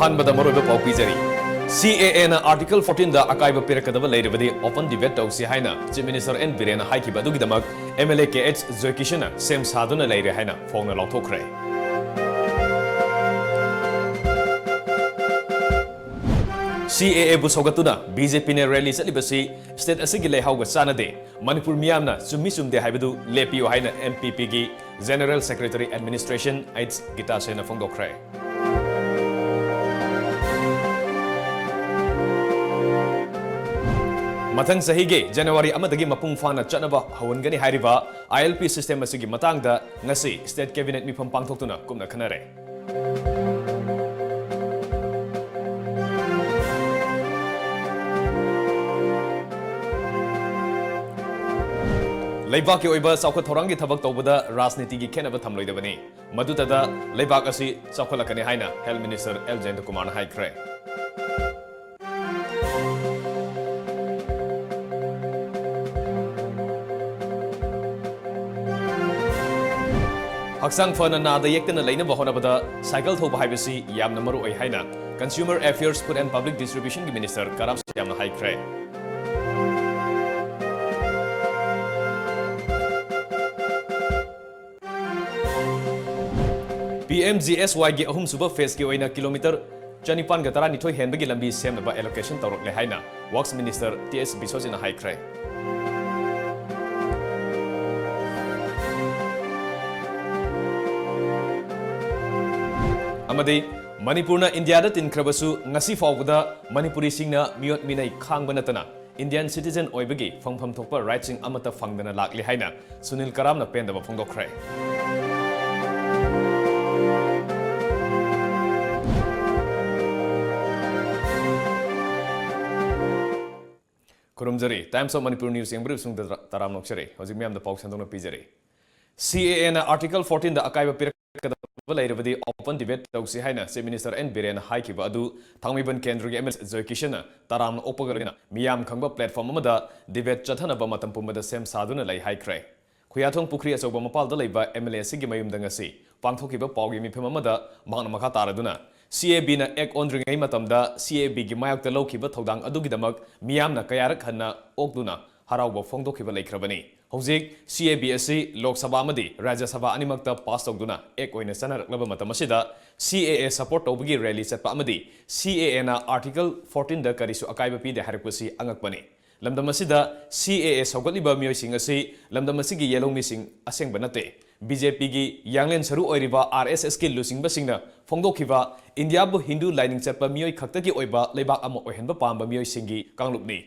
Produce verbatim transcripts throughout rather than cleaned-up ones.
ꯑꯍꯥꯟꯕꯗ ꯃꯔꯨꯑꯣꯏꯕ ꯄꯥꯎ ꯄꯤꯖꯔꯤ꯫ CAAꯅ Article fourteenꯗ ꯑꯀꯥꯏꯕ ꯄꯤꯔꯛꯀꯗꯕ ꯂꯩꯔꯕꯗꯤ open debate ꯇꯧꯁꯤ ꯍꯥꯏꯅ Chief Minister N ꯕꯤꯔꯦꯟꯅ ꯍꯥꯏꯈꯤꯕ ꯑꯗꯨꯒꯤꯗꯃꯛ MLA ꯀꯦ ꯑꯩꯆ ꯖꯣꯏꯀꯤꯁꯟꯅ ꯁꯦꯝ ꯁꯥꯗꯨꯅ ꯂꯩꯔꯦ ꯍꯥꯏꯅ ꯐꯣꯡꯅ ꯂꯥꯎꯊꯣꯛꯈ꯭ꯔꯦ꯫ CAAꯕꯨ ꯁꯧꯒꯠꯇꯨꯅ BJPꯅ rally ꯆꯠꯂꯤꯕꯁꯤ state ꯑꯁꯤꯒꯤ ꯂꯩꯍꯥꯎꯒ ꯆꯥꯟꯅꯗꯦ, ꯃꯅꯤꯄꯨꯔ ꯃꯤꯌꯥꯝꯅ ꯆꯨꯝꯃꯤ ꯆꯨꯝꯗꯦ ꯍꯥꯏꯕꯗꯨ ꯂꯦꯞꯄꯤꯌꯨ ꯍꯥꯏꯅ MPPꯒꯤ General Secretary Administration ꯑꯩꯆ ꯒꯤꯇꯥꯁꯦꯅ ꯐꯣꯡꯗꯣꯛꯈ꯭ꯔꯦ꯫ ꯃꯊꯪ ꯆꯍꯤꯒꯤ January ꯑꯃꯗꯒꯤ ꯃꯄꯨꯡ ꯐꯥꯅ ꯆꯠꯅꯕ ꯍꯧꯍꯟꯒꯅꯤ ꯍꯥꯏꯔꯤꯕ ILP system ꯑꯁꯤꯒꯤ ꯃꯇꯥꯡꯗ ꯉꯁꯤ state cabinet ꯃꯤꯐꯝ ꯄꯥꯡꯊꯣꯛꯇꯨꯅ ꯀꯨꯞꯅ ꯈꯟꯅꯔꯦ꯫ ꯂꯩꯕꯥꯛꯀꯤ ꯑꯣꯏꯕ ꯆꯥꯎꯈꯠ ꯊꯧꯔꯥꯡꯒꯤ ꯊꯕꯛ ꯇꯧꯕꯗ ꯔꯥꯖꯅꯤꯇꯤꯒꯤ ꯈꯦꯠꯅꯕ ꯊꯝꯂꯣꯏꯗꯕꯅꯤ꯫ ꯃꯗꯨꯇꯗ ꯂꯩꯕꯥꯛ ꯑꯁꯤ ꯆꯥꯎꯈꯠꯂꯛꯀꯅꯤ ꯍꯥꯏꯅ Health Minister ꯑꯦꯜ ꯖꯌꯟꯇꯀꯨꯃꯥꯔꯅ ꯍꯥꯏꯈ꯭ꯔꯦ꯫ ꯍꯛꯆꯥꯡ ꯐꯅ ꯅꯥꯗ ꯌꯦꯛꯇꯅ ꯂꯩꯅꯕ ꯍꯣꯠꯅꯕꯗ cycle ꯊꯧꯕ ꯍꯥꯏꯕꯁꯤ ꯌꯥꯝꯅ ꯃꯔꯨ ꯑꯣꯏ ꯍꯥꯏꯅ Consumer Affairs, Food and Public Distributionꯒꯤ Minister ꯀꯔꯥꯝ ꯁꯇ꯭ꯌꯥꯝꯅ ꯍꯥꯏꯈ꯭ꯔꯦ꯫ PMGSYꯒꯤ ꯑꯍꯨꯝꯁꯨꯕ phaseꯀꯤ ꯑꯣꯏꯅ kilometre ꯆꯅꯤꯄꯥꯟꯒ ꯇꯔꯥꯅꯤꯊꯣꯏ ꯍꯦꯟꯕꯒꯤ ꯂꯝꯕꯤ ꯁꯦꯝꯅꯕ allocation ꯇꯧꯔꯛꯂꯦ ꯍꯥꯏꯅ Works Minister ꯇꯤ ꯑꯦꯁ ꯕꯤꯁ꯭ꯋꯖꯤꯠꯅ ꯍꯥꯏꯈ꯭ꯔꯦ꯫ ꯑꯃꯗꯤ ꯃꯅꯤꯄꯨꯔꯅ ꯏꯟꯗꯤꯌꯥꯗ ꯇꯤꯟꯈ꯭ꯔꯕꯁꯨ ꯉꯁꯤ ꯐꯥꯎꯕꯗ ꯃꯅꯤꯄꯨꯔꯤꯁꯤꯡꯅ ꯃꯤꯑꯣꯠ ꯃꯤꯅꯩ ꯈꯥꯡꯕ ꯅꯠꯇꯅ Indian citizen ꯑꯣꯏꯕꯒꯤ ꯐꯪꯐꯝ ꯊꯣꯛꯄ rightꯁꯤꯡ ꯑꯃꯠꯇ ꯐꯪꯗꯅ ꯂꯥꯛꯂꯤ ꯍꯥꯏꯅ ꯁꯨꯅꯤꯜ ꯀꯔꯥꯝꯅ ꯄꯦꯟꯗꯕ ꯐꯣꯡꯗꯣꯛꯈ꯭ꯔꯦ꯫ ꯈꯨꯔꯨꯝꯖꯔꯤ꯫ Times of Manipur News ꯌꯦꯡꯕꯤꯔꯤꯕꯁꯤꯡꯗ ꯇꯔꯥꯝꯅ ꯑꯣꯛꯆꯔꯤ꯫ ꯍꯧꯖꯤꯛ ꯃꯤꯌꯥꯝꯗ ꯄꯥꯎ ꯁꯟꯗꯣꯛꯅ ꯄꯤꯖꯔꯤ꯫ CAAꯅ Article fourteenꯗ ꯑꯀꯥꯏꯕ ꯄꯤꯔꯛꯀꯗꯕ ꯂꯩꯔꯕꯗꯤ open debate ꯇꯧꯁꯤ ꯍꯥꯏꯅ Chief Minister ꯑꯦꯟ ꯕꯤꯔꯦꯟꯅ ꯍꯥꯏꯈꯤꯕ ꯑꯗꯨ ꯊꯥꯡꯃꯩꯕꯟ ꯀꯦꯟꯗ꯭ꯔꯒꯤ MLA ꯖꯣꯏꯀꯤꯁꯟꯅ ꯇꯔꯥꯝꯅ ꯑꯣꯛꯄꯒ ꯂꯣꯏꯅꯅ ꯃꯤꯌꯥꯝ ꯈꯪꯕ platform ꯑꯃꯗ debate ꯆꯠꯊꯅꯕ ꯃꯇꯝ ꯄꯨꯝꯕꯗ ꯁꯦꯝ ꯁꯥꯗꯨꯅ ꯂꯩ ꯍꯥꯏꯈ꯭ꯔꯦ꯫ ꯈꯨꯌꯥꯊꯣꯡ ꯄꯨꯈ꯭ꯔꯤ ꯑꯆꯧꯕ ꯃꯄꯥꯜꯗ ꯂꯩꯕ MLA ꯑꯁꯤꯒꯤ ꯃꯌꯨꯝꯗ ꯉꯁꯤ ꯄꯥꯡꯊꯣꯛꯈꯤꯕ ꯄꯥꯎꯒꯤ ꯃꯤꯐꯝ ꯑꯃꯗ ꯃꯍꯥꯛꯅ ꯃꯈꯥ ꯇꯥꯔꯗꯨꯅ CABꯅ Act ꯑꯣꯟꯗ꯭ꯔꯤꯉꯩ ꯃꯇꯝꯗ CABꯒꯤ ꯃꯥꯌꯣꯛꯇ ꯂꯧꯈꯤꯕ ꯊꯧꯗꯥꯡ ꯑꯗꯨꯒꯤꯗꯃꯛ ꯃꯤꯌꯥꯝꯅ ꯀꯌꯥꯔꯛ ꯍꯟꯅ ꯑꯣꯛꯇꯨꯅ ꯍꯔꯥꯎꯕ ꯐꯣꯡꯗꯣꯛꯈꯤꯕ ꯂꯩꯈ꯭ꯔꯕꯅꯤ꯫ ꯍꯧꯖꯤꯛ CAB ꯑꯁꯤ ꯂꯣꯛ ꯁꯚꯥ ꯑꯃꯗꯤ ꯔꯥꯖ꯭ꯌ ꯁꯚꯥ ꯑꯅꯤꯃꯛꯇ ꯄꯥꯁ ꯇꯧꯗꯨꯅ Act ꯑꯣꯏꯅ ꯆꯠꯅꯔꯛꯂꯕ ꯃꯇꯝ ꯑꯁꯤꯗ CAA support ꯇꯧꯕꯒꯤ rally ꯆꯠꯄ ꯑꯃꯗꯤ CAAꯅ Article fourteenꯗ ꯀꯔꯤꯁꯨ ꯑꯀꯥꯏꯕ ꯄꯤꯗꯦ ꯍꯥꯏꯔꯛꯄꯁꯤ ꯑꯉꯛꯄꯅꯤ꯫ ꯂꯝꯗꯝ ꯑꯁꯤꯗ CAA ꯁꯧꯒꯠꯂꯤꯕ ꯃꯤꯑꯣꯏꯁꯤꯡ ꯑꯁꯤ ꯂꯝꯗꯝ ꯑꯁꯤꯒꯤ ꯌꯦꯜꯍꯧꯃꯤꯁꯤꯡ ꯑꯁꯦꯡꯕ ꯅꯠꯇꯦ꯫ BJPꯒꯤ ꯌꯥꯡꯂꯦꯟ ꯁꯔꯨ ꯑꯣꯏꯔꯤꯕ RSSꯀꯤ ꯂꯨꯆꯤꯡꯕꯁꯤꯡꯅ ꯐꯣꯡꯗꯣꯛꯈꯤꯕ ꯏꯟꯗꯤꯌꯥꯕꯨ ꯍꯤꯟꯗꯨ ꯂꯥꯏꯅꯤꯡ ꯆꯠꯄ ꯃꯤꯑꯣꯏ ꯈꯛꯇꯒꯤ ꯑꯣꯏꯕ ꯂꯩꯕꯥꯛ ꯑꯃ ꯑꯣꯏꯍꯟꯕ ꯄꯥꯝꯕ ꯃꯤꯑꯣꯏꯁꯤꯡꯒꯤ ꯀꯥꯡꯂꯨꯞꯅꯤ꯫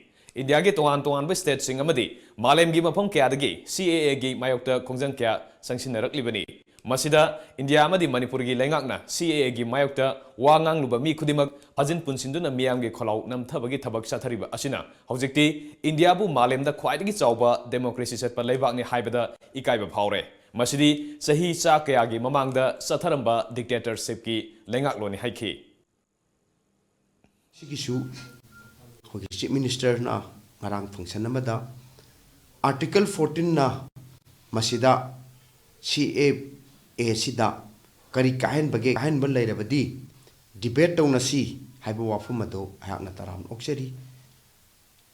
ꯏꯟꯗꯤꯌꯥꯒꯤ ꯇꯣꯉꯥꯟ ꯇꯣꯉꯥꯟꯕ stateꯁꯤꯡ ꯑꯃꯗꯤ ꯃꯥꯂꯦꯝꯒꯤ ꯃꯐꯝ ꯀꯌꯥꯗꯒꯤ CAAꯒꯤ ꯃꯥꯌꯣꯛꯇ ꯈꯣꯡꯖꯪ ꯀꯌꯥ ꯆꯪꯁꯤꯟꯅꯔꯛꯂꯤꯕꯅꯤ꯫ ꯃꯁꯤꯗ ꯏꯟꯗꯤꯌꯥ ꯑꯃꯗꯤ ꯃꯅꯤꯄꯨꯔꯒꯤ ꯂꯩꯉꯥꯛꯅ CAAꯒꯤ ꯃꯥꯌꯣꯛꯇ ꯋꯥ ꯉꯥꯡꯂꯨꯕ ꯃꯤ ꯈꯨꯗꯤꯡꯃꯛ ꯐꯥꯖꯤꯟ ꯄꯨꯟꯁꯤꯟꯗꯨꯅ ꯃꯤꯌꯥꯝꯒꯤ ꯈꯣꯜꯂꯥꯎ ꯅꯝꯊꯕꯒꯤ ꯊꯕꯛ ꯆꯠꯊꯔꯤꯕ ꯑꯁꯤꯅ ꯍꯧꯖꯤꯛꯇꯤ ꯏꯟꯗꯤꯌꯥꯕꯨ ꯃꯥꯂꯦꯝꯗ ꯈ꯭ꯋꯥꯏꯗꯒꯤ ꯆꯥꯎꯕ democracy ꯆꯠꯄ ꯂꯩꯕꯥꯛꯅꯤ ꯍꯥꯏꯕꯗ ꯏꯀꯥꯏꯕ ꯐꯥꯎꯔꯦ꯫ ꯃꯁꯤꯗꯤ ꯆꯍꯤ ꯆꯥ ꯀꯌꯥꯒꯤ ꯃꯃꯥꯡꯗ ꯆꯠꯊꯔꯝꯕ dictatorshipꯀꯤ ꯂꯩꯉꯥꯛꯂꯣꯟꯅꯤ ꯍꯥꯏꯈꯤ꯫ ꯁꯤꯒꯤꯁꯨ ꯑꯩꯈꯣꯏꯒꯤ Chief Ministerꯅ ꯉꯔꯥꯡ function ꯑꯃꯗ Article fourteenꯅ ꯃꯁꯤꯗ CAAꯁꯤꯗ ꯀꯔꯤ ꯀꯥꯏꯍꯟꯕꯒꯦ, ꯀꯥꯏꯍꯟꯕ ꯂꯩꯔꯕꯗꯤ debate ꯇꯧꯅꯁꯤ ꯍꯥꯏꯕ ꯋꯥꯐꯝ ꯑꯗꯨ ꯑꯩꯍꯥꯛꯅ ꯇꯔꯥꯝꯅ ꯑꯣꯛꯆꯔꯤ꯫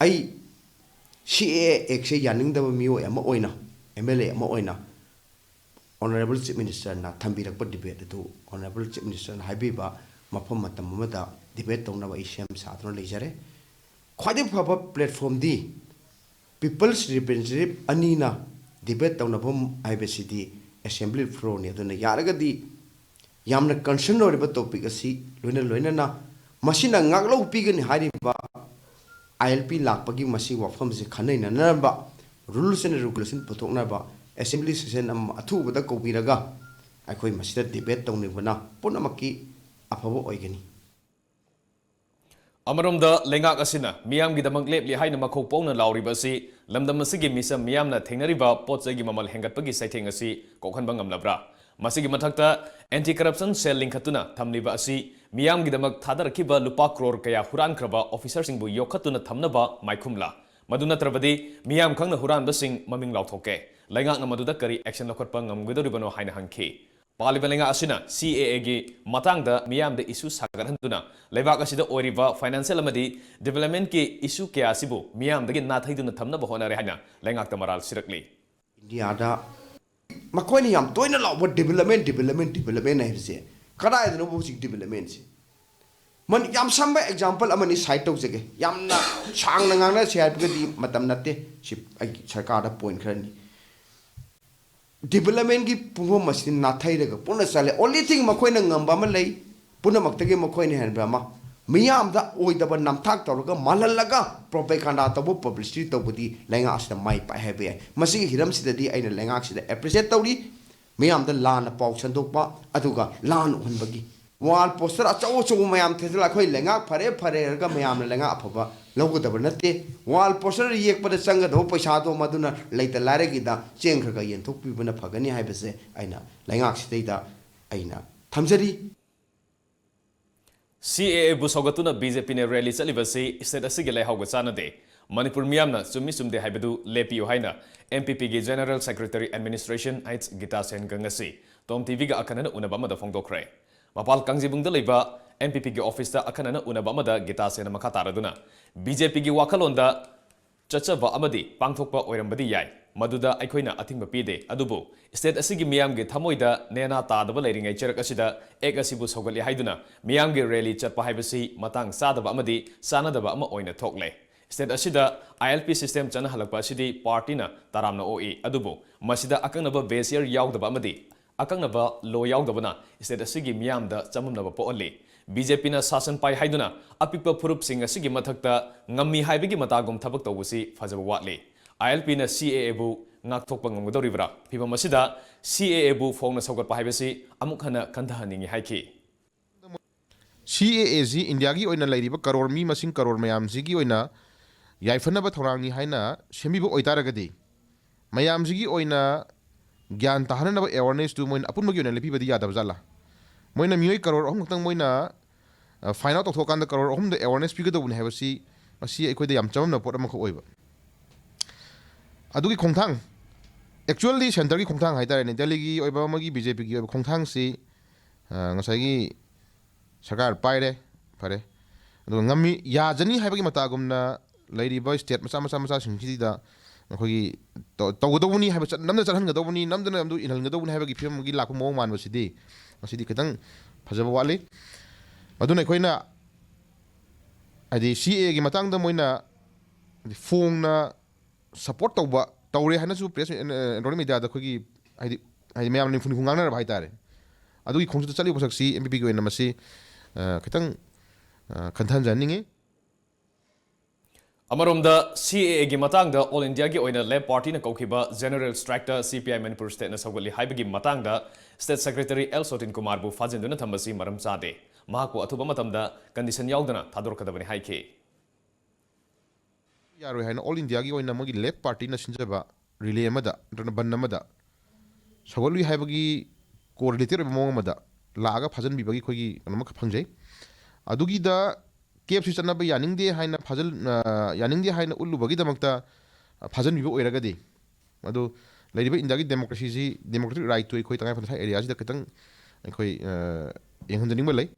ꯑꯩ CAA Actꯁꯦ ꯌꯥꯅꯤꯡꯗꯕ ꯃꯤꯑꯣꯏ ꯑꯃ ꯑꯣꯏꯅ, MLA ꯑꯃ ꯑꯣꯏꯅ Honourable Chief Ministerꯅ ꯊꯝꯕꯤꯔꯛꯄ debate ꯑꯗꯨ Honourable Chief Ministerꯅ ꯍꯥꯏꯕꯤꯕ ꯃꯐꯝ ꯃꯇꯝ ꯑꯃꯗ debate ꯇꯧꯅꯕ ꯑꯩ ꯁꯦꯝ ꯁꯥꯗꯨꯅ ꯂꯩꯖꯔꯦ꯫ ꯈ꯭ꯋꯥꯏꯗꯒꯤ ꯐꯕ platformꯗꯤ People's Representative ꯑꯅꯤꯅ debate ꯇꯧꯅꯐꯝ ꯍꯥꯏꯕꯁꯤꯗꯤ assembly floorꯅꯤ꯫ ꯑꯗꯨꯅ ꯌꯥꯔꯒꯗꯤ ꯌꯥꯝꯅ concern ꯑꯣꯏꯔꯤꯕ topic ꯑꯁꯤ ꯂꯣꯏꯅ ꯂꯣꯏꯅꯅ ꯃꯁꯤꯅ ꯉꯥꯛꯂꯧ ꯄꯤꯒꯅꯤ ꯍꯥꯏꯔꯤꯕ ILP ꯂꯥꯛꯄꯒꯤ ꯃꯁꯤ ꯋꯥꯐꯝꯁꯤ ꯈꯟꯅ ꯅꯩꯅꯅꯕ, rules and regulation ꯄꯨꯊꯣꯛꯅꯕ assembly session ꯑꯃ ꯑꯊꯨꯕꯗ ꯀꯧꯕꯤꯔꯒ ꯑꯩꯈꯣꯏ ꯃꯁꯤꯗ debate ꯇꯧꯅꯕꯅ ꯄꯨꯝꯅꯃꯛꯀꯤ ꯑꯐꯕ ꯑꯣꯏꯒꯅꯤ꯫ ꯑꯃꯔꯣꯝꯗ, ꯂꯩꯉꯥꯛ ꯑꯁꯤꯅ ꯃꯤꯌꯥꯝꯒꯤꯗꯃꯛ ꯂꯦꯞꯂꯤ ꯍꯥꯏꯅ ꯃꯈꯧ ꯄꯧꯅ ꯂꯥꯎꯔꯤꯕ ꯑꯁꯤ ꯂꯝꯗꯝ ꯑꯁꯤꯒꯤ ꯃꯤꯆꯝ ꯃꯤꯌꯥꯝꯅ ꯊꯦꯡꯅꯔꯤꯕ ꯄꯣꯠ ꯆꯩꯒꯤ ꯃꯃꯜ ꯍꯦꯟꯒꯠꯄꯒꯤ ꯆꯩꯊꯦꯡ ꯑꯁꯤ ꯀꯣꯛꯍꯟꯕ ꯉꯝꯂꯕ꯭ꯔꯥ? ꯃꯁꯤꯒꯤ ꯃꯊꯛꯇ, anti corruption cell ꯂꯤꯡꯈꯠꯇꯨꯅ ꯊꯝꯂꯤꯕ ꯑꯁꯤ ꯃꯤꯌꯥꯝꯒꯤꯗꯃꯛ ꯊꯥꯗꯔꯛꯈꯤꯕ ꯂꯨꯄꯥ ꯀ꯭ꯔꯣꯔ ꯀꯌꯥ ꯍꯨꯔꯥꯟꯈ꯭ꯔꯕ officerꯁꯤꯡꯕꯨ ꯌꯣꯛꯈꯠꯇꯨꯅ ꯊꯝꯅꯕ ꯃꯥꯏꯈꯨꯝꯂꯥ? ꯃꯗꯨ ꯅꯠꯇ꯭ꯔꯕꯗꯤ ꯃꯤꯌꯥꯝ ꯈꯪꯅ ꯍꯨꯔꯥꯟꯕꯁꯤꯡ ꯃꯃꯤꯡ ꯂꯥꯎꯊꯣꯛꯀꯦ꯫ ꯂꯩꯉꯥꯛꯅ ꯃꯗꯨꯗ ꯀꯔꯤ action ꯂꯧꯈꯠꯄ ꯉꯝꯒꯗꯧꯔꯤꯕꯅꯣ ꯍꯥꯏꯅ ꯍꯪꯈꯤ꯫ ꯄꯥꯜꯂꯤꯕ ꯂꯩꯉꯥꯛ ꯑꯁꯤꯅ C A A ꯒꯤ ꯃꯇꯥꯡꯗ ꯃꯤꯌꯥꯝꯗ issue ꯁꯥꯒꯠꯍꯟꯗꯨꯅ ꯂꯩꯕꯥꯛ ꯑꯁꯤꯗ ꯑꯣꯏꯔꯤꯕ financial ꯑꯃꯗꯤ development ꯀꯤ issue ꯀꯌꯥ ꯑꯁꯤꯕꯨ ꯃꯤꯌꯥꯝꯗꯒꯤ ꯅꯥꯊꯩꯗꯨꯅ ꯊꯝꯅꯕ ꯍꯣꯠꯅꯔꯦ ꯍꯥꯏꯅ ꯂꯩꯉꯥꯛꯇ ꯃꯔꯥꯜ ꯁꯤꯔꯛꯂꯤ꯫ ꯏꯟꯗꯤꯌꯥꯗ ꯃꯈꯣꯏꯅ ꯌꯥꯝ ꯇꯣꯏꯅ ꯂꯥꯎꯕ development, development, development ꯍꯥꯏꯕꯁꯦ ꯀꯗꯥꯏꯗꯅꯣꯕ ꯍꯧꯖꯤꯛ development ꯁꯦ? ꯃꯟ-, ꯌꯥꯝ ꯁꯝꯕ example ꯑꯃꯅꯤ cite ꯇꯧꯖꯒꯦ꯫ ꯌꯥꯝꯅ ꯁꯥꯡꯅ ꯉꯥꯡꯅꯁꯤ ꯍꯥꯏꯕꯒꯗꯤ ꯃꯇꯝ ꯅꯠꯇꯦ꯫ ꯁꯤ ꯑꯩ ꯁꯔꯀꯥꯔꯗ point ꯈꯔꯅꯤ꯫ Development ꯀꯤ ꯄꯨꯡꯐꯝ ꯑꯁꯤ ꯅꯥꯊꯩꯔꯒ ꯄꯨꯟꯅ ꯆꯠꯂꯦ꯫ Only thing ꯃꯈꯣꯏꯅ ꯉꯝꯕ ꯑꯃ ꯂꯩ, ꯄꯨꯝꯅꯃꯛꯇꯒꯤ ꯃꯈꯣꯏꯅ ꯍꯦꯟꯕ ꯑꯃ, ꯃꯤꯌꯥꯝꯗ ꯑꯣꯏꯗꯕ ꯅꯝꯊꯥꯛ ꯇꯧꯔꯒ ꯃꯥꯜꯍꯜꯂꯒ propaganda ꯇꯧꯕ, publicity ꯇꯧꯕꯗꯤ ꯂꯩꯉꯥꯛ ꯑꯁꯤꯗ ꯃꯥꯏ ꯄꯥꯛꯑꯦ ꯍꯥꯏꯕ ꯌꯥꯏ꯫ ꯃꯁꯤꯒꯤ ꯍꯤꯔꯝꯁꯤꯗꯗꯤ ꯑꯩꯅ ꯂꯩꯉꯥꯛꯁꯤꯗ appreciate ꯇꯧꯔꯤ꯫ ꯃꯤꯌꯥꯝꯗ ꯂꯥꯟꯅ ꯄꯥꯎ ꯁꯟꯗꯣꯛꯄ ꯑꯗꯨꯒ ꯂꯥꯟ ꯎꯍꯟꯕꯒꯤ wall poster ꯑꯆꯧ ꯑꯆꯧꯕ ꯃꯌꯥꯝ ꯊꯦꯠꯇꯅ ꯑꯩꯈꯣꯏ ꯂꯩꯉꯥꯛ ꯐꯔꯦ ꯐꯔꯦ ꯍꯥꯏꯔꯒ ꯃꯌꯥꯝꯅ ꯂꯩꯉꯥꯛ ꯑꯐꯕ ꯂꯧꯒꯗꯕ ꯅꯠꯇꯦ꯫ Wall poster ꯌꯦꯛꯄꯗ ꯆꯪꯒꯗꯕ ꯄꯩꯁꯥꯗꯣ ꯃꯗꯨꯅ ꯂꯩꯇ ꯂꯥꯏꯔꯒꯤꯗ ꯆꯦꯡ ꯈꯔ ꯈꯔ ꯌꯦꯟꯊꯣꯛꯄꯤꯕꯅ ꯐꯒꯅꯤ ꯍꯥꯏꯕꯁꯦ ꯑꯩꯅ ꯂꯩꯉꯥꯛꯁꯤꯗꯩꯗ ꯑꯩꯅ ꯊꯝꯖꯔꯤ꯫ C A A ꯕꯨ ꯁꯧꯒꯠꯇꯨꯅ B J P ꯅ rally ꯆꯠꯂꯤꯕꯁꯤ state ꯑꯁꯤꯒꯤ ꯂꯩꯍꯥꯎꯒ ꯆꯥꯟꯅꯗꯦ꯫ ꯃꯅꯤꯄꯨꯔ ꯃꯤꯌꯥꯝꯅ ꯆꯨꯝꯃꯤ ꯆꯨꯝꯗꯦ ꯍꯥꯏꯕꯗꯨ ꯂꯦꯞꯄꯤꯌꯨ ꯍꯥꯏꯅ N P P ꯒꯤ General Secretary Administration H Gita ꯁꯦꯟꯒ ꯉꯁꯤ Tom T V ꯒ ꯑꯈꯟꯅꯅ ꯎꯅꯕ ꯑꯃꯗ ꯐꯣꯡꯗꯣꯛꯈ꯭ꯔꯦ꯫ ꯃꯄꯥꯜ ꯀꯥꯡꯖꯤꯕꯨꯡꯗ ꯂꯩꯕ N P P ꯒꯤ office ꯇ ꯑꯈꯟꯅꯅ ꯎꯅꯕ ꯑꯃꯗ ꯒꯤꯇꯥ ꯁꯦꯟꯅ ꯃꯈꯥ ꯇꯥꯔꯗꯨꯅ, B J P ꯒꯤ ꯋꯥꯈꯜꯂꯣꯟꯗ ꯆꯠꯆꯕ ꯑꯃꯗꯤ ꯄꯥꯡꯊꯣꯛꯄ ꯑꯣꯏꯔꯝꯕꯗꯤ ꯌꯥꯏ, ꯃꯗꯨꯗ ꯑꯩꯈꯣꯏꯅ ꯑꯊꯤꯡꯕ ꯄꯤꯗꯦ, ꯑꯗꯨꯕꯨ state ꯑꯁꯤꯒꯤ ꯃꯤꯌꯥꯝꯒꯤ ꯊꯃꯣꯏꯗ ꯅꯦꯅꯥ ꯇꯥꯗꯕ ꯂꯩꯔꯤꯉꯩ ꯆꯔꯛ ꯑꯁꯤꯗ act ꯑꯁꯤꯕꯨ ꯁꯧꯒꯠꯂꯤ ꯍꯥꯏꯗꯨꯅ ꯃꯤꯌꯥꯝꯒꯤ rally ꯆꯠꯄ ꯍꯥꯏꯕꯁꯤ ꯃꯇꯥꯡ ꯆꯥꯗꯕ ꯑꯃꯗꯤ ꯆꯥꯅꯗꯕ ꯑꯃ ꯑꯣꯏꯅ ꯊꯣꯛꯂꯦ꯫ State ꯑꯁꯤꯗ I L P system ꯆꯠꯅꯍꯜꯂꯛꯄ ꯑꯁꯤꯗꯤ party ꯅ ꯇꯔꯥꯝꯅ ꯑꯣꯛꯏ, ꯑꯗꯨꯕꯨ ꯃꯁꯤꯗ ꯑꯀꯛꯅꯕ base year ꯌꯥꯎꯗꯕ ꯑꯃꯗꯤ ꯑꯀꯛꯅꯕ law ꯌꯥꯎꯗꯕꯅ state ꯑꯁꯤꯒꯤ ꯃꯤꯌꯥꯝꯗ ꯆꯃꯝꯅꯕ ꯄꯣꯛꯍꯜꯂꯤ꯫ B J P ꯅ ꯁꯥꯁꯟ ꯄꯥꯏ ꯍꯥꯏꯗꯨꯅ ꯑꯄꯤꯛꯄ ꯐꯨꯔꯨꯞꯁꯤꯡ ꯑꯁꯤꯒꯤ ꯃꯊꯛꯇ ꯉꯝꯃꯤ ꯍꯥꯏꯕꯒꯤ ꯃꯇꯥꯒꯨꯝ ꯊꯕꯛ ꯇꯧꯕꯁꯤ ꯐꯖꯕ ꯋꯥꯠꯂꯤ꯫ I L P ꯅ C A A ꯕꯨ ꯉꯥꯛꯊꯣꯛꯄ ꯉꯝꯒꯗꯧꯔꯤꯕ꯭ꯔꯥ? ꯐꯤꯚꯝ ꯑꯁꯤꯗ C A A ꯕꯨ ꯐꯣꯡꯅ ꯁꯧꯒꯠꯄ ꯍꯥꯏꯕꯁꯤ ꯑꯃꯨꯛ ꯍꯟꯅ ꯈꯟꯊꯍꯟꯅꯤꯡꯏ ꯍꯥꯏꯈꯤ꯫ C A A ꯁꯤ ꯏꯟꯗꯤꯌꯥꯒꯤ ꯑꯣꯏꯅ ꯂꯩꯔꯤꯕ ꯀꯔꯣꯔ, ꯃꯤ ꯃꯁꯤꯡ ꯀꯔꯣꯔ ꯃꯌꯥꯝꯁꯤꯒꯤ ꯑꯣꯏꯅ ꯌꯥꯏꯐꯅꯕ ꯊꯧꯔꯥꯡꯅꯤ ꯍꯥꯏꯅ ꯁꯦꯝꯕꯤꯕ ꯑꯣꯏꯇꯥꯔꯒꯗꯤ, ꯃꯌꯥꯝꯁꯤꯒꯤ ꯑꯣꯏꯅ ꯒ꯭ꯌꯥꯟ ꯇꯥꯍꯟꯅꯕ awareness ꯇꯨ ꯃꯣꯏꯅ ꯑꯄꯨꯟꯕꯒꯤ ꯑꯣꯏꯅ ꯂꯦꯞꯄꯤꯕꯗꯤ ꯌꯥꯗꯕ ꯖꯥꯠꯂꯥ? ꯃꯣꯏꯅ ꯃꯤꯑꯣꯏ ꯀꯔꯣꯔ ꯑꯍꯨꯝ ꯈꯛꯇꯪ ꯃꯣꯏꯅ, ꯑ, find out ꯇꯧꯊꯣꯛꯑꯀꯥꯟꯗ ꯀꯔꯣꯔ ꯑꯍꯨꯝꯗ awareness ꯄꯤꯒꯗꯧꯕꯅꯤ ꯍꯥꯏꯕꯁꯤ, ꯃꯁꯤ ꯑꯩꯈꯣꯏꯗ ꯌꯥꯝ ꯆꯃꯝꯅꯕ ꯄꯣꯠ ꯑꯃꯈꯛ ꯑꯣꯏꯕ꯫ ꯑꯗꯨꯒꯤ ꯈꯣꯡꯊꯥꯡ ꯑꯦꯛꯆꯨꯋꯦꯜꯂꯤ ꯁꯦꯟꯇꯔꯒꯤ ꯈꯣꯡꯊꯥꯡ ꯍꯥꯏꯇꯥꯔꯦꯅꯦ, ꯗꯦꯜꯂꯤꯒꯤ ꯑꯣꯏꯕ ꯑꯃꯒꯤ ꯕꯤ ꯖꯦ ꯄꯤꯒꯤ ꯑꯣꯏꯕ ꯈꯣꯡꯊꯥꯡꯁꯤ, ꯑ, ꯉꯁꯥꯏꯒꯤ ꯁꯔꯀꯥꯔ ꯄꯥꯏꯔꯦ, ꯐꯔꯦ, ꯑꯗꯨꯒ ꯉꯝꯃꯤ, ꯌꯥꯖꯅꯤ ꯍꯥꯏꯕꯒꯤ ꯃꯇꯥꯒꯨꯝꯅ ꯂꯩꯔꯤꯕ ꯁ꯭ꯇꯦꯠ ꯃꯆꯥ ꯃꯆꯥ ꯃꯆꯥꯁꯤꯡꯁꯤꯗ ꯑꯩꯈꯣꯏꯒꯤ ꯇꯧ-, ꯇꯧꯒꯗꯧꯕꯅꯤ ꯍꯥꯏꯕ, ꯆꯠ-, ꯅꯝꯗꯅ ꯆꯠꯍꯟꯒꯗꯧꯕꯅꯤ, ꯅꯝꯗꯅ ꯑꯗꯨ ꯏꯜꯍꯟꯒꯗꯧꯕꯅꯤ ꯍꯥꯏꯕꯒꯤ ꯐꯤꯕꯝꯒꯤ ꯂꯥꯛꯄ ꯃꯑꯣꯡ ꯃꯥꯟꯕꯁꯤꯗꯤ ꯃꯁꯤꯗꯤ ꯈꯤꯇꯪ ꯐꯖꯕ ꯋꯥꯠꯂꯤ꯫ ꯑꯗꯨꯅ ꯑꯩꯈꯣꯏꯅ ꯍꯥꯏꯗꯤ ꯁꯤ ꯑꯦ ꯑꯦꯒꯤ ꯃꯇꯥꯡꯗ ꯃꯣꯏꯅ ꯍꯥꯏꯗꯤ ꯐꯣꯡꯅ ꯁꯄꯣꯔꯠ ꯇꯧꯕ, ꯇꯧꯔꯦ ꯍꯥꯏꯅꯁꯨ ꯄ꯭ꯔꯦꯁ ꯑꯦꯂꯦꯛꯇ꯭ꯔꯣꯅꯤꯛ ꯃꯦꯗꯤꯌꯥꯗ ꯑꯩꯈꯣꯏꯒꯤ ꯍꯥꯏꯗꯤ, ꯍꯥꯏꯗꯤ ꯃꯌꯥꯝꯅ ꯅꯤꯐꯨ ꯅꯤꯐꯨ ꯉꯥꯡꯅꯔꯕ ꯍꯥꯏꯇꯥꯔꯦ꯫ ꯑꯗꯨꯒꯤ ꯈꯣꯡꯆꯠꯇ ꯆꯠꯂꯤꯕ ꯄꯣꯠꯁꯛꯁꯤ ꯑꯦꯝ ꯕꯤ ꯄꯤꯒꯤ ꯑꯣꯏꯅ ꯃꯁꯤ, ꯑ, ꯈꯤꯇꯪ, ꯑ, ꯈꯟꯊꯍꯟꯖꯍꯟꯅꯤꯡꯉꯤ꯫ ꯑꯃꯔꯣꯝꯗ ꯁꯤ ꯑꯦ ꯑꯦꯒꯤ ꯃꯇꯥꯡꯗ ꯑꯣꯜ ꯏꯟꯗꯤꯌꯥꯒꯤ ꯑꯣꯏꯅ ꯂꯦꯐ ꯄꯥꯔꯇꯤꯅ ꯀꯧꯈꯤꯕ ꯖꯦꯅꯔꯦꯜ ꯁ꯭ꯇ꯭ꯔꯥꯏꯛꯇ ꯁꯤ ꯄꯤ ꯑꯥꯏ ꯃꯅꯤꯄꯨꯔ ꯁ꯭ꯇꯦꯠꯅ ꯁꯧꯒꯠꯂꯤ ꯍꯥꯏꯕꯒꯤ ꯃꯇꯥꯡꯗ ꯁ꯭ꯇꯦꯠ ꯁꯦꯀ꯭ꯔꯦꯇꯔꯤ ꯑꯦꯜ ꯁꯣꯇꯤꯟ ꯀꯨꯃꯥꯔꯕꯨ ꯐꯥꯖꯤꯟꯗꯨꯅ ꯊꯝꯕꯁꯤ ꯃꯔꯝ ꯆꯥꯗꯦ꯫ ꯃꯍꯥꯛꯄꯨ ꯑꯊꯨꯕ ꯃꯇꯝꯗ ꯀꯟꯗꯤꯁꯟ ꯌꯥꯎꯗꯅ ꯊꯥꯗꯣꯔꯛꯀꯗꯕꯅꯤ ꯍꯥꯏꯈꯤ꯫ ꯌꯥꯔꯣꯏ ꯍꯥꯏꯅ ꯑꯣꯜ ꯏꯟꯗꯤꯌꯥꯒꯤ ꯑꯣꯏꯅ ꯃꯣꯏꯒꯤ ꯂꯦꯐ ꯄꯥꯔꯇꯤꯅ ꯁꯤꯟꯖꯕ ꯔꯤꯂꯦ ꯑꯃꯗ ꯅꯠꯇ꯭ꯔꯒ ꯕꯟ ꯑꯃꯗ ꯁꯧꯒꯠꯂꯨꯏ ꯍꯥꯏꯕꯒꯤ ꯀꯣꯔꯤꯂꯦꯇꯦꯠ ꯑꯣꯏꯕ ꯃꯑꯣꯡ ꯑꯃꯗ ꯂꯥꯛꯑꯒ ꯐꯥꯖꯤꯟꯕꯤꯕꯒꯤ ꯑꯩꯈꯣꯏꯒꯤ ꯀꯩꯅꯣ ꯑꯃꯈꯛ ꯐꯪꯖꯩ꯫ ꯑꯗꯨꯒꯤꯗ ꯀꯦꯞꯁꯤ ꯆꯠꯅꯕ ꯌꯥꯅꯤꯡꯗꯦ ꯍꯥꯏꯅ ꯐꯥꯖꯤꯜ-, ꯑ, ꯌꯥꯅꯤꯡꯗꯦ ꯍꯥꯏꯅ ꯎꯠꯂꯨꯕꯒꯤꯗꯃꯛꯇ ꯐꯥꯖꯤꯟꯕꯤꯕ ꯑꯣꯏꯔꯒꯗꯤ, ꯑꯗꯨ ꯂꯩꯔꯤꯕ ꯏꯟꯗꯤꯌꯥꯒꯤ ꯗꯦꯃꯣꯀ꯭ꯔꯦꯁꯤꯁꯤ, ꯗꯦꯃꯣꯀ꯭ꯔꯦꯇꯤꯛ ꯔꯥꯏꯠꯇꯨ ꯑꯩꯈꯣꯏ ꯇꯉꯥꯏ ꯐꯗꯅ ꯁ꯭ꯋꯥꯏ ꯑꯦꯔꯤꯌꯥꯁꯤꯗ ꯈꯤꯇꯪ ꯑꯩꯈꯣꯏ, ꯑ, ꯌꯦꯡꯍꯟꯖꯅꯤꯡꯕ ꯂꯩ꯫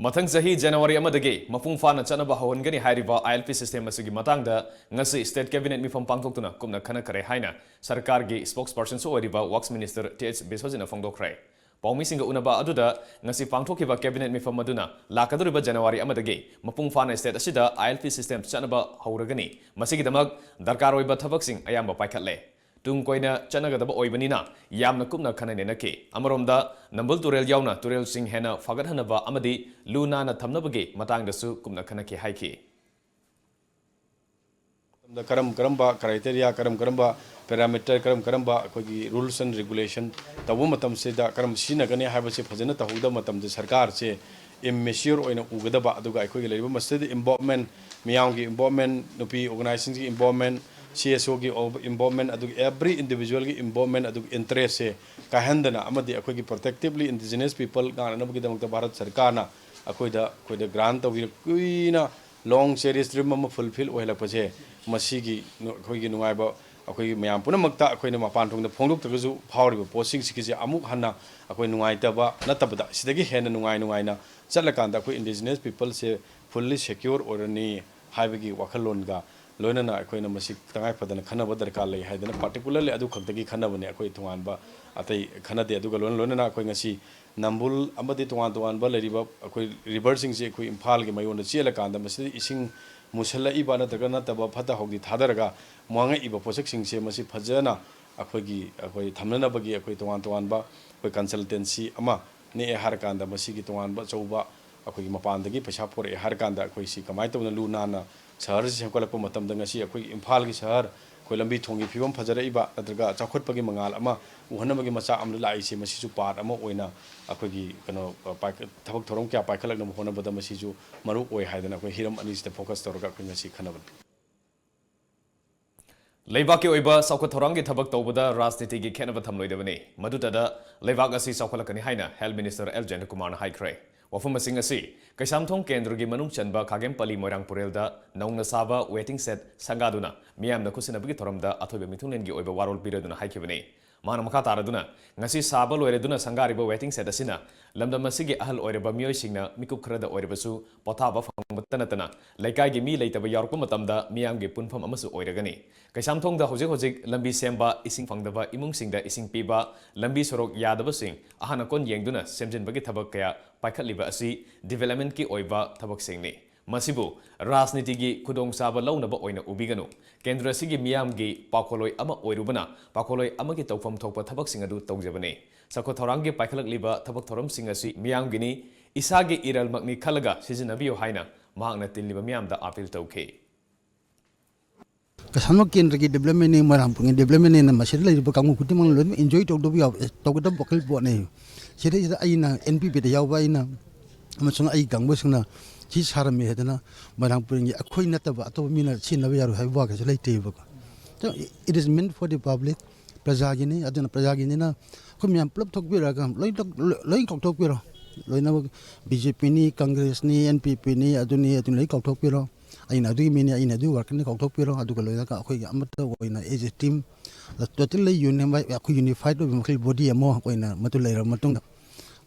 ꯃꯊꯪ ꯆꯍꯤ ꯖꯅꯋꯥꯔꯤ ꯑꯃꯗꯒꯤ ꯃꯄꯨꯡ ꯐꯥꯅ ꯆꯠꯅꯕ ꯍꯧꯍꯟꯒꯅꯤ ꯍꯥꯏꯔꯤꯕ ꯑꯥꯏ ꯑꯦꯜ ꯄꯤ ꯁꯤꯁꯇꯦꯝ ꯑꯁꯤꯒꯤ ꯃꯇꯥꯡꯗ ꯉꯁꯤ ꯁ꯭ꯇꯦꯠ ꯀꯦꯕꯤꯅꯦꯠ ꯃꯤꯐꯝ ꯄꯥꯡꯊꯣꯛꯇꯨꯅ ꯀꯨꯞꯅ ꯈꯟꯅꯈ꯭ꯔꯦ ꯍꯥꯏꯅ ꯁꯔꯀꯥꯔꯒꯤ ꯁ꯭ꯄꯣꯛꯁ ꯄꯔꯁꯟꯁꯨ ꯑꯣꯏꯔꯤꯕ ꯋꯥꯔꯛꯁ ꯃꯤꯅꯤꯁꯇꯔ ꯇꯤ ꯑꯩꯆ ꯕꯤꯁ꯭ꯋꯖꯤꯠꯅ ꯐꯣꯡꯗꯣꯛꯈ꯭ꯔꯦ꯫ ꯄꯥꯎꯃꯤꯁꯤꯡꯒ ꯎꯅꯕ ꯑꯗꯨꯗ ꯉꯁꯤ ꯄꯥꯡꯊꯣꯛꯈꯤꯕ ꯀꯦꯕꯤꯅꯦꯠ ꯃꯤꯐꯝ ꯑꯗꯨꯅ ꯂꯥꯛꯀꯗꯧꯔꯤꯕ ꯖꯅꯋꯥꯔꯤ ꯑꯃꯗꯒꯤ ꯃꯄꯨꯡ ꯐꯥꯅ ꯁ꯭ꯇꯦꯠ ꯑꯁꯤꯗ ꯑꯥꯏ ꯑꯦꯜ ꯄꯤ ꯁꯤꯁꯇꯦꯝ ꯆꯠꯅꯕ ꯍꯧꯔꯒꯅꯤ꯫ ꯃꯁꯤꯒꯤꯗꯃꯛ ꯗꯔꯀꯥꯔ ꯑꯣꯏꯕ ꯊꯕꯛꯁꯤꯡ ꯑꯌꯥꯝꯕ ꯄꯥꯏꯈꯠꯂꯦ꯫ ꯇꯨꯡ ꯀꯣꯏꯅ ꯆꯠꯅꯒꯗꯕ ꯑꯣꯏꯕꯅꯤꯅ ꯌꯥꯝꯅ ꯀꯨꯞꯅ ꯈꯟꯅ ꯅꯩꯅꯈꯤ꯫ ꯑꯃꯔꯣꯝꯗ ꯅꯝꯕꯨꯜ ꯇꯨꯔꯦꯜ ꯌꯥꯎꯅ ꯇꯨꯔꯦꯜꯁꯤꯡ ꯍꯦꯟꯅ ꯐꯒꯠꯍꯟꯅꯕ ꯑꯃꯗꯤ ꯂꯨ ꯅꯥꯟꯅ ꯊꯝꯅꯕꯒꯤ ꯃꯇꯥꯡꯗꯁꯨ ꯀꯨꯞꯅ ꯈꯟꯅꯈꯤ ꯍꯥꯏꯈꯤ꯫ ꯃꯇꯝꯗ ꯀꯔꯝ ꯀꯔꯝꯕ criteria, ꯀꯔꯝ ꯀꯔꯝꯕ parameter, ꯀꯔꯝ ꯀꯔꯝꯕ ꯑꯩꯈꯣꯏꯒꯤ rules and regulation ꯇꯧꯕ ꯃꯇꯝꯁꯤꯗ ꯀꯔꯝ ꯁꯤꯖꯤꯟꯅꯒꯅꯤ ꯍꯥꯏꯕꯁꯤ ꯐꯖꯅ ꯇꯧꯍꯧꯗꯕ ꯃꯇꯝꯗ ꯁꯔꯀꯥꯔꯁꯦ immature ꯑꯣꯏꯅ ꯎꯒꯗꯕ, ꯑꯗꯨꯒ ꯑꯩꯈꯣꯏꯒꯤ ꯂꯩꯔꯤꯕ ꯃꯁꯤꯗ involvement, ꯃꯤꯌꯥꯝꯒꯤ involvement, ꯅꯨꯄꯤ organizationꯒꯤ involvement, ꯁꯤ ꯑꯦꯁ ꯑꯣꯒꯤ involvement, ꯑꯗꯨꯒ every individualꯒꯤ involvement, ꯑꯗꯨꯒ interestꯁꯦ ꯀꯥꯏꯍꯟꯗꯅ ꯑꯃꯗꯤ ꯑꯩꯈꯣꯏꯒꯤ protectively indigenous people ꯉꯥꯛꯅꯅꯕꯒꯤꯗꯃꯛꯇ ꯚꯥꯔꯠ ꯁꯔꯀꯥꯔꯅ ꯑꯩꯈꯣꯏꯗ, ꯑꯩꯈꯣꯏꯗ grant ꯇꯧꯕꯤꯔꯛ-, ꯀꯨꯏꯅ long cherish dream ꯑꯃ fulfill ꯑꯣꯏꯍꯜꯂꯛꯄꯁꯦ, ꯃꯁꯤꯒꯤ ꯅꯨ-, ꯑꯩꯈꯣꯏꯒꯤ ꯅꯨꯡꯉꯥꯏꯕ ꯑꯩꯈꯣꯏꯒꯤ ꯃꯌꯥꯝ ꯄꯨꯝꯅꯃꯛꯇ ꯑꯩꯈꯣꯏꯅ ꯃꯄꯥꯟ ꯊꯣꯡꯗ ꯐꯣꯡꯗꯣꯛꯇ꯭ꯔꯒꯁꯨ ꯐꯥꯎꯔꯤꯕ ꯄꯣꯠꯁꯤꯡꯁꯤꯒꯤꯁꯦ ꯑꯃꯨꯛ ꯍꯟꯅ ꯑꯩꯈꯣꯏ ꯅꯨꯡꯉꯥꯏꯇꯕ ꯅꯠꯇꯕꯗ ꯁꯤꯗꯒꯤ ꯍꯦꯟꯅ ꯅꯨꯡꯉꯥꯏ ꯅꯨꯡꯉꯥꯏꯅ ꯆꯠꯂꯀꯥꯟꯗ ꯑꯩꯈꯣꯏ indigenous peopleꯁꯦ fully secure ꯑꯣꯏꯔꯅꯤ ꯍꯥꯏꯕꯒꯤ ꯋꯥꯈꯜꯂꯣꯟꯒ ꯂꯣꯏꯅꯅ ꯑꯩꯈꯣꯏꯅ ꯃꯁꯤ ꯇꯉꯥꯏ ꯐꯗꯅ ꯈꯟꯅꯕ ꯗꯔꯀꯥꯔ ꯂꯩ ꯍꯥꯏꯗꯅ particularly ꯑꯗꯨ ꯈꯛꯇꯒꯤ ꯈꯟꯅꯕꯅꯦ꯫ ꯑꯩꯈꯣꯏ ꯇꯣꯉꯥꯟꯕ ꯑꯇꯩ ꯈꯟꯅꯗꯦ꯫ ꯑꯗꯨꯒ ꯂꯣꯏꯅ ꯂꯣꯏꯅꯅ ꯑꯩꯈꯣꯏ ꯉꯁꯤ ꯅꯝꯕꯨꯜ ꯑꯃꯗꯤ ꯇꯣꯉꯥꯟ ꯇꯣꯉꯥꯟꯕ ꯂꯩꯔꯤꯕ ꯑꯩꯈꯣꯏ riverꯁꯤꯡꯁꯦ ꯑꯩꯈꯣꯏ ꯏꯝꯐꯥꯜꯒꯤ ꯃꯌꯣꯟꯗ ꯆꯦꯜꯂꯀꯥꯟꯗ ꯃꯁꯤꯗ ꯏꯁꯤꯡ ꯃꯨꯁꯜꯂꯛꯏꯕ ꯅꯠꯇ꯭ꯔꯒ ꯅꯠꯇꯕ ꯐꯠꯇ ꯍꯥꯎꯗꯤ ꯊꯥꯗꯔꯒ ꯃꯥꯡꯉꯛꯏꯕ ꯄꯣꯠꯁꯛꯁꯤꯡꯁꯦ ꯃꯁꯤ ꯐꯖꯅ ꯑꯩꯈꯣꯏꯒꯤ ꯑꯩꯈꯣꯏ ꯊꯝꯅꯅꯕꯒꯤ ꯑꯩꯈꯣꯏ ꯇꯣꯉꯥꯟ ꯇꯣꯉꯥꯟꯕ ꯑꯩꯈꯣꯏ consultancy ꯑꯃ ꯅꯦꯛꯑꯦ ꯍꯥꯏꯔꯀꯥꯟꯗ ꯃꯁꯤꯒꯤ ꯇꯣꯉꯥꯟꯕ ꯑꯆꯧꯕ ꯑꯩꯈꯣꯏꯒꯤ ꯃꯄꯥꯟꯗꯒꯤ ꯄꯩꯁꯥ ꯄꯨꯔꯛꯑꯦ ꯍꯥꯏꯔꯀꯥꯟꯗ ꯑꯩꯈꯣꯏ ꯁꯤ ꯀꯃꯥꯏꯅ ꯇꯧꯗꯅ ꯂꯨ ꯅꯥꯟꯅ ꯁꯍꯔꯁꯤ ꯁꯦꯝꯒꯠꯂꯛꯄ ꯃꯇꯝꯗ ꯉꯁꯤ ꯑꯩꯈꯣꯏꯒꯤ ꯏꯝꯐꯥꯜꯒꯤ ꯁꯍꯔ ꯑꯩꯈꯣꯏ ꯂꯝꯕꯤ ꯊꯣꯡꯒꯤ ꯐꯤꯕꯝ ꯐꯖꯔꯛꯏꯕ ꯅꯠꯇ꯭ꯔꯒ ꯆꯥꯎꯈꯠꯄꯒꯤ ꯃꯉꯥꯜ ꯑꯃ ꯎꯍꯟꯅꯕꯒꯤ ꯃꯆꯥꯛ ꯑꯃꯗ ꯂꯥꯛꯏꯁꯦ ꯃꯁꯤꯁꯨ part ꯑꯃ ꯑꯣꯏꯅ ꯑꯩꯈꯣꯏꯒꯤ ꯀꯩꯅꯣ ꯄꯥꯏꯈꯠ- ꯊꯕꯛ ꯊꯧꯔꯝ ꯀꯌꯥ ꯄꯥꯏꯈꯠꯂꯛꯅꯕ ꯍꯣꯠꯅꯕꯗ ꯃꯁꯤꯁꯨ ꯃꯔꯨ ꯑꯣꯏ ꯍꯥꯏꯗꯅ ꯑꯩꯈꯣꯏ ꯍꯤꯔꯝ ꯑꯅꯤꯁꯤꯗ focus ꯇꯧꯔꯒ ꯑꯩꯈꯣꯏ ꯉꯁꯤ ꯈꯟꯅꯕꯅꯤ꯫ ꯂꯩꯕꯥꯛꯀꯤ ꯑꯣꯏꯕ ꯆꯥꯎꯈꯠ ꯊꯧꯔꯥꯡꯒꯤ ꯊꯕꯛ ꯇꯧꯕꯗ ꯔꯥꯖꯅꯤꯇꯤꯒꯤ ꯈꯦꯠꯅꯕ ꯊꯝꯂꯣꯏꯗꯕꯅꯤ꯫ ꯃꯗꯨꯇꯗ ꯂꯩꯕꯥꯛ ꯑꯁꯤ ꯆꯥꯎꯈꯠꯂꯛꯀꯅꯤ ꯍꯥꯏꯅ Health Minister ꯑꯦꯜ ꯖꯌꯟꯇꯀꯨꯃꯥꯔꯅ ꯍꯥꯏꯈ꯭ꯔꯦ꯫ ꯋꯥꯐꯝꯁꯤꯡ ꯑꯁꯤ ꯀꯩꯁꯥꯝꯊꯣꯡ ꯀꯦꯟꯗ꯭ꯔꯒꯤ ꯃꯅꯨꯡ ꯆꯟꯕ ꯈꯥꯒꯦꯝꯄꯜꯂꯤ ꯃꯣꯏꯔꯥꯡ ꯄꯨꯔꯦꯜꯗ ꯅꯧꯅ ꯁꯥꯕ waiting shed ꯁꯪꯒꯥꯗꯨꯅ ꯃꯤꯌꯥꯝꯅ ꯈꯨꯠꯁꯤꯟꯅꯕꯒꯤ ꯊꯧꯔꯝꯗ ꯑꯊꯣꯏꯕ ꯃꯤꯊꯨꯡꯂꯦꯟꯒꯤ ꯑꯣꯏꯕ ꯋꯥꯔꯣꯜ ꯄꯤꯔꯗꯨꯅ ꯍꯥꯏꯈꯤꯕꯅꯤ꯫ ꯃꯥꯅ ꯃꯈꯥ ꯇꯥꯔꯗꯨꯅ, ꯉꯁꯤ ꯁꯥꯕ ꯂꯣꯏꯔꯗꯨꯅ ꯁꯪꯒꯥꯔꯤꯕ waiting shed ꯑꯁꯤꯅ ꯂꯝꯗꯝ ꯑꯁꯤꯒꯤ ꯑꯍꯜ ꯑꯣꯏꯔꯕ ꯃꯤꯑꯣꯏꯁꯤꯡꯅ ꯃꯤꯀꯨꯞ ꯈꯔꯗ ꯑꯣꯏꯔꯕꯁꯨ ꯄꯣꯊꯥꯕ ꯐꯪꯕꯇ ꯅꯠꯇꯅ ꯂꯩꯀꯥꯏꯒꯤ ꯃꯤ ꯂꯩꯇꯕ ꯌꯥꯎꯔꯛꯄ ꯃꯇꯝꯗ ꯃꯤꯌꯥꯝꯒꯤ ꯄꯨꯟꯐꯝ ꯑꯃꯁꯨ ꯑꯣꯏꯔꯒꯅꯤ꯫ ꯀꯩꯁꯥꯝꯊꯣꯡꯗ ꯍꯧꯖꯤꯛ ꯍꯧꯖꯤꯛ ꯂꯝꯕꯤ ꯁꯦꯝꯕ, ꯏꯁꯤꯡ ꯐꯪꯗꯕ ꯏꯃꯨꯡꯁꯤꯡꯗ ꯏꯁꯤꯡ ꯄꯤꯕ, ꯂꯝꯕꯤ ꯁꯣꯔꯣꯛ ꯌꯥꯗꯕꯁꯤꯡ ꯑꯍꯥꯟ ꯑꯀꯣꯟ ꯌꯦꯡꯗꯨꯅ ꯁꯦꯝꯖꯤꯟꯕꯒꯤ ꯊꯕꯛ ꯀꯌꯥ ꯄꯥꯏꯈꯠꯂꯤꯕ ꯑꯁꯤ developmentꯀꯤ ꯑꯣꯏꯕ ꯊꯕꯛꯁꯤꯡꯅꯤ꯫ ꯃꯁꯤꯕꯨ ꯔꯥꯖꯅꯤꯇꯤꯒꯤ ꯈꯨꯗꯣꯡꯆꯥꯕ ꯂꯧꯅꯕ ꯑꯣꯏꯅ ꯎꯕꯤꯒꯅꯨ꯫ ꯀꯦꯟꯗ꯭ꯔ ꯑꯁꯤꯒꯤ ꯃꯤꯌꯥꯝꯒꯤ ꯄꯥꯎꯈꯣꯜꯂꯣꯏ ꯑꯃ ꯑꯣꯏꯔꯨꯕꯅ ꯄꯥꯎꯈꯣꯜꯂꯣꯏ ꯑꯃꯒꯤ ꯇꯧꯐꯝ ꯊꯣꯛꯄ ꯊꯕꯛꯁꯤꯡ ꯑꯗꯨ ꯇꯧꯖꯕꯅꯤ꯫ ꯆꯥꯎꯈꯠ ꯊꯧꯔꯥꯡꯒꯤ ꯄꯥꯏꯈꯠꯂꯛꯂꯤꯕ ꯊꯕꯛ ꯊꯧꯔꯝꯁꯤꯡ ꯑꯁꯤ ꯃꯤꯌꯥꯝꯒꯤꯅꯤ, ꯏꯁꯥꯒꯤ ꯏꯔꯜꯃꯛꯅꯤ ꯈꯜꯂꯒ ꯁꯤꯖꯤꯟꯅꯕꯤꯌꯨ ꯍꯥꯏꯅ ꯃꯍꯥꯛꯅ ꯇꯤꯜꯂꯤꯕ ꯃꯤꯌꯥꯝꯗ appeal ꯇꯧꯈꯤ꯫ ꯀꯩꯁꯥꯝꯊꯣꯡ ꯀꯦꯟꯗ꯭ꯔꯒꯤ developmentꯅꯤ, ꯃꯣꯏꯔꯥꯡ ꯄꯨꯡꯒꯤ developmentꯅꯤꯅ ꯃꯁꯤꯗ ꯂꯩꯔꯤꯕ ꯀꯥꯡꯕꯨ ꯈꯨꯗꯤꯡꯃꯛꯅ ꯂꯣꯏꯅꯃꯛ enjoy ꯇꯧꯗꯕ ꯌꯥꯕ, ꯇꯧꯒꯗꯕ ꯋꯥꯈꯜ ꯄꯣꯠꯅꯤ꯫ ꯁꯤꯗꯩꯁꯤꯗ ꯑꯩꯅ NPPꯗ ꯌꯥꯎꯕ ꯑꯩꯅ ꯑꯃꯁꯨꯡ ꯑꯩ ꯀꯥꯡꯕꯨꯁꯤꯡꯅ ꯁꯤ ꯁꯥꯔꯝꯃꯦ ꯍꯥꯏꯗꯅ ꯃꯣꯏꯔꯥꯡ ꯄꯨꯔꯦꯜꯒꯤ ꯑꯩꯈꯣꯏ ꯅꯠꯇꯕ ꯑꯇꯣꯞꯄ ꯃꯤꯅ ꯁꯤꯖꯤꯟꯅꯕ ꯌꯥꯔꯣꯏ ꯍꯥꯏꯕ ꯋꯥ ꯀꯩꯁꯨ ꯂꯩꯇꯦꯕꯀꯣ꯫ So, it is meant for the public, ꯄ꯭ꯔꯖꯥꯒꯤꯅꯤ꯫ ꯑꯗꯨꯅ ꯄ꯭ꯔꯖꯥꯒꯤꯅꯤꯅ ꯑꯩꯈꯣꯏ ꯃꯌꯥꯝ ꯄꯨꯂꯞ ꯊꯣꯛꯄꯤꯔꯒ ꯂꯣꯏ, ꯂꯣꯏ ꯀꯥꯎꯊꯣꯛꯄꯤꯔꯣ꯫ ꯂꯣꯏꯅꯃꯛ BJPꯅꯤ, Congressꯅꯤ, NPPꯅꯤ, ꯑꯗꯨꯅꯤ, ꯑꯗꯨꯅꯤ ꯂꯣꯏ ꯀꯥꯎꯊꯣꯛꯄꯤꯔꯣ꯫ ꯑꯩꯅ ꯑꯗꯨꯒꯤ ꯃꯤꯅꯤ, ꯑꯩꯅ ꯑꯗꯨꯒꯤ ꯋꯥꯔꯀꯔꯅꯤ ꯀꯥꯎꯊꯣꯛꯄꯤꯔꯣ꯫ ꯑꯗꯨꯒ ꯂꯣꯏꯔꯒ ꯑꯩꯈꯣꯏꯒꯤ ꯑꯃꯠꯇ ꯑꯣꯏꯅ as a team, totally unify, ꯑꯩꯈꯣꯏ unified ꯑꯣꯏꯕ ꯃꯈꯩ body ꯑꯃ ꯑꯩꯈꯣꯏꯅ ꯃꯗꯨ ꯂꯩꯔꯕ ꯃꯇꯨꯡꯗ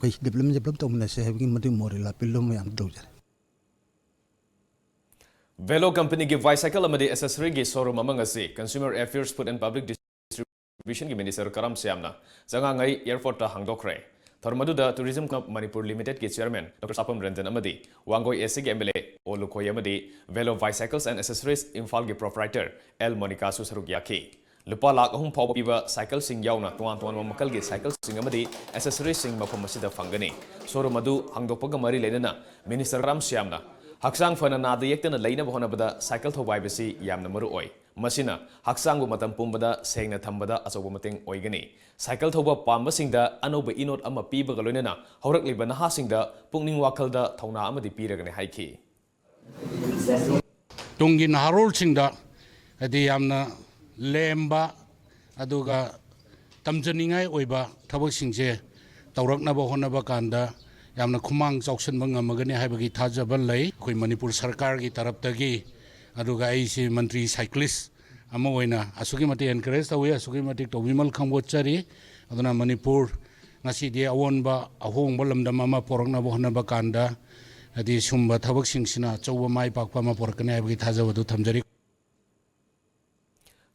ꯑꯩꯈꯣꯏ development develop ꯇꯧꯃꯤꯟꯅꯁꯦ ꯍꯥꯏꯕꯒꯤ ꯃꯗꯨꯒꯤ moral appeal ꯑꯃ ꯌꯥꯝ ꯇꯧꯖꯔꯤ꯫ Velo companyꯒꯤ bicycle ꯑꯃꯗꯤ accessoryꯒꯤ showroom ꯑꯃ ꯉꯁꯤ Consumer Affairs, Food and Public Distributionꯒꯤ Minister ꯀꯔꯝ ꯁ꯭ꯌꯥꯝꯅ ꯆꯉꯥꯡꯉꯩ airportꯇ ꯍꯥꯡꯗꯣꯛꯈ꯭ꯔꯦ꯫ ꯊꯧꯔꯝ ꯑꯗꯨꯗ Tourism Club Manipur Limitedꯀꯤ Chairman Doctor ꯁꯥꯄꯝ Ranjan ꯑꯃꯗꯤ ꯋꯥꯡꯒꯣꯏ Eastꯀꯤ MLA ꯑꯣ ꯂꯨꯈꯣꯏ ꯑꯃꯗꯤ Velo Bicycles and Accessories ꯏꯝꯐꯥꯜꯒꯤ proprietor ꯑꯦꯜ ꯃꯣꯅꯤꯀꯥꯁꯨ ꯁꯔꯨꯛ ꯌꯥꯈꯤ꯫ ꯂꯨꯄꯥ ꯂꯥꯈ ꯑꯍꯨꯝ ꯐꯥꯎꯕ ꯄꯤꯕ cycleꯁꯤꯡ ꯌꯥꯎꯅ ꯇꯣꯉꯥꯟ ꯇꯣꯉꯥꯟꯕ ꯃꯈꯜꯒꯤ cycleꯁꯤꯡ ꯑꯃꯗꯤ accessoriesꯁꯤꯡ ꯃꯐꯝ ꯑꯁꯤꯗ ꯐꯪꯒꯅꯤ꯫ Showroom ꯑꯗꯨ ꯍꯥꯡꯗꯣꯛꯄꯒ ꯃꯔꯤ ꯂꯩꯅꯅ Minister ꯀꯔꯝ ꯁ꯭ꯌꯥꯝꯅ ꯍꯛꯆꯥꯡ ꯐꯅ ꯅꯥꯗ ꯌꯦꯛꯇꯅ ꯂꯩꯅꯕ ꯍꯣꯠꯅꯕꯗ cycle ꯊꯧꯕ ꯍꯥꯏꯕꯁꯤ ꯌꯥꯝꯅ ꯃꯔꯨ ꯑꯣꯏ꯫ ꯃꯁꯤꯅ ꯍꯛꯆꯥꯡꯕꯨ ꯃꯇꯝ ꯄꯨꯝꯕꯗ ꯁꯦꯡꯅ ꯊꯝꯕꯗ ꯑꯆꯧꯕ ꯃꯇꯦꯡ ꯑꯣꯏꯒꯅꯤ꯫ Cycle ꯊꯧꯕ ꯄꯥꯝꯕꯁꯤꯡꯗ ꯑꯅꯧꯕ ꯏꯅꯣꯠ ꯑꯃ ꯄꯤꯕꯒ ꯂꯣꯏꯅꯅ ꯍꯧꯔꯛꯂꯤꯕ ꯅꯍꯥꯁꯤꯡꯗ ꯄꯨꯛꯅꯤꯡ ꯋꯥꯈꯜꯗ ꯊꯧꯅꯥ ꯑꯃꯗꯤ ꯄꯤꯔꯒꯅꯤ ꯍꯥꯏꯈꯤ꯫ ꯇꯨꯡꯒꯤ ꯅꯍꯥꯔꯣꯜꯁꯤꯡꯗ ꯍꯥꯏꯗꯤ ꯌꯥꯝꯅ ꯂꯦꯝꯕ ꯑꯗꯨꯒ ꯇꯝꯖꯅꯤꯡꯉꯥꯏ ꯑꯣꯏꯕ ꯊꯕꯛꯁꯤꯡꯁꯦ ꯇꯧꯔꯛꯅꯕ ꯍꯣꯠꯅꯕ ꯀꯥꯟꯗ ꯌꯥꯝꯅ ꯈꯨꯃꯥꯡ ꯆꯥꯎꯁꯤꯟꯕ ꯉꯝꯃꯒꯅꯤ ꯍꯥꯏꯕꯒꯤ ꯊꯥꯖꯕ ꯂꯩ꯫ ꯑꯩꯈꯣꯏ ꯃꯅꯤꯄꯨꯔ ꯁꯔꯀꯥꯔꯒꯤ ꯇꯔꯞꯇꯒꯤ, ꯑꯗꯨꯒ ꯑꯩꯁꯤ ꯃꯟꯇ꯭ꯔꯤ cyclist ꯑꯃ ꯑꯣꯏꯅ ꯑꯁꯨꯛꯀꯤ ꯃꯇꯤꯛ encourage ꯇꯧꯏ, ꯑꯁꯨꯛꯀꯤ ꯃꯇꯤꯛ ꯇꯧꯕꯤꯃꯜ ꯈꯪꯕꯣꯠꯆꯔꯤ꯫ ꯑꯗꯨꯅ ꯃꯅꯤꯄꯨꯔ ꯉꯁꯤꯗꯤ ꯑꯑꯣꯟꯕ ꯑꯍꯣꯡꯕ ꯂꯝꯗꯝ ꯑꯃ ꯄꯣꯔꯛꯅꯕ ꯍꯣꯠꯅꯕ ꯀꯥꯟꯗ ꯍꯥꯏꯗꯤ ꯁꯨꯝꯕ ꯊꯕꯛꯁꯤꯡꯁꯤꯅ ꯑꯆꯧꯕ ꯃꯥꯏ ꯄꯥꯛꯄ ꯑꯃ ꯄꯣꯔꯛꯀꯅꯤ ꯍꯥꯏꯕꯒꯤ ꯊꯥꯖꯕꯗꯨ ꯊꯝꯖꯔꯤ꯫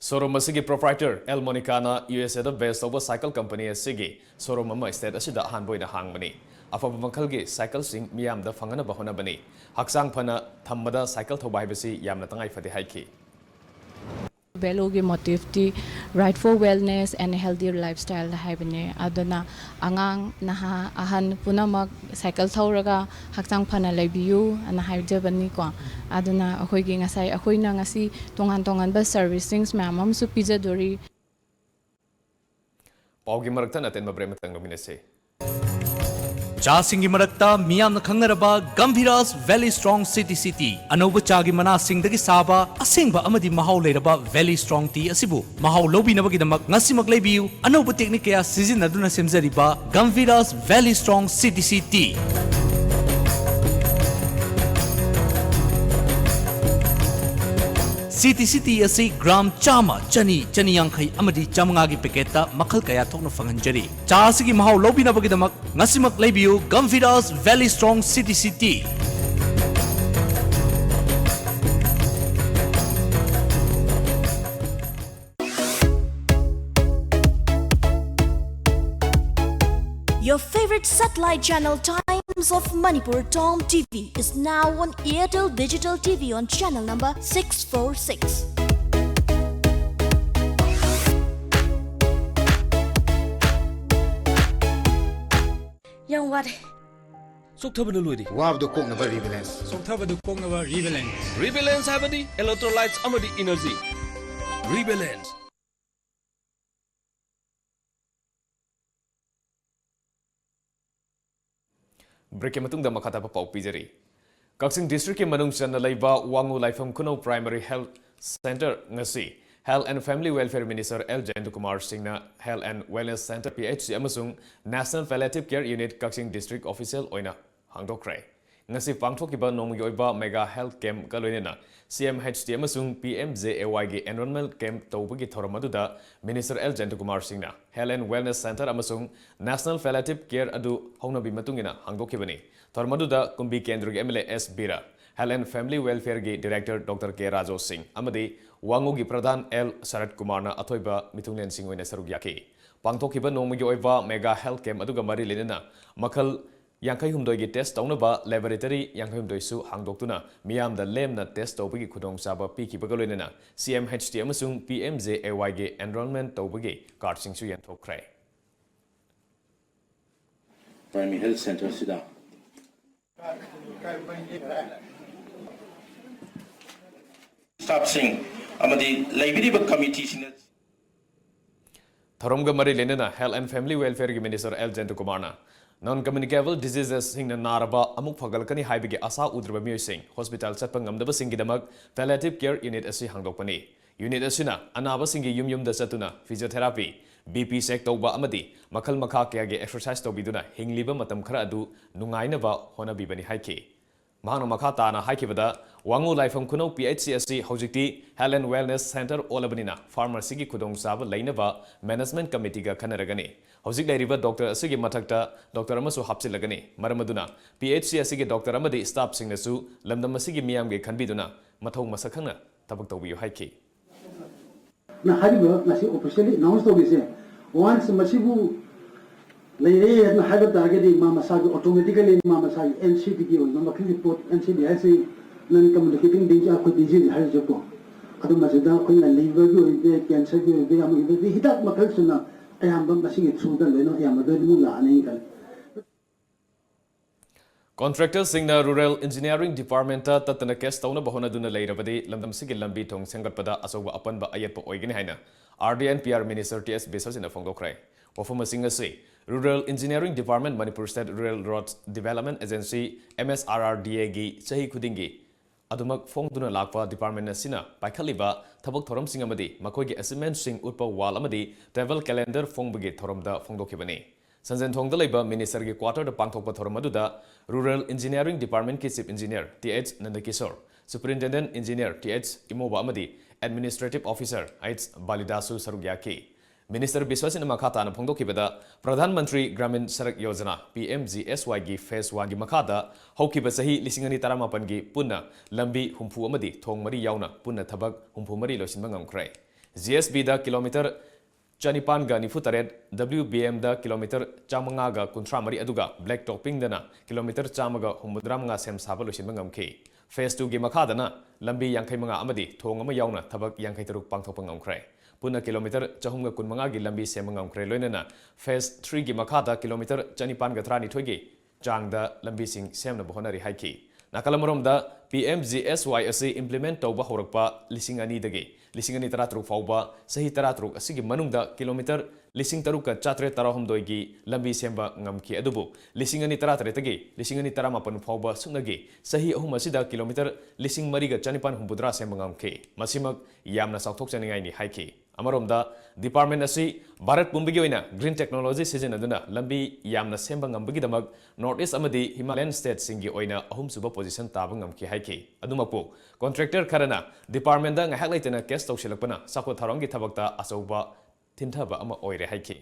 Showroom ꯑꯁꯤꯒꯤ proprietor ꯑꯦꯜ ꯃꯣꯅꯤꯀꯥꯅ USAꯗ base ꯇꯧꯕ cycle company ꯑꯁꯤꯒꯤ showroom ꯑꯃ state ꯑꯁꯤꯗ ꯑꯍꯥꯟꯕ ꯑꯣꯏꯅ ꯍꯥꯡꯕꯅꯤ꯫ ꯑꯐꯕ ꯃꯈꯜꯒꯤ cycleꯁꯤꯡ ꯃꯤꯌꯥꯝꯗ ꯐꯪꯍꯟꯅꯕ ꯍꯣꯠꯅꯕꯅꯤ꯫ ꯍꯛꯆꯥꯡ ꯐꯅ ꯊꯝꯕꯗ cycle ꯊꯧꯕ ꯍꯥꯏꯕꯁꯤ ꯌꯥꯝꯅ ꯇꯉꯥꯏ ꯐꯗꯦ ꯍꯥꯏꯈꯤ꯫ Veloꯒꯤ motiveꯇꯤ Ride for Wellness and Healthier Lifestyle ꯍꯥꯏꯕꯅꯦ꯫ ꯑꯗꯨꯅ ꯑꯉꯥꯡ, ꯅꯍꯥ, ꯑꯍꯟ ꯄꯨꯝꯅꯃꯛ cycle ꯊꯧꯔꯒ ꯍꯛꯆꯥꯡ ꯐꯅ ꯂꯩꯕꯤꯌꯨ ꯑꯅ ꯍꯥꯏꯖꯕꯅꯤꯀꯣ꯫ ꯑꯗꯨꯅ ꯑꯩꯈꯣꯏꯒꯤ ꯉꯁꯥꯏ, ꯑꯩꯈꯣꯏꯅ ꯉꯁꯤ ꯇꯣꯉꯥꯟ ꯇꯣꯉꯥꯟꯕ servicings ꯃꯌꯥꯝ ꯑꯃꯁꯨ ꯄꯤꯖꯗꯣꯔꯤ꯫ ꯄꯥꯎꯒꯤ ꯃꯔꯛꯇ ꯑꯇꯦꯟꯕ break ꯑꯃꯇꯪ ꯂꯧꯃꯤꯟꯅꯁꯤ꯫ ꯆꯥꯁꯤꯡꯒꯤ ꯃꯔꯛꯇ ꯃꯤꯌꯥꯝꯅ ꯈꯪꯅꯔꯕ Gambhira's Valley Strong City C Tea꯫ ꯑꯅꯧꯕ ꯆꯥꯒꯤ ꯃꯅꯥꯁꯤꯡꯗꯒꯤ ꯁꯥꯕ ꯑꯁꯦꯡꯕ ꯑꯃꯗꯤ ꯃꯍꯥꯎ ꯂꯩꯔꯕ Valley Strong Tea ꯑꯁꯤꯕꯨ ꯃꯍꯥꯎ ꯂꯧꯕꯤꯅꯕꯒꯤꯗꯃꯛ ꯉꯁꯤꯃꯛ ꯂꯩꯕꯤꯌꯨ꯫ ꯑꯅꯧꯕ technique ꯀꯌꯥ ꯁꯤꯖꯤꯟꯅꯗꯨꯅ ꯁꯦꯝꯖꯔꯤꯕ Gambhira's Valley Strong City C Tea꯫ City city ꯑꯁꯤ ꯒ꯭ꯔꯥꯝ ꯆꯥꯝꯃ, ꯆꯅꯤ, ꯆꯅꯤ ꯌꯥꯡꯈꯩ ꯑꯃꯗꯤ ꯆꯥꯃꯉꯥꯒꯤ ꯄꯦꯀꯦꯠꯇ ꯃꯈꯜ ꯀꯌꯥ ꯊꯣꯛꯅ ꯐꯪꯍꯟꯖꯔꯤ꯫ ꯆꯥ ꯑꯁꯤꯒꯤ ꯃꯍꯥꯎ ꯂꯧꯕꯤꯅꯕꯒꯤꯗꯃꯛ ꯉꯁꯤꯃꯛ ꯂꯩꯕꯤꯌꯨ Gumvidas Valley Strong City City. Your favorite satellite channel Times of Manipur, Tom T V, is now on Airtel Digital T V on channel number six four six. ꯌꯥꯝ ꯋꯥꯔꯦ꯫ ꯆꯣꯛꯊꯕꯅ ꯂꯣꯏꯔꯦ꯫ ꯋꯥꯕꯗꯨ ꯀꯣꯛꯅꯕ Rebalance꯫ ꯆꯣꯛꯊꯕꯗꯨ ꯀꯣꯛꯅꯕ Rebalance꯫ Rebalance ꯍꯥꯏꯕꯗꯤ electrolytes ꯑꯃꯗꯤ energy꯫ Rebalance꯫ Breakꯀꯤ ꯃꯇꯨꯡꯗ ꯃꯈꯥ ꯇꯥꯕ ꯄꯥꯎ ꯄꯤꯖꯔꯤ꯫ ꯀꯛꯆꯤꯡ districtꯀꯤ ꯃꯅꯨꯡ ꯆꯟꯅ ꯂꯩꯕ ꯋꯥꯉꯨ ꯂꯥꯏꯐꯝ ꯈꯨꯅꯧ Primary Health Centre ꯉꯁꯤ Health and Family Welfare Minister L Jayantakumar ꯁꯤꯡꯅ Health and Wellness Centre, P H C, ꯑꯃꯁꯨꯡ National Palliative Care Unit ꯀꯛꯆꯤꯡ district official ꯑꯣꯏꯅ ꯍꯥꯡꯗꯣꯛꯈ꯭ꯔꯦ꯫ ꯉꯁꯤ ꯄꯥꯡꯊꯣꯛꯈꯤꯕ ꯅꯣꯡꯃꯒꯤ ꯑꯣꯏꯕ mega health campꯀ ꯂꯣꯏꯅꯅ C M H T ꯑꯃꯁꯨꯡ P M J A Yꯒꯤ enrollment camp ꯇꯧꯕꯒꯤ ꯊꯧꯔꯝ ꯑꯗꯨꯗ Minister ꯑꯦꯜ ꯖꯌꯟꯇꯀꯨꯃꯥꯔ ꯁꯤꯡꯅ Health and Wellness Centre ꯑꯃꯁꯨꯡ National Palliative Care ꯑꯗꯨ ꯍꯧꯅꯕꯤ ꯃꯇꯨꯡ ꯏꯟꯅ ꯍꯥꯡꯗꯣꯛꯈꯤꯕꯅꯤ꯫ ꯊꯧꯔꯝ ꯑꯗꯨꯗ ꯀꯨꯝꯕꯤ ꯀꯦꯟꯗ꯭ꯔꯒꯤ M L A S Bir, Health and Family Welfareꯒꯤ Director Doctor ꯀꯦ ꯔꯥꯖꯣ ꯁꯤꯡ ꯑꯃꯗꯤ ꯋꯥꯉꯨꯒꯤ ꯄ꯭ꯔꯙꯥꯟ ꯑꯦꯜ ꯁꯔꯠ ꯀꯨꯃꯥꯔꯅ ꯑꯊꯣꯏꯕ ꯃꯤꯊꯨꯡꯂꯦꯟꯁꯤꯡ ꯑꯣꯏꯅ ꯁꯔꯨꯛ ꯌꯥꯈꯤ꯫ ꯄꯥꯡꯊꯣꯛꯈꯤꯕ ꯅꯣꯡꯃꯒꯤ ꯑꯣꯏꯕ mega health camp ꯑꯗꯨꯒ ꯃꯔꯤ ꯂꯩꯅꯅ ꯃꯈꯜ ꯌꯥꯡꯈꯩ ꯍꯨꯝꯗꯣꯏꯒꯤ test ꯇꯧꯅꯕ laboratory ꯌꯥꯡꯈꯩ ꯍꯨꯝꯗꯣꯏꯁꯨ ꯍꯥꯡꯗꯣꯛꯇꯨꯅ ꯃꯤꯌꯥꯝꯗ ꯂꯦꯝꯅ test ꯇꯧꯕꯒꯤ ꯈꯨꯗꯣꯡꯆꯥꯕ ꯄꯤꯈꯤꯕꯒ ꯂꯣꯏꯅꯅ C M H T ꯑꯃꯁꯨꯡ P M J A Yꯒꯤ enrollment ꯇꯧꯕꯒꯤ cardꯁꯤꯡꯁꯨ ꯌꯦꯟꯊꯣꯛꯈ꯭ꯔꯦ꯫ Primary Health Centre ꯑꯁꯤꯗ staffꯁꯤꯡ ꯑꯃꯗꯤ ꯂꯩꯕꯤꯔꯤꯕ committeeꯁꯤꯡꯅ ꯊꯧꯔꯝꯒ ꯃꯔꯤ ꯂꯩꯅꯅ Health and Family Welfareꯒꯤ Minister ꯑꯦꯜ ꯖꯌꯟꯇꯀꯨꯃꯥꯔꯅ non communicable diseasesꯁꯤꯡꯅ ꯅꯥꯔꯕ ꯑꯃꯨꯛ ꯐꯒꯠꯂꯛꯀꯅꯤ ꯍꯥꯏꯕꯒꯤ ꯑꯥꯁꯥ ꯎꯗ꯭ꯔꯕ ꯃꯤꯑꯣꯏꯁꯤꯡ hospital ꯆꯠꯄ ꯉꯝꯗꯕꯁꯤꯡꯒꯤꯗꯃꯛ palliative care unit ꯑꯁꯤ ꯍꯥꯡꯗꯣꯛꯄꯅꯤ꯫ Unit ꯑꯁꯤꯅ ꯑꯅꯥꯕꯁꯤꯡꯒꯤ ꯌꯨꯝ ꯌꯨꯝꯗ ꯆꯠꯇꯨꯅ physiotherapy, B P check ꯇꯧꯕ ꯑꯃꯗꯤ ꯃꯈꯜ ꯃꯈꯥ ꯀꯌꯥꯒꯤ exercise ꯇꯧꯕꯤꯗꯨꯅ ꯍꯤꯡꯂꯤꯕ ꯃꯇꯝ ꯈꯔ ꯑꯗꯨ ꯅꯨꯡꯉꯥꯏꯅꯕ ꯍꯣꯠꯅꯕꯤꯕꯅꯤ ꯍꯥꯏꯈꯤ꯫ ꯃꯍꯥꯛꯅ ꯃꯈꯥ ꯇꯥꯅ ꯍꯥꯏꯈꯤꯕꯗ, ꯋꯥꯉꯨ ꯂꯥꯏꯐꯝ ꯈꯨꯅꯧ P H C ꯑꯁꯤ ꯍꯧꯖꯤꯛꯇꯤ Health and Wellness Center ꯑꯣꯜꯂꯕꯅꯤꯅ pharmacyꯒꯤ ꯈꯨꯗꯣꯡꯆꯥꯕ ꯂꯩꯅꯕ management committeeꯒ ꯈꯟꯅꯔꯒꯅꯤ꯫ ꯍꯧꯖꯤꯛ ꯂꯩꯔꯤꯕ doctor ꯑꯁꯤꯒꯤ ꯃꯊꯛꯇ doctor ꯑꯃꯁꯨ ꯍꯥꯞꯆꯤꯜꯂꯒꯅꯤ꯫ ꯃꯔꯝ ꯑꯗꯨꯅ P H C ꯑꯁꯤꯒꯤ doctor ꯑꯃꯗꯤ staffꯁꯤꯡꯅꯁꯨ ꯂꯝꯗꯝ ꯑꯁꯤꯒꯤ ꯃꯤꯌꯥꯝꯒꯤ ꯈꯟꯕꯤꯗꯨꯅ ꯃꯊꯧ ꯃꯁꯛ ꯈꯪꯅ ꯊꯕꯛ ꯇꯧꯕꯤꯌꯨ ꯍꯥꯏꯈꯤ꯫ ꯅ ꯍꯥꯏꯔꯤꯕ ꯉꯁꯤ officially announce ꯇꯧꯔꯤꯁꯦ, once ꯃꯁꯤꯕꯨ ꯂꯩꯔꯦ ꯍꯥꯏꯅ ꯍꯥꯏꯕ ꯇꯥꯔꯒꯗꯤ, ꯃꯥ ꯃꯁꯥꯒꯤ automatically ꯃꯥ ꯃꯁꯥꯒꯤ N C Dꯒꯤ ꯑꯣꯏꯕ ꯃꯈꯜꯒꯤ ꯄꯣꯠ, N C D ꯍꯥꯏꯁꯤ non communicating disease, ꯑꯩꯈꯣꯏ disease ꯍꯥꯏꯔꯤꯁꯦꯀꯣ, ꯑꯗꯨ ꯃꯁꯤꯗ ꯑꯩꯈꯣꯏꯅ liverꯒꯤ ꯑꯣꯏꯕ, cancerꯒꯤ ꯑꯣꯏꯕ, ꯑꯃꯒꯤ ꯑꯣꯏꯕ, ꯍꯤꯗꯥꯛ ꯃꯈꯜ ꯁꯨꯅ ꯑꯌꯥꯝꯕ ꯃꯁꯤꯒꯤ throughꯗ ꯂꯣꯏꯅ ꯑꯌꯥꯝꯕ ꯂꯣꯏꯅꯃꯛ ꯂꯥꯛꯑꯅꯤ ꯈꯜꯂꯤ꯫ Contractorꯁꯤꯡꯅ Rural Engineering Departmentꯇ ꯇꯠꯇꯅ case ꯇꯧꯅꯕ ꯍꯣꯠꯅꯗꯨꯅ ꯂꯩꯔꯕꯗꯤ ꯂꯝꯗꯝꯁꯤꯒꯤ ꯂꯝꯕꯤ ꯊꯣꯡ ꯁꯦꯝꯒꯠꯄꯗ ꯑꯆꯧꯕ ꯑꯄꯟꯕ ꯑꯌꯦꯠꯄ ꯑꯣꯏꯒꯅꯤ ꯍꯥꯏꯅ R D and P R Minister T H ꯕꯤꯁ꯭ꯋꯖꯤꯠꯅ ꯐꯣꯡꯗꯣꯛꯈ꯭ꯔꯦ꯫ ꯋꯥꯐꯝ ꯑꯁꯤꯡ ꯑꯁꯤ Rural Engineering Department, Manipur State Rural Roads Development Agency, M S R R D Aꯒꯤ ꯆꯍꯤ ꯈꯨꯗꯤꯡꯒꯤ ꯑꯗꯨꯃꯛ ꯐꯣꯡꯗꯨꯅ ꯂꯥꯛꯄ department ꯑꯁꯤꯅ ꯄꯥꯏꯈꯠꯂꯤꯕ ꯊꯕꯛ ꯊꯧꯔꯝꯁꯤꯡ ꯑꯃꯗꯤ ꯃꯈꯣꯏꯒꯤ achievementꯁꯤꯡ ꯎꯠꯄ wall ꯑꯃꯗꯤ travel calendar ꯐꯣꯡꯕꯒꯤ ꯊꯧꯔꯝꯗ ꯐꯣꯡꯗꯣꯛꯈꯤꯕꯅꯤ꯫ ꯁꯟꯖꯦꯟꯊꯣꯡꯗ ꯂꯩꯕ ministerꯒꯤ quarterꯗ ꯄꯥꯡꯊꯣꯛꯄ ꯊꯧꯔꯝ ꯑꯗꯨꯗ Rural Engineering Departmentꯀꯤ Chief Engineer T H ꯅꯟꯗꯀꯤꯁꯣꯔ, Superintendent Engineer T H ꯏꯃꯣꯕ ꯑꯃꯗꯤ Administrative Officer H ꯕꯥꯂꯤꯗꯥꯁꯁꯨ ꯁꯔꯨꯛ ꯌꯥꯈꯤ꯫ Minister ꯕꯤꯁ꯭ꯋꯖꯤꯠꯅ ꯃꯈꯥ ꯇꯥꯅ ꯐꯣꯡꯗꯣꯛꯈꯤꯕꯗ, Pradhan Mantri Gramin ꯁꯔꯛ Yojana, P M G S Yꯒꯤ phase oneꯒꯤ ꯃꯈꯥꯗ ꯍꯧꯈꯤꯕ ꯆꯍꯤ ꯂꯤꯁꯤꯡ ꯑꯅꯤ ꯇꯔꯥꯃꯥꯄꯟꯒꯤ ꯄꯨꯟꯅ ꯂꯝꯕꯤ ꯍꯨꯝꯐꯨ ꯑꯃꯗꯤ ꯊꯣꯡ ꯃꯔꯤ ꯌꯥꯎꯅ ꯄꯨꯟꯅ ꯊꯕꯛ ꯍꯨꯝꯐꯨ ꯃꯔꯤ ꯂꯣꯏꯁꯤꯟꯕ ꯉꯝꯈ꯭ꯔꯦ꯫ G S Bꯗ kilometre ꯆꯅꯤꯄꯥꯟꯒ ꯅꯤꯐꯨ ꯇꯔꯦꯠ, W B Mꯗ kilometre ꯆꯥꯃꯉꯥꯒ ꯀꯨꯟꯊ꯭ꯔꯥ ꯃꯔꯤ, ꯑꯗꯨꯒ black toppingꯗꯅ kilometre ꯆꯥꯝꯃꯒ ꯍꯨꯝꯐꯨꯇꯔꯥ ꯃꯉꯥ ꯁꯦꯝ ꯁꯥꯕ ꯂꯣꯏꯁꯤꯟꯕ ꯉꯝꯈꯤ꯫ Phase twoꯒꯤ ꯃꯈꯥꯗꯅ ꯂꯝꯕꯤ ꯌꯥꯡꯈꯩ ꯃꯉꯥ ꯑꯃꯗꯤ ꯊꯣꯡ ꯑꯃ ꯌꯥꯎꯅ ꯊꯕꯛ ꯌꯥꯡꯈꯩ ꯇꯔꯨꯛ ꯄꯥꯡꯊꯣꯛꯄ ꯉꯝꯈ꯭ꯔꯦ꯫ ꯄꯨꯟꯅ kilometre ꯆꯍꯨꯝꯒ ꯀꯨꯟꯃꯉꯥꯒꯤ ꯂꯝꯕꯤ ꯁꯦꯝꯕ ꯉꯝꯈ꯭ꯔꯦ꯫ ꯂꯣꯏꯅꯅ phase threeꯒꯤ ꯃꯈꯥꯗ kilometre ꯆꯅꯤꯄꯥꯟꯒ ꯇꯔꯥꯅꯤꯊꯣꯏꯒꯤ ꯆꯥꯡꯗ ꯂꯝꯕꯤꯁꯤꯡ ꯁꯦꯝꯅꯕ ꯍꯣꯠꯅꯔꯤ ꯍꯥꯏꯈꯤ꯫ ꯅꯥꯀꯜ ꯑꯃꯔꯣꯝꯗ, P M G S Y ꯑꯁꯤ implement ꯇꯧꯕ ꯍꯧꯔꯛꯄ ꯂꯤꯁꯤꯡ ꯑꯅꯤꯗꯒꯤ ꯂꯤꯁꯤꯡ ꯑꯅꯤ ꯇꯔꯥꯇꯔꯨꯛ ꯐꯥꯎꯕ ꯆꯍꯤ ꯇꯔꯥꯇꯔꯨꯛ ꯑꯁꯤꯒꯤ ꯃꯅꯨꯡꯗ kilometre ꯂꯤꯁꯤꯡ ꯇꯔꯨꯛꯀ ꯆꯥꯇ꯭ꯔꯦꯠ ꯇꯔꯥꯍꯨꯝꯗꯣꯏꯒꯤ ꯂꯝꯕꯤ ꯁꯦꯝꯕ ꯉꯝꯈꯤ꯫ ꯑꯗꯨꯕꯨ ꯂꯤꯁꯤꯡ ꯑꯅꯤ ꯇꯔꯥꯇꯔꯦꯠꯇꯒꯤ ꯂꯤꯁꯤꯡ ꯑꯅꯤ ꯇꯔꯥꯃꯥꯄꯟ ꯐꯥꯎꯕ ꯁꯨꯞꯅꯒꯤ ꯆꯍꯤ ꯑꯍꯨꯝ ꯑꯁꯤꯗ ꯀꯤꯂꯣꯃꯤꯇꯔ ꯂꯤꯁꯤꯡ ꯃꯔꯤꯒ ꯆꯅꯤꯄꯥꯟ ꯍꯨꯝꯐꯨꯇꯔꯥ ꯁꯦꯝꯕ ꯉꯝꯈꯤ꯫ ꯃꯁꯤꯃꯛ ꯌꯥꯝꯅ ꯆꯥꯎꯊꯣꯛꯆꯅꯤꯡꯉꯥꯏꯅꯤ ꯍꯥꯏꯈꯤ꯫ ꯑꯃꯔꯣꯝꯗ, department ꯑꯁꯤ ꯚꯥꯔꯠ ꯄꯨꯝꯕꯒꯤ ꯑꯣꯏꯅ green technology ꯁꯤꯖꯤꯟꯅꯗꯨꯅ ꯂꯝꯕꯤ ꯌꯥꯝꯅ ꯁꯦꯝꯕ ꯉꯝꯕꯒꯤꯗꯃꯛ North East ꯑꯃꯗꯤ Himalayan stateꯁꯤꯡꯒꯤ ꯑꯣꯏꯅ ꯑꯍꯨꯝꯁꯨꯕ position ꯇꯥꯕ ꯉꯝꯈꯤ ꯍꯥꯏꯈꯤ꯫ ꯑꯗꯨꯃꯛꯄꯨ, contractor ꯈꯔꯅ departmentꯗ ꯉꯥꯏꯍꯥꯛ ꯂꯩꯇꯅ case ꯇꯧꯁꯤꯜꯂꯛꯄꯅ ꯆꯥꯎꯈꯠ ꯊꯧꯔꯥꯡꯒꯤ ꯊꯕꯛꯇ ꯑꯆꯧꯕ ꯊꯤꯟꯊꯕ ꯑꯃ ꯑꯣꯏꯔꯦ ꯍꯥꯏꯈꯤ꯫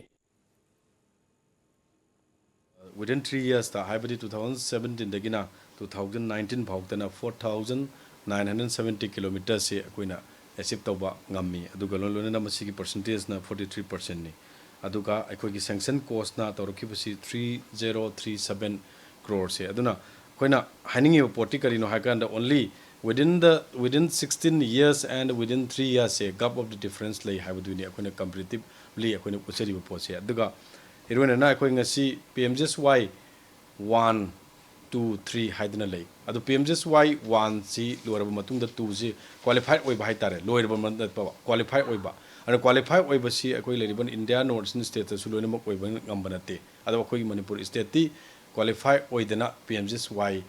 Within three yearsꯇ, ꯍꯥꯏꯕꯗꯤ two thousand seventeenꯗꯒꯤꯅ two thousand nineteen ꯐꯥꯎꯗꯅ four thousand nine hundred seventy kilometerꯁꯦ ꯑꯩꯈꯣꯏꯅ achieve ꯇꯧꯕ ꯉꯝꯃꯤ꯫ ꯑꯗꯨꯒ ꯂꯣꯏ ꯂꯣꯏꯅꯅ ꯃꯁꯤꯒꯤ percentageꯅ forty three percentꯅꯤ꯫ ꯑꯗꯨꯒ ꯑꯩꯈꯣꯏꯒꯤ sanction coseꯅ ꯇꯧꯔꯛꯈꯤꯕꯁꯤ three zero three seven croreꯁꯦ꯫ ꯑꯗꯨꯅ ꯑꯩꯈꯣꯏꯅ ꯍꯥꯏꯅꯤꯡꯉꯤꯕ ꯄꯣꯠꯇꯤ ꯀꯔꯤꯅꯣ ꯍꯥꯏ ꯀꯥꯟꯗ, only within the, within sixteen years and within three yearsꯁꯦ gap of the difference ꯂꯩ ꯍꯥꯏꯕꯗꯨꯅꯤ ꯑꯩꯈꯣꯏꯅ comparatively ꯑꯩꯈꯣꯏꯅ ꯎꯠꯆꯔꯤꯕ ꯄꯣꯠꯁꯦ꯫ ꯑꯗꯨꯒ ꯏꯔꯣꯏꯅꯅ ꯑꯩꯈꯣꯏ ꯉꯁꯤ P M G S Y one, two, three ꯍꯥꯏꯗꯅ ꯂꯩ꯫ ꯑꯗꯣ P M G S Y oneꯁꯤ ꯂꯣꯏꯔꯕ ꯃꯇꯨꯡꯗ twoꯁꯤ qualified ꯑꯣꯏꯕ ꯍꯥꯏꯇꯥꯔꯦ, ꯂꯣꯏꯔꯕ ꯅꯠꯇꯕ, qualified ꯑꯣꯏꯕ꯫ ꯑꯗꯣ qualified ꯑꯣꯏꯕꯁꯤ ꯑꯩꯈꯣꯏ ꯂꯩꯔꯤꯕ India North Eastern stateꯇꯁꯨ ꯂꯣꯏꯅꯃꯛ ꯑꯣꯏꯕ ꯉꯝꯕ ꯅꯠꯇꯦ꯫ ꯑꯗꯣ ꯑꯩꯈꯣꯏꯒꯤ ꯃꯅꯤꯄꯨꯔ stateꯇꯤ qualified ꯑꯣꯏꯗꯅ P M G S Y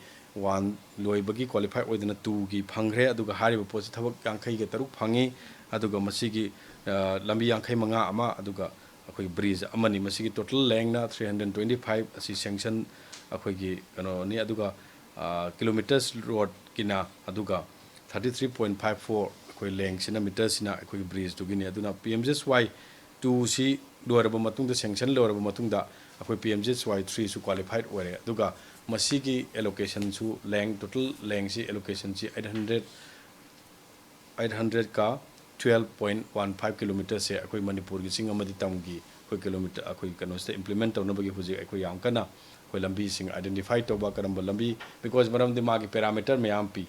one ꯂꯣꯏꯕꯒꯤ qualified ꯑꯣꯏꯗꯅ twoꯒꯤ ꯐꯪꯈ꯭ꯔꯦ꯫ ꯑꯗꯨꯒ ꯍꯥꯏꯔꯤꯕ ꯄꯣꯠꯁꯤ ꯊꯕꯛ ꯌꯥꯡꯈꯩꯒ ꯇꯔꯨꯛ ꯐꯪꯉꯤ꯫ ꯑꯗꯨꯒ ꯃꯁꯤꯒꯤ, ꯑ, ꯂꯝꯕꯤ ꯌꯥꯡꯈꯩ ꯃꯉꯥ ꯑꯃ, ꯑꯗꯨꯒ ꯑꯩꯈꯣꯏꯒꯤ bridge ꯑꯃꯅꯤ꯫ ꯃꯁꯤꯒꯤ total lengthꯅ three hundred twenty five ꯑꯁꯤ sanction ꯑꯩꯈꯣꯏꯒꯤ ꯀꯩꯅꯣꯅꯤ꯫ ꯑꯗꯨꯒ, ꯑ, kilometres roadꯀꯤꯅ ꯑꯗꯨꯒ thirty three point five four ꯑꯩꯈꯣꯏ lengthꯁꯤꯅ, meterꯁꯤꯅ ꯑꯩꯈꯣꯏꯒꯤ bridgeꯇꯨꯒꯤꯅꯤ꯫ ꯑꯗꯨꯅ P M G S Y twoꯁꯤ ꯂꯣꯏꯔꯕ ꯃꯇꯨꯡꯗ, sanction ꯂꯣꯏꯔꯕ ꯃꯇꯨꯡꯗ ꯑꯩꯈꯣꯏ P M G S Y threeꯁꯨ qualified ꯑꯣꯏꯔꯦ꯫ ꯑꯗꯨꯒ ꯃꯁꯤꯒꯤ allocationꯁꯨ, length, total lengthꯁꯤ, allocationꯁꯤ eight hundred, eight hundredꯀ twelve point one five kilometerꯁꯦ ꯑꯩꯈꯣꯏ ꯃꯅꯤꯄꯨꯔꯒꯤ ꯆꯤꯡ ꯑꯃꯗꯤ ꯇꯝꯒꯤ ꯑꯩꯈꯣꯏ kilometre, ꯑꯩꯈꯣꯏ ꯀꯩꯅꯣꯁꯤꯗ implement ꯇꯧꯅꯕꯒꯤ ꯍꯧꯖꯤꯛ ꯑꯩꯈꯣꯏ ꯌꯥꯝ ꯀꯟꯅ ꯑꯩꯈꯣꯏ ꯂꯝꯕꯤꯁꯤꯡ identify ꯇꯧꯕ, ꯀꯔꯝꯕ ꯂꯝꯕꯤ, because ꯃꯔꯝꯗꯤ ꯃꯥꯒꯤ parameter ꯃꯌꯥꯝ ꯄꯤ꯫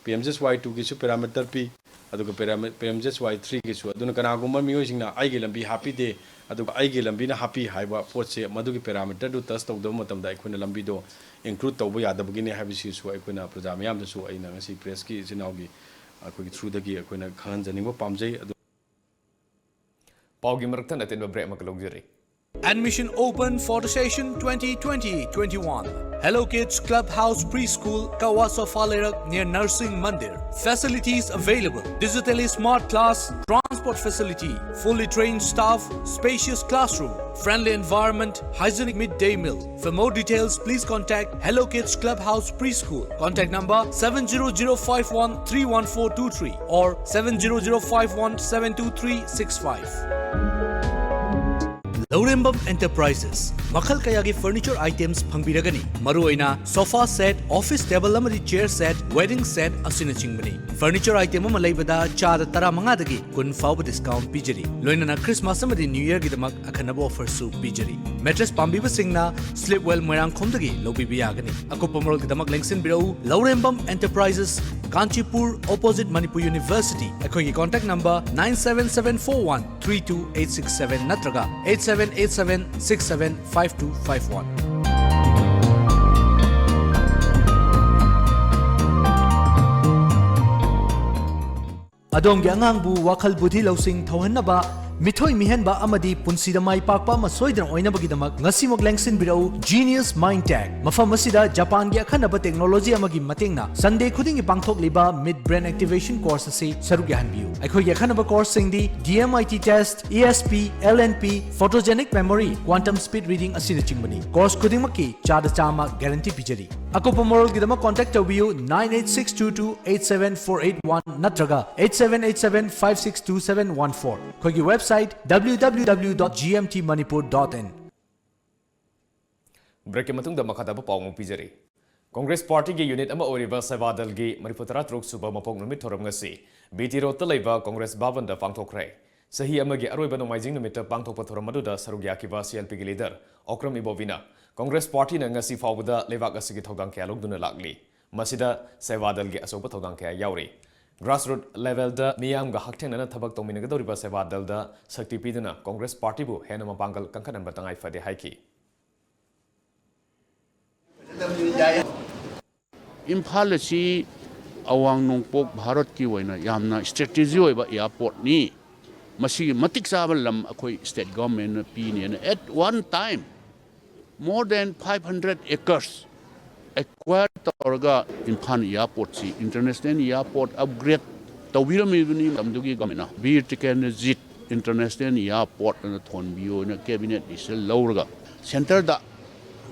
P M G S Y twoꯒꯤꯁꯨ parameter ꯄꯤ, ꯑꯗꯨꯒ parameter, P M G S Y threeꯒꯤꯁꯨ꯫ ꯑꯗꯨꯅ ꯀꯅꯥꯒꯨꯝꯕ ꯃꯤꯑꯣꯏꯁꯤꯡꯅ "ꯑꯩꯒꯤ ꯂꯝꯕꯤ ꯍꯥꯞꯄꯤꯗꯦ, ꯑꯗꯨꯒ ꯑꯩꯒꯤ ꯂꯝꯕꯤꯅ ꯍꯥꯞꯄꯤ" ꯍꯥꯏꯕ ꯄꯣꯠꯁꯦ, ꯃꯗꯨꯒꯤ parameterꯗꯨ touch ꯇꯧꯗꯕ ꯃꯇꯝꯗ ꯑꯩꯈꯣꯏꯅ ꯂꯝꯕꯤꯗꯣ include ꯇꯧꯕ ꯌꯥꯗꯕꯒꯤꯅꯤ ꯍꯥꯏꯕꯁꯤꯁꯨ ꯑꯩꯈꯣꯏꯅ ꯄ꯭ꯔꯖꯥ ꯃꯤꯌꯥꯝꯗꯁꯨ ꯑꯩꯅ ꯉꯁꯤ pressꯀꯤ ꯏꯆꯤꯟ ꯏꯅꯥꯎꯒꯤ ꯑꯩꯈꯣꯏꯒꯤ throughꯗꯒꯤ ꯑꯩꯈꯣꯏꯅ ꯈꯪꯍꯟꯖꯅꯤꯡꯕ ꯄꯥꯝꯖꯩ꯫ ꯑꯗꯨ ꯄꯥꯎꯒꯤ ꯃꯔꯛꯇ ꯑꯇꯦꯟꯕ break ꯑꯃꯒ ꯂꯧꯖꯔꯤ꯫ Admission open for the session twenty twenty twenty-one. Hello Kids Clubhouse Preschool, Kawa Sofa Leirak, near Narsing Mandir. Facilities available: digitally smart class, transport facility, fully trained staff, spacious classroom, friendly environment, hygienic midday meal. For more details, please contact Hello Kids Clubhouse Preschool. Contact number seven zero zero five one three one four two three or seven zero zero five one seven two three six five. Laurembam Enterprises ꯃꯈꯜ ꯀꯌꯥꯒꯤ furniture items ꯐꯪꯕꯤꯔꯒꯅꯤ꯫ ꯃꯔꯨꯑꯣꯏꯅ sofa set, office table ꯑꯃꯗꯤ chair set, wedding set ꯑꯁꯤꯅꯆꯤꯡꯕꯅꯤ꯫ Furniture item ꯑꯃ ꯂꯩꯕꯗ ꯆꯥꯗ ꯇꯔꯥꯃꯉꯥꯗꯒꯤ ꯀꯨꯟ ꯐꯥꯎꯕ discount ꯄꯤꯖꯔꯤ꯫ ꯂꯣꯏꯅꯅ Christmas ꯑꯃꯗꯤ New Yearꯒꯤꯗꯃꯛ ꯑꯈꯟꯅꯕ offerꯁꯨ ꯄꯤꯖꯔꯤ꯫ Mattress ꯄꯥꯝꯕꯤꯕꯁꯤꯡꯅ Sleepwell ꯃꯣꯏꯔꯥꯡꯈꯣꯝꯗꯒꯤ ꯂꯧꯕꯤꯕ ꯌꯥꯒꯅꯤ꯫ ꯑꯀꯨꯞꯄ ꯃꯔꯣꯜꯒꯤꯗꯃꯛ ꯂꯦꯡꯁꯤꯟꯕꯤꯔꯛꯎ ꯂꯧꯔꯦꯝꯕꯝ Enterprises, Kanchipur, opposite Manipur University꯫ ꯑꯩꯈꯣꯏꯒꯤ contact number nine seven seven four one three two eight six seven ꯅꯠꯇ꯭ꯔꯒ eight seven eight seven six seven five two five one꯫ ꯑꯗꯣꯝꯒꯤ ꯑꯉꯥꯡꯕꯨ ꯋꯥꯈꯜ ꯕꯨꯙꯤ ꯂꯧꯁꯤꯡ ꯊꯧꯍꯟꯅꯕ, ꯃꯤꯊꯣꯏ ꯃꯤꯍꯦꯟꯕ ꯑꯃꯗꯤ ꯄꯨꯟꯁꯤꯗ ꯃꯥꯏ ꯄꯥꯛꯄ ꯑꯃ ꯁꯣꯏꯗꯅ ꯑꯣꯏꯅꯕꯒꯤꯗꯃꯛ ꯉꯁꯤꯃꯛ ꯂꯦꯡꯁꯤꯟꯕꯤꯔꯛꯎ Genius Mind Tech꯫ ꯃꯐꯝ ꯑꯁꯤꯗ ꯖꯄꯥꯟꯒꯤ ꯑꯈꯟꯅꯕ technology ꯑꯃꯒꯤ ꯃꯇꯦꯡꯅ Sunday ꯈꯨꯗꯤꯡꯒꯤ ꯄꯥꯡꯊꯣꯛꯂꯤꯕ Mid Brain Activation Course ꯑꯁꯤ ꯁꯔꯨꯛ ꯌꯥꯍꯟꯕꯤꯌꯨ꯫ ꯑꯩꯈꯣꯏꯒꯤ ꯑꯈꯟꯅꯕ courseꯁꯤꯡꯗꯤ D M I T test, E S P, L N P, photogenic memory, quantum speed reading ꯑꯁꯤꯅꯆꯤꯡꯕꯅꯤ꯫ Course ꯈꯨꯗꯤꯡꯃꯛꯀꯤ ꯆꯥꯗ ꯆꯥꯝꯃ guarantee ꯄꯤꯖꯔꯤ꯫ ꯑꯀꯨꯞꯄ ꯃꯔꯣꯜꯒꯤꯗꯃꯛ contact ꯇꯧꯕꯤꯌꯨ nine eight six two two eight seven four eight one ꯅꯠꯇ꯭ꯔꯒ eight seven eight seven five six two seven one four꯫ ꯑꯩꯈꯣꯏꯒꯤ website W W W dot G M T Manipur dot in꯫ Breakꯀꯤ ꯃꯇꯨꯡꯗ ꯃꯈꯥ ꯇꯥꯕ ꯄꯥꯎ ꯑꯃꯨꯛ ꯄꯤꯖꯔꯤ꯫ Congress Partyꯒꯤ unit ꯑꯃ ꯑꯣꯏꯔꯤꯕ ꯁꯦꯕꯥꯗꯜꯒꯤ ꯃꯔꯤꯐꯨ ꯇꯔꯥ ꯇꯔꯨꯛ ꯁꯨꯕ ꯃꯄꯣꯛ ꯅꯨꯃꯤꯠ ꯊꯧꯔꯝ ꯉꯁꯤ B T Roadꯇ ꯂꯩꯕ Congress ꯚꯕꯟꯗ ꯄꯥꯡꯊꯣꯛꯈ꯭ꯔꯦ꯫ ꯆꯍꯤ ꯑꯃꯒꯤ ꯑꯔꯣꯏꯕ ꯅꯣꯡꯃꯥꯏꯖꯤꯡ ꯅꯨꯃꯤꯠꯇ ꯄꯥꯡꯊꯣꯛꯄ ꯊꯧꯔꯝ ꯑꯗꯨꯗ ꯁꯔꯨꯛ ꯌꯥꯈꯤꯕ C L Pꯒꯤ leader Okram ꯏꯕꯣꯕꯤꯅ Congress Partyꯅ ꯉꯁꯤ ꯐꯥꯎꯕꯗ ꯂꯩꯕꯥꯛ ꯑꯁꯤꯒꯤ ꯊꯧꯗꯥꯡ ꯀꯌꯥ ꯂꯧꯗꯨꯅ ꯂꯥꯛꯂꯤ꯫ ꯃꯁꯤꯗ ꯁꯦꯕꯥꯗꯜꯒꯤ ꯑꯆꯧꯕ ꯊꯧꯗꯥꯡ ꯀꯌꯥ ꯌꯥꯎꯔꯤ꯫ Grassroot levelꯗ ꯃꯤꯌꯥꯝꯒ ꯍꯛꯊꯦꯡꯅꯅ ꯊꯕꯛ ꯇꯧꯃꯤꯟꯅꯒꯗꯧꯔꯤꯕ ꯁꯦꯕꯥꯗꯜꯗ ꯁꯛꯇꯤ ꯄꯤꯗꯨꯅ Congress Partyꯕꯨ ꯍꯦꯟꯅ ꯃꯄꯥꯡꯒꯜ ꯀꯟꯈꯠꯍꯟꯕ ꯇꯉꯥꯏ ꯐꯗꯦ ꯍꯥꯏꯈꯤ꯫ ꯏꯝꯐꯥꯜ ꯑꯁꯤ ꯑꯋꯥꯡ ꯅꯣꯡꯄꯣꯛ ꯚꯥꯔꯠꯀꯤ ꯑꯣꯏꯅ ꯌꯥꯝꯅ strategy ꯑꯣꯏꯕ airportꯅꯤ꯫ ꯃꯁꯤꯒꯤ ꯃꯇꯤꯛ ꯆꯥꯕ ꯂꯝ ꯑꯩꯈꯣꯏ state governmentꯅ ꯄꯤꯅꯦꯅ at one time more than five hundred acres acquire ꯇꯧꯔꯒ ꯏꯝꯐꯥꯜ airportꯁꯤ international airport upgrade ꯇꯧꯕꯤꯔꯝꯃꯤꯕꯅꯤ꯫ ꯃꯇꯝꯗꯨꯒꯤ governmentꯅ ꯕꯤꯔ ꯇꯤꯀꯦꯟꯗ꯭ꯔꯖꯤꯠ international airport ꯑꯅ ꯊꯣꯟꯕꯤꯌꯣꯅ cabinet decision ꯂꯧꯔꯒ centreꯗ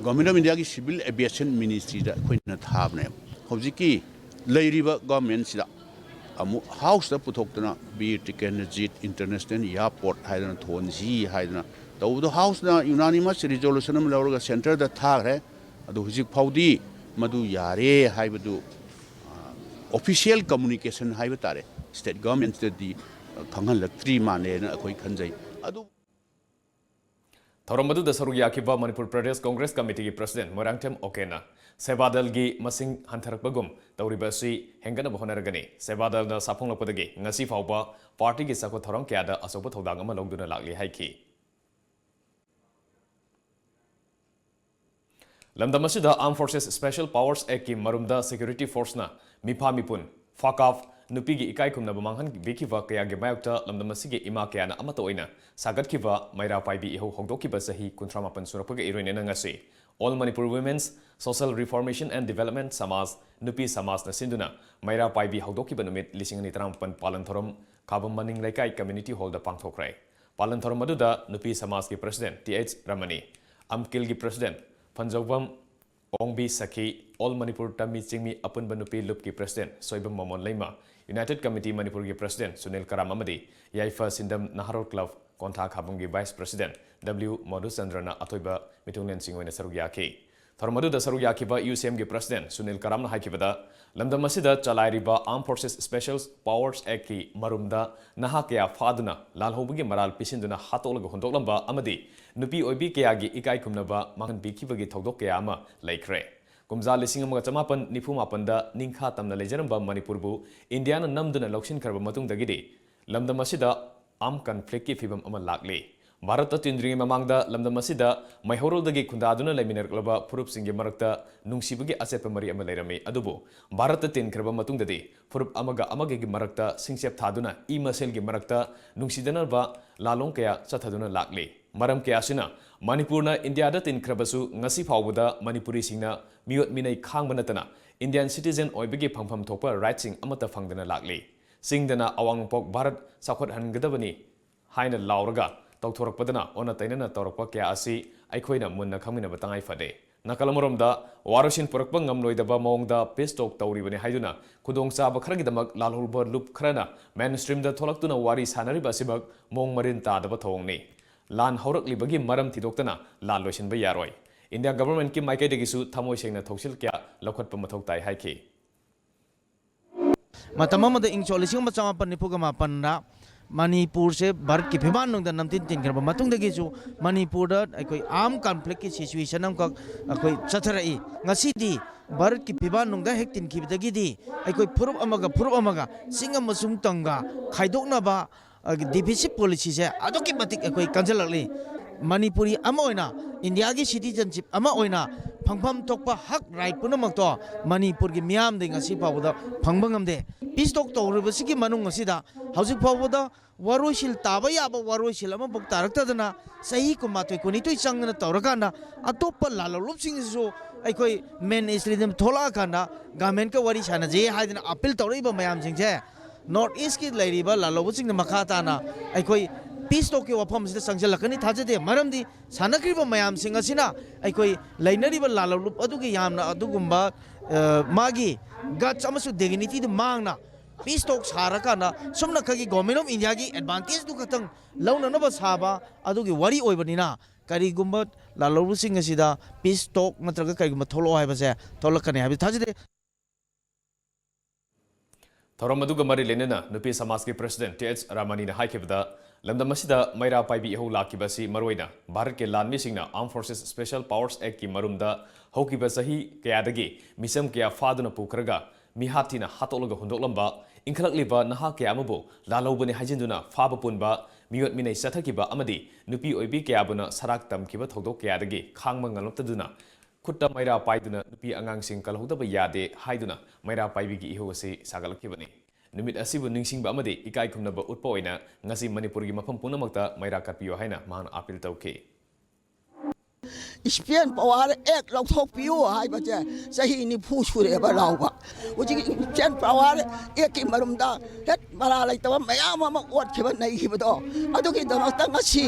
Government of Indiaꯒꯤ Civil Aviation Ministryꯗ ꯑꯩꯈꯣꯏꯅ ꯊꯥꯕꯅꯦꯕ꯫ ꯍꯧꯖꯤꯛꯀꯤ ꯂꯩꯔꯤꯕ governmentꯁꯤꯗ ꯑꯃꯨꯛ houseꯇ ꯄꯨꯊꯣꯛꯇꯅ ꯕꯤꯔ ꯇꯤꯀꯦꯟꯗ꯭ꯔꯖꯤꯠ international airport ꯍꯥꯏꯗꯅ ꯊꯣꯟꯁꯤ ꯍꯥꯏꯗꯅ ꯇꯧꯕꯗꯣ houseꯅ unanimous resolution ꯑꯃ ꯂꯧꯔꯒ centreꯗ ꯊꯥꯈ꯭ꯔꯦ꯫ ꯑꯗꯨ ꯍꯧꯖꯤꯛ ꯐꯥꯎꯗꯤ ꯃꯗꯨ ꯌꯥꯔꯦ ꯍꯥꯏꯕꯗꯨ official communication ꯍꯥꯏꯕ ꯇꯥꯔꯦ, state governmentꯇꯗꯤ ꯈꯪꯍꯜꯂꯛꯇ꯭ꯔꯤ ꯃꯥꯜꯂꯦꯅ ꯑꯩꯈꯣꯏ ꯈꯟꯖꯩ꯫ ꯑꯗꯨ ꯊꯧꯔꯝ ꯑꯗꯨꯗ ꯁꯔꯨꯛ ꯌꯥꯈꯤꯕ ꯃꯅꯤꯄꯨꯔ ꯄ꯭ꯔꯗꯦꯁ ꯀꯣꯡꯒ꯭ꯔꯦꯁ ꯀꯃꯤꯇꯤꯒꯤ ꯄ꯭ꯔꯁꯤꯗꯦꯟ ꯃꯣꯏꯔꯥꯡꯊꯦꯝ ꯑꯣꯀꯦꯟꯅ ꯁꯦꯕꯥꯗꯜꯒꯤ ꯃꯁꯤꯡ ꯍꯟꯊꯔꯛꯄꯒꯨꯝ ꯇꯧꯔꯤꯕ ꯑꯁꯤ ꯍꯦꯟꯒꯠꯅꯕ ꯍꯣꯠꯅꯔꯒꯅꯤ꯫ ꯁꯦꯕꯥꯗꯜꯅ ꯁꯥꯐꯣꯡꯂꯛꯄꯗꯒꯤ ꯉꯁꯤ ꯐꯥꯎꯕ ꯄꯥꯔꯇꯤꯒꯤ ꯆꯥꯎꯈꯠ ꯊꯧꯔꯝ ꯀꯌꯥꯗ ꯑꯆꯧꯕ ꯊꯧꯗꯥꯡ ꯑꯃ ꯂꯧꯗꯨꯅ ꯂꯥꯛꯂꯤ ꯍꯥꯏꯈꯤ꯫ ꯂꯝꯗꯝ ꯑꯁꯤꯗ Armed Forces Special Powers Actꯀꯤ ꯃꯔꯨꯝꯗ security forceꯅ ꯃꯤꯐꯥ ꯃꯤꯄꯨꯟ, ꯐꯥꯀꯥꯐ, ꯅꯨꯄꯤꯒꯤ ꯏꯀꯥꯏ ꯈꯨꯝꯅꯕ ꯃꯥꯡꯍꯟꯕꯤꯈꯤꯕ ꯀꯌꯥꯒꯤ ꯃꯥꯌꯣꯛꯇ ꯂꯝꯗꯝ ꯑꯁꯤꯒꯤ ꯏꯃꯥ ꯀꯌꯥꯅ ꯑꯃꯠꯇ ꯑꯣꯏꯅ ꯁꯥꯒꯠꯈꯤꯕ ꯃꯩꯔꯥ ꯄꯥꯏꯕꯤ ꯏꯍꯧ ꯍꯧꯗꯣꯛꯈꯤꯕ ꯆꯍꯤ ꯀꯨꯟꯊ꯭ꯔꯥ ꯃꯥꯄꯟ ꯁꯨꯔꯛꯄꯒ ꯏꯔꯣꯏꯅꯅ ꯉꯁꯤ All Manipur Women's Social Reformation and Development ꯁꯃꯥꯖ, ꯅꯨꯄꯤ ꯁꯃꯥꯖꯅ ꯁꯤꯟꯗꯨꯅ ꯃꯩꯔꯥ ꯄꯥꯏꯕꯤ ꯍꯧꯗꯣꯛꯈꯤꯕ ꯅꯨꯃꯤꯠ ꯂꯤꯁꯤꯡ ꯑꯅꯤ ꯇꯔꯥꯃꯥꯄꯟ ꯄꯥꯂꯟ ꯊꯧꯔꯝ ꯈꯥꯕꯝ ꯃꯅꯤꯡ ꯂꯩꯀꯥꯏ community hallꯗ ꯄꯥꯡꯊꯣꯛꯈ꯭ꯔꯦ꯫ ꯄꯥꯂꯟ ꯊꯧꯔꯝ ꯑꯗꯨꯗ ꯅꯨꯄꯤ ꯁꯃꯥꯖꯀꯤ president ꯇꯤ ꯑꯩꯆ ꯔꯃꯅꯤ, ꯑꯝꯀꯤꯜꯒꯤ president ꯐꯟꯖꯧꯕꯝ ꯑꯣꯡꯕꯤ ꯁꯈꯤ, All Manipur ꯇꯝꯃꯤ ꯆꯤꯡꯃꯤ ꯑꯄꯨꯟꯕ ꯅꯨꯄꯤ ꯂꯨꯞꯀꯤ president ꯁꯣꯏꯕꯝ ꯃꯃꯣꯟ ꯂꯩꯃ, United Committee ꯃꯅꯤꯄꯨꯔꯒꯤ president ꯁꯨꯅꯤꯜ ꯀꯔꯥꯝ ꯑꯃꯗꯤ ꯌꯥꯏꯐ ꯁꯤꯟꯗꯝ ꯅꯍꯥꯔꯣꯜ club ꯀꯣꯟꯊꯥ ꯈꯥꯕꯝꯒꯤ vice president ꯗꯕ꯭ꯂꯤꯎ ꯃꯣꯙꯨꯆꯟꯗ꯭ꯔꯅ ꯑꯊꯣꯏꯕ ꯃꯤꯊꯨꯡꯂꯦꯟꯁꯤꯡ ꯑꯣꯏꯅ ꯁꯔꯨꯛ ꯌꯥꯈꯤ꯫ ꯊꯧꯔꯝ ꯑꯗꯨꯗ ꯁꯔꯨꯛ ꯌꯥꯈꯤꯕ ꯌꯨ ꯁꯤ ꯑꯦꯝꯒꯤ president ꯁꯨꯅꯤꯜ ꯀꯔꯥꯝꯅ ꯍꯥꯏꯈꯤꯕꯗ, ꯂꯝꯗꯝ ꯑꯁꯤꯗ ꯆꯂꯥꯏꯔꯤꯕ Armed Forces Special Powers Actꯀꯤ ꯃꯔꯨꯝꯗ ꯅꯍꯥ ꯀꯌꯥ ꯐꯥꯗꯨꯅ ꯂꯥꯜꯍꯧꯕꯒꯤ ꯃꯔꯥꯜ ꯄꯤꯁꯤꯟꯗꯨꯅ ꯍꯥꯠꯇꯣꯛꯂꯒ ꯍꯨꯟꯗꯣꯛꯂꯝꯕ ꯑꯃꯗꯤ ꯅꯨꯄꯤ ꯑꯣꯏꯕꯤ ꯀꯌꯥꯒꯤ ꯏꯀꯥꯏ ꯈꯨꯝꯅꯕ ꯃꯥꯡꯍꯟꯕꯤꯈꯤꯕꯒꯤ ꯊꯧꯗꯣꯛ ꯀꯌꯥ ꯑꯃ ꯂꯩꯈ꯭ꯔꯦ꯫ ꯀꯨꯝꯖꯥ ꯂꯤꯁꯤꯡ ꯑꯃꯒ ꯆꯃꯥꯄꯟ ꯅꯤꯐꯨ ꯃꯥꯄꯟꯗ ꯅꯤꯡꯈꯥ ꯇꯝꯅ ꯂꯩꯖꯔꯝꯕ ꯃꯅꯤꯄꯨꯔꯕꯨ ꯏꯟꯗꯤꯌꯥꯅ ꯅꯝꯗꯨꯅ ꯂꯧꯁꯤꯟꯈ꯭ꯔꯕ ꯃꯇꯨꯡꯗꯒꯤꯗꯤ ꯂꯝꯗꯝ ꯑꯁꯤꯗ armed conflictꯀꯤ ꯐꯤꯚꯝ ꯑꯃ ꯂꯥꯛꯂꯤ꯫ ꯚꯥꯔꯠꯇ ꯇꯤꯟꯗ꯭ꯔꯤꯉꯩ ꯃꯃꯥꯡꯗ ꯂꯝꯗꯝ ꯑꯁꯤꯗ ꯃꯩꯍꯧꯔꯣꯜꯗꯒꯤ ꯈꯨꯟꯗꯥꯗꯨꯅ ꯂꯩꯃꯤꯟꯅꯔꯛꯂꯕ ꯐꯨꯔꯨꯞꯁꯤꯡꯒꯤ ꯃꯔꯛꯇ ꯅꯨꯡꯁꯤꯕꯒꯤ ꯑꯆꯦꯠꯄ ꯃꯔꯤ ꯑꯃ ꯂꯩꯔꯝꯃꯤ꯫ ꯑꯗꯨꯕꯨ ꯚꯥꯔꯠꯇ ꯇꯤꯟꯈ꯭ꯔꯕ ꯃꯇꯨꯡꯗꯗꯤ ꯐꯨꯔꯨꯞ ꯑꯃꯒ ꯑꯃꯒꯒꯤ ꯃꯔꯛꯇ ꯁꯤꯡꯆꯦꯞ ꯊꯥꯗꯨꯅ ꯏ ꯃꯁꯦꯜꯒꯤ ꯃꯔꯛꯇ ꯅꯨꯡꯁꯤꯗꯅꯕ ꯂꯥꯂꯣꯡ ꯀꯌꯥ ꯆꯠꯊꯗꯨꯅ ꯂꯥꯛꯂꯤ꯫ ꯃꯔꯝ ꯀꯌꯥ ꯑꯁꯤꯅ ꯃꯅꯤꯄꯨꯔꯅ ꯏꯟꯗꯤꯌꯥꯗ ꯇꯤꯟꯈ꯭ꯔꯕꯁꯨ ꯉꯁꯤ ꯐꯥꯎꯕꯗ ꯃꯅꯤꯄꯨꯔꯤꯁꯤꯡꯅ ꯃꯤꯑꯣꯠ ꯃꯤꯅꯩ ꯈꯥꯡꯕ ꯅꯠꯇꯅ ꯏꯟꯗꯤꯌꯥꯟ ꯁꯤꯇꯤꯖꯦꯟ ꯑꯣꯏꯕꯒꯤ ꯐꯪꯐꯝ ꯊꯣꯛꯄ ꯔꯥꯏꯠꯁꯤꯡ ꯑꯃꯠꯇ ꯐꯪꯗꯅ ꯂꯥꯛꯂꯤ꯫ ꯆꯤꯡꯗꯅ ꯑꯋꯥꯡ ꯅꯣꯡꯄꯣꯛ ꯚꯥꯔꯠ ꯆꯥꯎꯈꯠꯍꯟꯒꯗꯕꯅꯤ ꯍꯥꯏꯅ ꯂꯥꯎꯔꯒ ꯇꯧꯊꯣꯔꯛꯄꯗꯅ ꯑꯣꯟꯅ ꯇꯩꯅꯅ ꯇꯧꯔꯛꯄ ꯀꯌꯥ ꯑꯁꯤ ꯑꯩꯈꯣꯏꯅ ꯃꯨꯟꯅ ꯈꯪꯃꯤꯟꯅꯕ ꯇꯉꯥꯏ ꯐꯗꯦ꯫ ꯅꯥꯀꯜ ꯑꯃꯔꯣꯝꯗ ꯋꯥꯔꯣꯏꯁꯤꯟ ꯄꯨꯔꯛꯄ ꯉꯝꯂꯣꯏꯗꯕ ꯃꯑꯣꯡꯗ ꯄꯤꯁ ꯇꯣꯛ ꯇꯧꯔꯤꯕꯅꯤ ꯍꯥꯏꯗꯨꯅ ꯈꯨꯗꯣꯡꯆꯥꯕ ꯈꯔꯒꯤꯗꯃꯛ ꯂꯥꯜꯍꯧꯕ ꯂꯨꯞ ꯈꯔꯅ ꯃꯦꯟ ꯁ꯭ꯇ꯭ꯔꯤꯝꯗ ꯊꯣꯛꯂꯛꯇꯨꯅ ꯋꯥꯔꯤ ꯁꯥꯅꯔꯤꯕ ꯑꯁꯤꯃꯛ ꯃꯑꯣꯡ ꯃꯔꯤꯟ ꯇꯥꯗꯕ ꯊꯧꯑꯣꯡꯅꯤ꯫ ꯂꯥꯟ ꯍꯧꯔꯛꯂꯤꯕꯒꯤ ꯃꯔꯝ ꯊꯤꯗꯣꯛꯇꯅ ꯂꯥꯟ ꯂꯣꯏꯁꯤꯟꯕ ꯌꯥꯔꯣꯏ꯫ ꯏꯟꯗꯤꯌꯥ ꯒꯚꯔꯟꯃꯦꯟꯠꯀꯤ ꯃꯥꯏꯀꯩꯗꯒꯤꯁꯨ ꯊꯃꯣꯏ ꯁꯦꯡꯅ ꯊꯧꯁꯤꯜ ꯀꯌꯥ ꯂꯧꯈꯠꯄ ꯃꯊꯧ ꯇꯥꯏ ꯍꯥꯏꯈꯤ꯫ ꯃꯇꯝ ꯑꯃꯗ ꯏꯪ ꯁꯣꯛ ꯂꯤꯁꯤꯡ ꯑꯃ ꯆꯃꯥꯄꯟ ꯅꯤꯐꯨꯒ ꯃꯥꯄꯟꯗ ꯃꯅꯤꯄꯨꯔꯁꯦ ꯚꯥꯔꯠꯀꯤ ꯐꯤꯕꯥꯟꯅꯨꯡꯗ ꯅꯝꯊꯤꯟ ꯇꯤꯟꯈ꯭ꯔꯕ ꯃꯇꯨꯡꯗꯒꯤꯁꯨ ꯃꯅꯤꯄꯨꯔꯗ ꯑꯩꯈꯣꯏ ꯑꯥꯔꯝ ꯀꯟꯐ꯭ꯂꯤꯛꯀꯤ ꯁꯤꯆꯨꯋꯦꯁꯟ ꯑꯃꯈꯛ ꯑꯩꯈꯣꯏ ꯆꯠꯊꯔꯛꯏ꯫ ꯉꯁꯤꯗꯤ ꯚꯥꯔꯠꯀꯤ ꯐꯤꯕꯥꯟꯅꯨꯡꯗ ꯍꯦꯛ ꯇꯤꯟꯈꯤꯕꯗꯒꯤꯗꯤ ꯑꯩꯈꯣꯏ ꯐꯨꯔꯨꯞ ꯑꯃꯒ ꯐꯨꯔꯨꯞ ꯑꯃꯒ ꯆꯤꯡ ꯑꯃꯁꯨꯡ ꯇꯝꯒ ꯈꯥꯏꯗꯣꯛꯅꯕ ꯗꯤꯐꯤꯁꯤꯠ ꯄꯣꯂꯤꯁꯤꯁꯦ ꯑꯗꯨꯛꯀꯤ ꯃꯇꯤꯛ ꯑꯩꯈꯣꯏ ꯀꯟꯁꯤꯜꯂꯛꯂꯤ꯫ ꯃꯅꯤꯄꯨꯔꯤ ꯑꯃ ꯑꯣꯏꯅ, ꯏꯟꯗꯤꯌꯥꯒꯤ ꯁꯤꯇꯤꯖꯟꯁꯤꯞ ꯑꯃ ꯑꯣꯏꯅ ꯐꯪꯐꯝ ꯊꯣꯛꯄ ꯍꯛ, ꯔꯥꯏꯠ ꯄꯨꯝꯅꯃꯛꯇꯣ ꯃꯅꯤꯄꯨꯔꯒꯤ ꯃꯤꯌꯥꯝꯗꯒꯤ ꯉꯁꯤ ꯐꯥꯎꯕꯗ ꯐꯪꯕ ꯉꯝꯗꯦ꯫ ꯄꯤꯁ ꯇꯣꯛ ꯇꯧꯔꯤꯕꯁꯤꯒꯤ ꯃꯅꯨꯡ ꯑꯁꯤꯗ ꯍꯧꯖꯤꯛ ꯐꯥꯎꯕꯗ ꯋꯥꯔꯣꯏꯁꯤꯜ ꯇꯥꯕ ꯌꯥꯕ ꯋꯥꯔꯣꯏꯁꯤꯜ ꯑꯃꯐꯥꯎ ꯇꯥꯔꯛꯇꯗꯅ ꯆꯍꯤ ꯀꯨꯟꯃꯥꯊꯣꯏ ꯀꯨꯟꯅꯤꯊꯣꯏ ꯆꯪꯗꯅ ꯇꯧꯔꯀꯥꯟꯗ ꯑꯇꯣꯞꯄ ꯂꯥꯜꯍꯧꯂꯨꯞꯁꯤꯡꯁꯤꯁꯨ ꯑꯩꯈꯣꯏ ꯃꯦꯟ ꯁ꯭ꯇ꯭ꯔꯤꯝꯗ ꯊꯣꯛꯂꯛꯑꯀꯥꯟꯗ ꯒꯚꯔꯟꯃꯦꯟꯠꯀ ꯋꯥꯔꯤ ꯁꯥꯟꯅꯖꯩ ꯍꯥꯏꯗꯅ ꯑꯄꯤꯜ ꯇꯧꯔꯛꯏꯕ ꯃꯌꯥꯝꯁꯤꯡꯁꯦ ꯅꯣꯔꯠ ꯏꯁꯀꯤ ꯂꯩꯔꯤꯕ ꯂꯥꯜꯍꯧꯕꯁꯤꯡꯅ ꯃꯈꯥ ꯇꯥꯅ ꯑꯩꯈꯣꯏ ꯄꯤꯁ ꯇꯣꯛꯀꯤ ꯋꯥꯐꯝꯁꯤꯗ ꯆꯪꯁꯤꯜꯂꯛꯀꯅꯤ ꯊꯥꯖꯗꯦ꯫ ꯃꯔꯝꯗꯤ ꯁꯥꯟꯅꯈ꯭ꯔꯤꯕ ꯃꯌꯥꯝꯁꯤꯡ ꯑꯁꯤꯅ ꯑꯩꯈꯣꯏ ꯂꯩꯅꯔꯤꯕ ꯂꯥꯜꯍꯧꯂꯨꯞ ꯑꯗꯨꯒꯤ ꯌꯥꯝꯅ ꯑꯗꯨꯒꯨꯝꯕ, ꯑ, ꯃꯥꯒꯤ ꯒꯠꯁ ꯑꯃꯁꯨꯡ ꯗꯤꯒꯅꯤꯇꯤꯗꯨ ꯃꯥꯡꯅ ꯄꯤꯁ ꯇꯣꯛ ꯁꯥꯔꯀꯥꯟꯗ ꯁꯨꯝꯅꯈꯛꯀꯤ ꯒꯣꯔꯃꯦꯟ ꯑꯣꯐ ꯏꯟꯗꯤꯌꯥꯒꯤ ꯑꯦꯗꯚꯥꯟꯇꯦꯖꯇꯨ ꯈꯛꯇꯪ ꯂꯧꯅꯅꯕ ꯁꯥꯕ ꯑꯗꯨꯒꯤ ꯋꯥꯔꯤ ꯑꯣꯏꯕꯅꯤꯅ ꯀꯔꯤꯒꯨꯝꯕ ꯂꯥꯜꯍꯧꯕꯁꯤꯡ ꯑꯁꯤꯗ ꯄꯤꯁ ꯇꯣꯛ ꯅꯠꯇ꯭ꯔꯒ ꯀꯔꯤꯒꯨꯝꯕ ꯊꯣꯛꯂꯛꯑꯣ ꯍꯥꯏꯕꯁꯦ ꯊꯣꯛꯂꯛꯀꯅꯤ ꯍꯥꯏꯕ ꯊꯥꯖꯗꯦ꯫ ꯊꯧꯔꯝ ꯑꯗꯨꯒ ꯃꯔꯤ ꯂꯩꯅꯅ ꯅꯨꯄꯤ ꯁꯃꯥꯖꯀꯤ ꯄ꯭ꯔꯦꯁꯤꯗꯦꯟꯠ ꯇꯤ ꯑꯩꯆ ꯔꯥꯃꯥꯅꯤꯅ ꯍꯥꯏꯈꯤꯕꯗ, ꯂꯝꯗꯝ ꯑꯁꯤꯗ ꯃꯩꯔꯥ ꯄꯥꯏꯕꯤ ꯏꯍꯧ ꯂꯥꯛꯈꯤꯕ ꯑꯁꯤ ꯃꯔꯨꯑꯣꯏꯅ ꯚꯥꯔꯠꯀꯤ ꯂꯥꯟꯃꯤꯁꯤꯡꯅ Armed Forces Special Powers Actꯀꯤ ꯃꯔꯨꯝꯗ ꯍꯧꯈꯤꯕ ꯆꯍꯤ ꯀꯌꯥꯗꯒꯤ ꯃꯤꯆꯝ ꯀꯌꯥ ꯐꯥꯗꯨꯅ ꯄꯨꯈ꯭ꯔꯒ ꯃꯤꯍꯥꯠ ꯊꯤꯅ ꯍꯥꯠꯇꯣꯛꯂꯒ ꯍꯨꯟꯗꯣꯛꯂꯝꯕ, ꯏꯟꯈꯠꯂꯛꯂꯤꯕ ꯅꯍꯥ ꯀꯌꯥ ꯑꯃꯕꯨ ꯂꯥꯜꯍꯧꯕꯅꯤ ꯍꯥꯏꯖꯤꯟꯗꯨꯅ ꯐꯥꯕ ꯄꯨꯟꯕ ꯃꯤꯑꯣꯠ ꯃꯤꯅꯩ ꯆꯠꯊꯈꯤꯕ ꯑꯃꯗꯤ ꯅꯨꯄꯤ ꯑꯣꯏꯕꯤ ꯀꯌꯥꯕꯨꯅ ꯁꯔꯥꯛ ꯇꯝꯈꯤꯕ ꯊꯧꯗꯣꯛ ꯀꯌꯥꯗꯒꯤ ꯈꯥꯡꯕ ꯉꯝꯂꯛꯇꯗꯨꯅ ꯈꯨꯠꯇ ꯃꯩꯔꯥ ꯄꯥꯏꯗꯨꯅ ꯅꯨꯄꯤ ꯑꯉꯥꯡꯁꯤꯡ ꯀꯜꯍꯧꯗꯕ ꯌꯥꯗꯦ ꯍꯥꯏꯗꯨꯅ ꯃꯩꯔꯥ ꯄꯥꯏꯕꯤꯒꯤ ꯏꯍꯧ ꯑꯁꯤ ꯁꯥꯒꯠꯂꯛꯈꯤꯕꯅꯤ꯫ ꯅꯨꯃꯤꯠ ꯑꯁꯤꯕꯨ ꯅꯤꯡꯁꯤꯡꯕ ꯑꯃꯗꯤ ꯏꯀꯥꯏ ꯈꯨꯝꯅꯕ ꯎꯠꯄ ꯑꯣꯏꯅ ꯉꯁꯤ ꯃꯅꯤꯄꯨꯔꯒꯤ ꯃꯐꯝ ꯄꯨꯝꯅꯃꯛꯇ ꯃꯩꯔꯥ ꯀꯠꯄꯤꯌꯨ ꯍꯥꯏꯅ ꯃꯍꯥꯛꯅ ꯑꯥꯄꯤꯜ ꯇꯧꯈꯤ꯫ ꯏꯁꯄꯦꯟ ꯄꯋꯥꯔ ꯑꯦꯛ ꯂꯧꯊꯣꯛꯄꯤꯌꯨ ꯍꯥꯏꯕꯁꯦ ꯆꯍꯤ ꯅꯤꯐꯨ ꯁꯨꯔꯦꯕ ꯂꯥꯎꯕ꯫ ꯍꯧꯖꯤꯛ ꯏꯁꯄꯦꯟ ꯄꯋꯥꯔ ꯑꯦꯛꯀꯤ ꯃꯔꯨꯝꯗ ꯍꯦꯛ ꯃꯔꯥ ꯂꯩꯇꯕ ꯃꯌꯥꯝ ꯑꯃ ꯑꯣꯠꯈꯤꯕ ꯅꯩꯈꯤꯕꯗꯣ, ꯑꯗꯨꯒꯤꯗꯃꯛꯇ ꯉꯁꯤ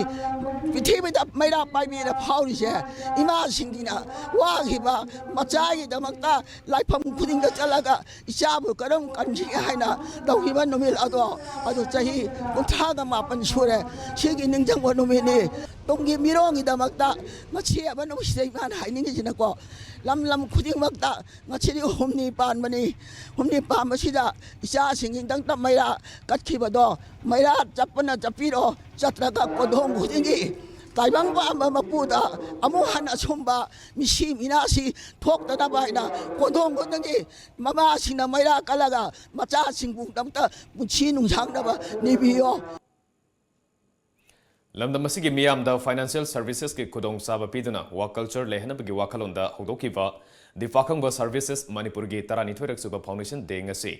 ꯄ꯭ꯔꯤꯊꯤꯕꯤꯗ ꯃꯩꯔꯥ ꯄꯥꯏꯕꯤꯅ ꯐꯥꯎꯔꯤꯁꯦ ꯏꯃꯥꯁꯤꯡꯒꯤꯅ ꯋꯥꯈꯤꯕ ꯃꯆꯥꯒꯤꯗꯃꯛꯇ ꯂꯥꯏꯐꯝ ꯈꯨꯗꯤꯡꯗ ꯆꯠꯂꯒ ꯏꯆꯥꯕꯨ ꯀꯔꯝ ꯀꯟꯁꯤꯒꯦ ꯍꯥꯏꯅ ꯇꯧꯈꯤꯕ ꯅꯨꯃꯤꯠ ꯑꯗꯣ, ꯑꯗꯨ ꯆꯍꯤ ꯀꯨꯟꯊ꯭ꯔꯥꯒ ꯃꯥꯄꯟ ꯁꯨꯔꯦ꯫ ꯁꯤꯒꯤ ꯅꯤꯡꯁꯤꯡꯕ ꯅꯨꯃꯤꯠꯅꯤ꯫ ꯇꯨꯡꯒꯤ ꯃꯤꯔꯣꯜꯒꯤꯗꯃꯛꯇ ꯃꯁꯤ ꯑꯃ ꯅꯨꯡꯁꯤꯗꯩ ꯏꯃꯥꯅ ꯍꯥꯏꯅꯤꯡꯉꯤꯁꯤꯅꯀꯣ, ꯂꯝ ꯂꯝ ꯈꯨꯗꯤꯡꯃꯛꯇ ꯉꯁꯤꯗꯤ ꯍꯨꯝꯅꯤ ꯄꯥꯟꯕꯅꯤ꯫ ꯍꯨꯝꯅꯤ ꯄꯥꯟꯕꯁꯤꯗ ꯏꯆꯥꯁꯤꯡꯒꯤꯗꯃꯛꯇ ꯃꯩꯔꯥ ꯀꯠꯈꯤꯕꯗꯣ, ꯃꯩꯔꯥ ꯆꯞꯄꯅ ꯆꯠꯄꯤꯔꯣ, ꯆꯠꯇ꯭ꯔꯒ ꯀꯣꯟꯊꯣꯡ ꯈꯨꯗꯤꯡꯒꯤ ꯇꯥꯏꯕꯪ ꯄꯥꯟꯕ ꯃꯄꯨꯗ ꯑꯃꯨꯛ ꯍꯟꯅ ꯑꯁꯨꯝꯕ ꯃꯤꯁꯤ ꯃꯤꯅꯥꯁꯤ ꯊꯣꯛꯇꯅꯕ ꯍꯥꯏꯅ ꯀꯣꯟꯊꯣꯡ ꯈꯨꯗꯤꯡꯒꯤ ꯃꯃꯥꯁꯤꯡꯅ ꯃꯩꯔꯥ ꯀꯜꯂꯒ ꯃꯆꯥꯁꯤꯡꯕꯨꯗꯃꯛꯇ ꯄꯨꯟꯁꯤ ꯅꯨꯡꯁꯥꯡꯅꯕ ꯅꯤꯕꯤꯌꯣ꯫ ꯂꯝꯗꯝ ꯑꯁꯤꯒꯤ ꯃꯤꯌꯥꯝꯗ financial servicesꯀꯤ ꯈꯨꯗꯣꯡꯆꯥꯕ ꯄꯤꯗꯨꯅ work culture ꯂꯩꯍꯟꯅꯕꯒꯤ ꯋꯥꯈꯜꯂꯣꯟꯗ ꯍꯧꯗꯣꯛꯈꯤꯕ ꯗꯤꯄꯥꯈꯪꯕ ꯁꯔꯚꯤꯁꯦꯁ ꯃꯅꯤꯄꯨꯔꯒꯤ ꯇꯔꯥꯅꯤꯊꯣꯏꯔꯛ ꯁꯨꯕ foundation day ꯉꯁꯤ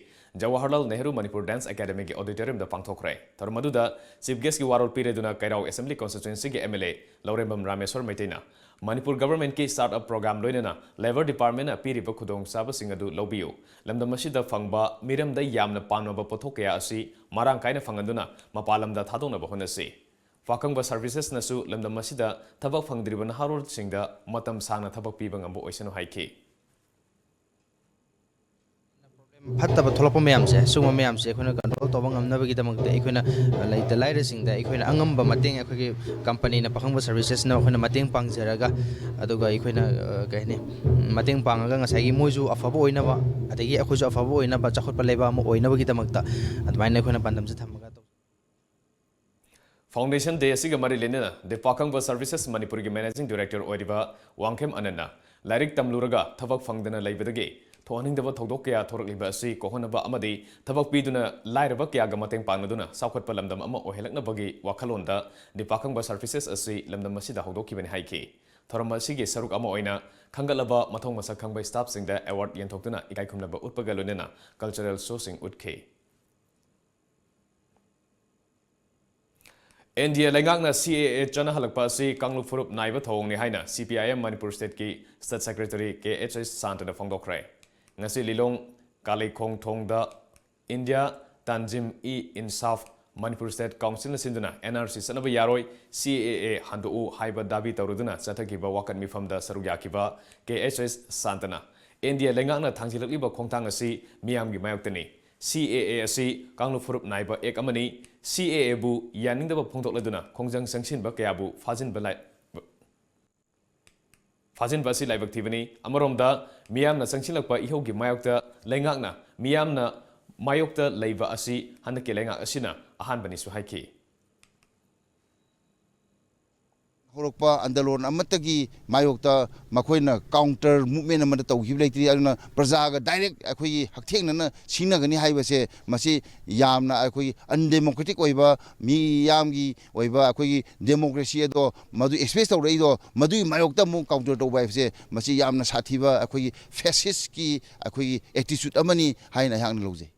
ꯖꯋꯥꯍꯔꯂꯥꯜ ꯅꯦꯍꯔꯨ ꯃꯅꯤꯄꯨꯔ dance academyꯒꯤ auditoriumꯗ ꯄꯥꯡꯊꯣꯛꯈ꯭ꯔꯦ꯫ ꯊꯧꯔꯝ ꯑꯗꯨꯗ chief guestꯀꯤ ꯋꯥꯔꯣꯜ ꯄꯤꯔꯗꯨꯅ ꯀꯩꯔꯥꯎ assembly constituencyꯒꯤ MLA ꯂꯧꯔꯦꯝꯕꯝ ꯔꯥꯃꯦꯁ꯭ꯋꯔ ꯃꯩꯇꯩꯅ ꯃꯅꯤꯄꯨꯔ governmentꯀꯤ start up program ꯂꯣꯏꯅꯅ labour departmentꯅ ꯄꯤꯔꯤꯕ ꯈꯨꯗꯣꯡꯆꯥꯕꯁꯤꯡ ꯑꯗꯨ ꯂꯧꯕꯤꯌꯨ꯫ ꯂꯝꯗꯝ ꯑꯁꯤꯗ ꯐꯪꯕ ꯃꯤꯔꯝꯗ ꯌꯥꯝꯅ ꯄꯥꯝꯅꯕ ꯄꯣꯠꯊꯣꯛ ꯀꯌꯥ ꯑꯁꯤ ꯃꯔꯥꯡ ꯀꯥꯏꯅ ꯐꯪꯍꯟꯗꯨꯅ ꯃꯄꯥꯟ ꯂꯝꯗ ꯊꯥꯗꯣꯛꯅꯕ ꯍꯣꯠꯅꯁꯤ꯫ ꯄꯥꯈꯪꯕ ꯁꯔꯚꯤꯁꯦꯁꯅꯁꯨ ꯂꯝꯗꯝ ꯑꯁꯤꯗ ꯊꯕꯛ ꯐꯪꯗ꯭ꯔꯤꯕ ꯅꯍꯥꯔꯣꯜꯁꯤꯡꯗ ꯃꯇꯝ ꯁꯥꯡꯅ ꯊꯕꯛ ꯄꯤꯕ ꯉꯝꯕ ꯑꯣꯏꯁꯅꯨ ꯍꯥꯏꯈꯤ꯫ ꯐꯠꯇꯕ ꯊꯣꯛꯂꯛꯄ ꯃꯌꯥꯝꯁꯦ, ꯁꯤꯒꯨꯝꯕ ꯃꯌꯥꯝꯁꯦ ꯑꯩꯈꯣꯏꯅ control ꯇꯧꯕ ꯉꯝꯅꯕꯒꯤꯗꯃꯛꯇ ꯑꯩꯈꯣꯏꯅ ꯂꯩꯇ ꯂꯥꯏꯔꯁꯤꯡꯗ ꯑꯩꯈꯣꯏꯅ ꯑꯉꯝꯕ ꯃꯇꯦꯡ, ꯑꯩꯈꯣꯏꯒꯤ companyꯅ, ꯄꯥꯈꯪꯕ ꯁꯔꯚꯤꯁꯦꯁꯅ ꯑꯩꯈꯣꯏꯅ ꯃꯇꯦꯡ ꯄꯥꯡꯖꯔꯒ, ꯑꯗꯨꯒ ꯑꯩꯈꯣꯏꯅ, ꯑ, ꯀꯩ ꯍꯥꯏꯅꯤ, ꯃꯇꯦꯡ ꯄꯥꯡꯉꯒ ꯉꯁꯥꯏꯒꯤ ꯃꯣꯏꯁꯨ ꯑꯐꯕ ꯑꯣꯏꯅꯕ, ꯑꯗꯒꯤ ꯑꯩꯈꯣꯏꯁꯨ ꯑꯐꯕ ꯑꯣꯏꯅꯕ, ꯆꯥꯎꯈꯠꯄ ꯂꯩꯕꯥꯛ ꯑꯃ ꯑꯣꯏꯅꯕꯒꯤꯗꯃꯛꯇ ꯑꯗꯨꯃꯥꯏꯅ ꯑꯩꯈꯣꯏꯅ ꯄꯥꯟꯗꯝꯁꯦ ꯊꯝꯃꯒ ꯇꯧ- Foundation day ꯑꯁꯤꯒ ꯃꯔꯤ ꯂꯩꯅꯅ ꯗꯤꯄꯥꯈꯪꯕ ꯁꯔꯚꯤꯁꯦꯁ ꯃꯅꯤꯄꯨꯔꯒꯤ managing director ꯑꯣꯏꯔꯤꯕ ꯋꯥꯡꯈꯦꯝ ꯑꯅꯟꯅ ꯂꯥꯏꯔꯤꯛ ꯇꯝꯂꯨꯔꯒ ꯊꯕꯛ ꯐꯪꯗꯅ ꯂꯩꯕꯗꯒꯤ ꯊꯣꯛꯍꯟꯅꯤꯡꯗꯕ ꯊꯧꯗꯣꯛ ꯀꯌꯥ ꯊꯣꯔꯛꯂꯤꯕ ꯑꯁꯤ ꯀꯣꯛꯍꯟꯅꯕ ꯑꯃꯗꯤ ꯊꯕꯛ ꯄꯤꯗꯨꯅ ꯂꯥꯏꯔꯕ ꯀꯌꯥꯒ ꯃꯇꯦꯡ ꯄꯥꯡꯅꯗꯨꯅ ꯆꯥꯎꯈꯠꯄ ꯂꯝꯗꯝ ꯑꯃ ꯑꯣꯏꯍꯜꯂꯛꯅꯕꯒꯤ ꯋꯥꯈꯜꯂꯣꯟꯗ ꯗꯤꯄꯥ ꯈꯪꯕ ꯁꯔꯚꯤꯁꯦꯁ ꯑꯁꯤ ꯂꯝꯗꯝ ꯑꯁꯤꯗ ꯍꯧꯗꯣꯛꯈꯤꯕꯅꯤ ꯍꯥꯏꯈꯤ꯫ ꯊꯧꯔꯝ ꯑꯁꯤꯒꯤ ꯁꯔꯨꯛ ꯑꯃ ꯑꯣꯏꯅ ꯈꯟꯒꯠꯂꯕ ꯃꯊꯧ ꯃꯁꯛ ꯈꯪꯕ ꯁ꯭ꯇꯥꯐꯁꯤꯡꯗ ꯑꯦꯋꯥꯔꯗ ꯌꯦꯟꯊꯣꯛꯇꯨꯅ ꯏꯀꯥꯏ ꯈꯨꯝꯅꯕ ꯎꯠꯄꯒ ꯂꯣꯏꯅꯅ ꯀꯜꯆꯔꯦꯜ ꯁꯣꯁꯤꯡ ꯎꯠꯈꯤ꯫ ꯑꯦꯟ ꯗꯤ ꯑꯦ ꯂꯩꯉꯥꯛꯅ ꯁꯤ ꯑꯦ ꯑꯦ ꯆꯠꯅꯍꯜꯂꯛꯄ ꯑꯁꯤ ꯀꯥꯡꯂꯨꯞ ꯐꯨꯔꯨꯞ ꯅꯥꯏꯕ ꯊꯧꯑꯣꯡꯅꯤ ꯍꯥꯏꯅ ꯁꯤ ꯄꯤ ꯑꯥꯏ ꯑꯦꯝ ꯃꯅꯤꯄꯨꯔ ꯁ꯭ꯇꯦꯠꯀꯤ ꯁ꯭ꯇꯦꯠ ꯁꯦꯀ꯭ꯔꯦꯇꯔꯤ ꯀꯦ ꯑꯩꯆ ꯑꯦꯁ ꯁꯥꯟꯇꯅ ꯐꯣꯡꯗꯣꯛꯈ꯭ꯔꯦ꯫ ꯉꯁꯤ ꯂꯤꯂꯣꯡ ꯀꯥꯂꯩꯈꯣꯡ ꯊꯣꯡꯗ ꯏꯟꯗꯤꯌꯥ ꯇꯥꯟꯖꯤꯝ ꯏ ꯏꯟꯁꯥꯐ ꯃꯅꯤꯄꯨꯔ ꯁ꯭ꯇꯦꯠ ꯀꯥꯎꯟꯁꯤꯜꯅ ꯁꯤꯟꯗꯨꯅ ꯑꯦꯟ ꯑꯥꯔ ꯁꯤ ꯆꯠꯅꯕ ꯌꯥꯔꯣꯏ, ꯁꯤ ꯑꯦ ꯑꯦ ꯍꯟꯗꯣꯛꯎ ꯍꯥꯏꯕ ꯗꯥꯕꯤ ꯇꯧꯔꯗꯨꯅ ꯆꯠꯊꯈꯤꯕ ꯋꯥꯀꯠ ꯃꯤꯐꯝꯗ ꯁꯔꯨꯛ ꯌꯥꯈꯤꯕ ꯀꯦ ꯑꯩꯆ ꯑꯦꯁ ꯁꯥꯟꯇꯅ ꯑꯦꯟ ꯗꯤ ꯑꯦ ꯂꯩꯉꯥꯛꯅ ꯊꯥꯡꯖꯤꯜꯂꯛꯂꯤꯕ ꯈꯣꯡꯊꯥꯡ ꯑꯁꯤ ꯃꯤꯌꯥꯝꯒꯤ ꯃꯥꯌꯣꯛꯇꯅꯤ꯫ ꯁꯤ ꯑꯦ ꯑꯦ ꯑꯁꯤ ꯀꯥꯡꯂꯨꯞ ꯐꯨꯔꯨꯞ ꯅꯥꯏꯕ ꯑꯦꯛ ꯑꯃꯅꯤ꯫ ꯁꯤ ꯑꯦ ꯑꯦꯕꯨ ꯌꯥꯅꯤꯡꯗꯕ ꯐꯣꯡꯗꯣꯛꯂꯗꯨꯅ ꯈꯣꯡꯖꯪ ꯆꯪꯁꯤꯟꯕ ꯀꯌꯥꯕꯨ ꯐꯥꯖꯤꯟꯕ ꯂꯥꯏ-, ꯐꯥꯖꯤꯟꯕ ꯑꯁꯤ ꯂꯥꯏꯕꯛ ꯊꯤꯕꯅꯤ꯫ ꯑꯃꯔꯣꯝꯗ ꯃꯤꯌꯥꯝꯅ ꯆꯪꯁꯤꯜꯂꯛꯄ ꯏꯍꯧꯒꯤ ꯃꯥꯌꯣꯛꯇ ꯂꯩꯉꯥꯛꯅ ꯃꯤꯌꯥꯝꯅ ꯃꯥꯌꯣꯛꯇ ꯂꯩꯕ ꯑꯁꯤ ꯍꯟꯗꯛꯀꯤ ꯂꯩꯉꯥꯛ ꯑꯁꯤꯅ ꯑꯍꯥꯟꯕꯅꯤꯁꯨ ꯍꯥꯏꯈꯤ꯫ ꯍꯧꯔꯛꯄ ꯑꯟꯗꯂꯣꯟ ꯑꯃꯠꯇꯒꯤ ꯃꯥꯌꯣꯛꯇ ꯃꯈꯣꯏꯅ counter movement ꯑꯃꯠꯇ ꯇꯧꯈꯤꯕ ꯂꯩꯇ꯭ꯔꯤ꯫ ꯑꯗꯨꯅ ꯄ꯭ꯔꯖꯥꯒ direct ꯑꯩꯈꯣꯏꯒꯤ ꯍꯛꯊꯦꯡꯅꯅ ꯁꯤꯡꯅꯒꯅꯤ ꯍꯥꯏꯕꯁꯦ ꯃꯁꯤ ꯌꯥꯝꯅ ꯑꯩꯈꯣꯏꯒꯤ undemocratic ꯑꯣꯏꯕ, ꯃꯤꯌꯥꯝꯒꯤ ꯑꯣꯏꯕ ꯑꯩꯈꯣꯏꯒꯤ democracy ꯑꯗꯣ ꯃꯗꯨ express ꯇꯧꯔꯛꯏꯗꯣ, ꯃꯗꯨꯒꯤ ꯃꯥꯌꯣꯛꯇ ꯑꯃꯨꯛ counter ꯇꯧꯕ ꯍꯥꯏꯕꯁꯦ ꯃꯁꯤ ꯌꯥꯝꯅ ꯁꯥꯊꯤꯕ ꯑꯩꯈꯣꯏꯒꯤ fascistꯀꯤ ꯑꯩꯈꯣꯏꯒꯤ attitude ꯑꯃꯅꯤ ꯍꯥꯏꯅ ꯑꯩꯍꯥꯛꯅ ꯂꯧꯖꯩ꯫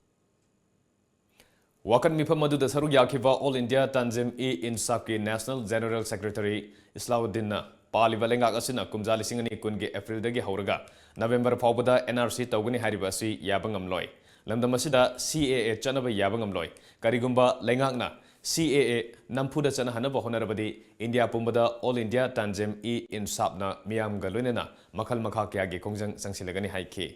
ꯋꯥꯀꯠ ꯃꯤꯐꯝ ꯑꯗꯨꯗ ꯁꯔꯨꯛ ꯌꯥꯈꯤꯕ All India Tanzim-e-Insaf-ꯀꯤ National General Secretary ꯏꯁꯂꯥꯎꯗꯤꯟꯅ ꯄꯥꯜꯂꯤꯕ ꯂꯩꯉꯥꯛ ꯑꯁꯤꯅ ꯀꯨꯝꯖꯥ ꯂꯤꯁꯤꯡ ꯑꯅꯤ ꯀꯨꯟꯒꯤ ꯑꯦꯄ꯭ꯔꯤꯜꯗꯒꯤ ꯍꯧꯔꯒ ꯅꯕꯦꯝꯕꯔ ꯐꯥꯎꯕꯗ ꯑꯦꯟ ꯑꯥꯔ ꯁꯤ ꯇꯧꯒꯅꯤ ꯍꯥꯏꯔꯤꯕ ꯑꯁꯤ ꯌꯥꯕ ꯉꯝꯂꯣꯏ꯫ ꯂꯝꯗꯝ ꯑꯁꯤꯗ ꯁꯤ ꯑꯦ ꯑꯦ ꯆꯠꯅꯕ ꯌꯥꯕ ꯉꯝꯂꯣꯏ꯫ ꯀꯔꯤꯒꯨꯝꯕ ꯂꯩꯉꯥꯛꯅ ꯁꯤ ꯑꯦ ꯑꯦ ꯅꯝꯐꯨꯗ ꯆꯠꯅꯍꯟꯅꯕ ꯍꯣꯠꯅꯔꯕꯗꯤ ꯏꯟꯗꯤꯌꯥ ꯄꯨꯝꯕꯗ All India Tanzim-e-Insaf-ꯅ ꯃꯤꯌꯥꯝꯒ ꯂꯣꯏꯅꯅ ꯃꯈꯜ ꯃꯈꯥ ꯀꯌꯥꯒꯤ ꯈꯣꯡꯖꯪ ꯆꯪꯁꯤꯜꯂꯒꯅꯤ ꯍꯥꯏꯈꯤ꯫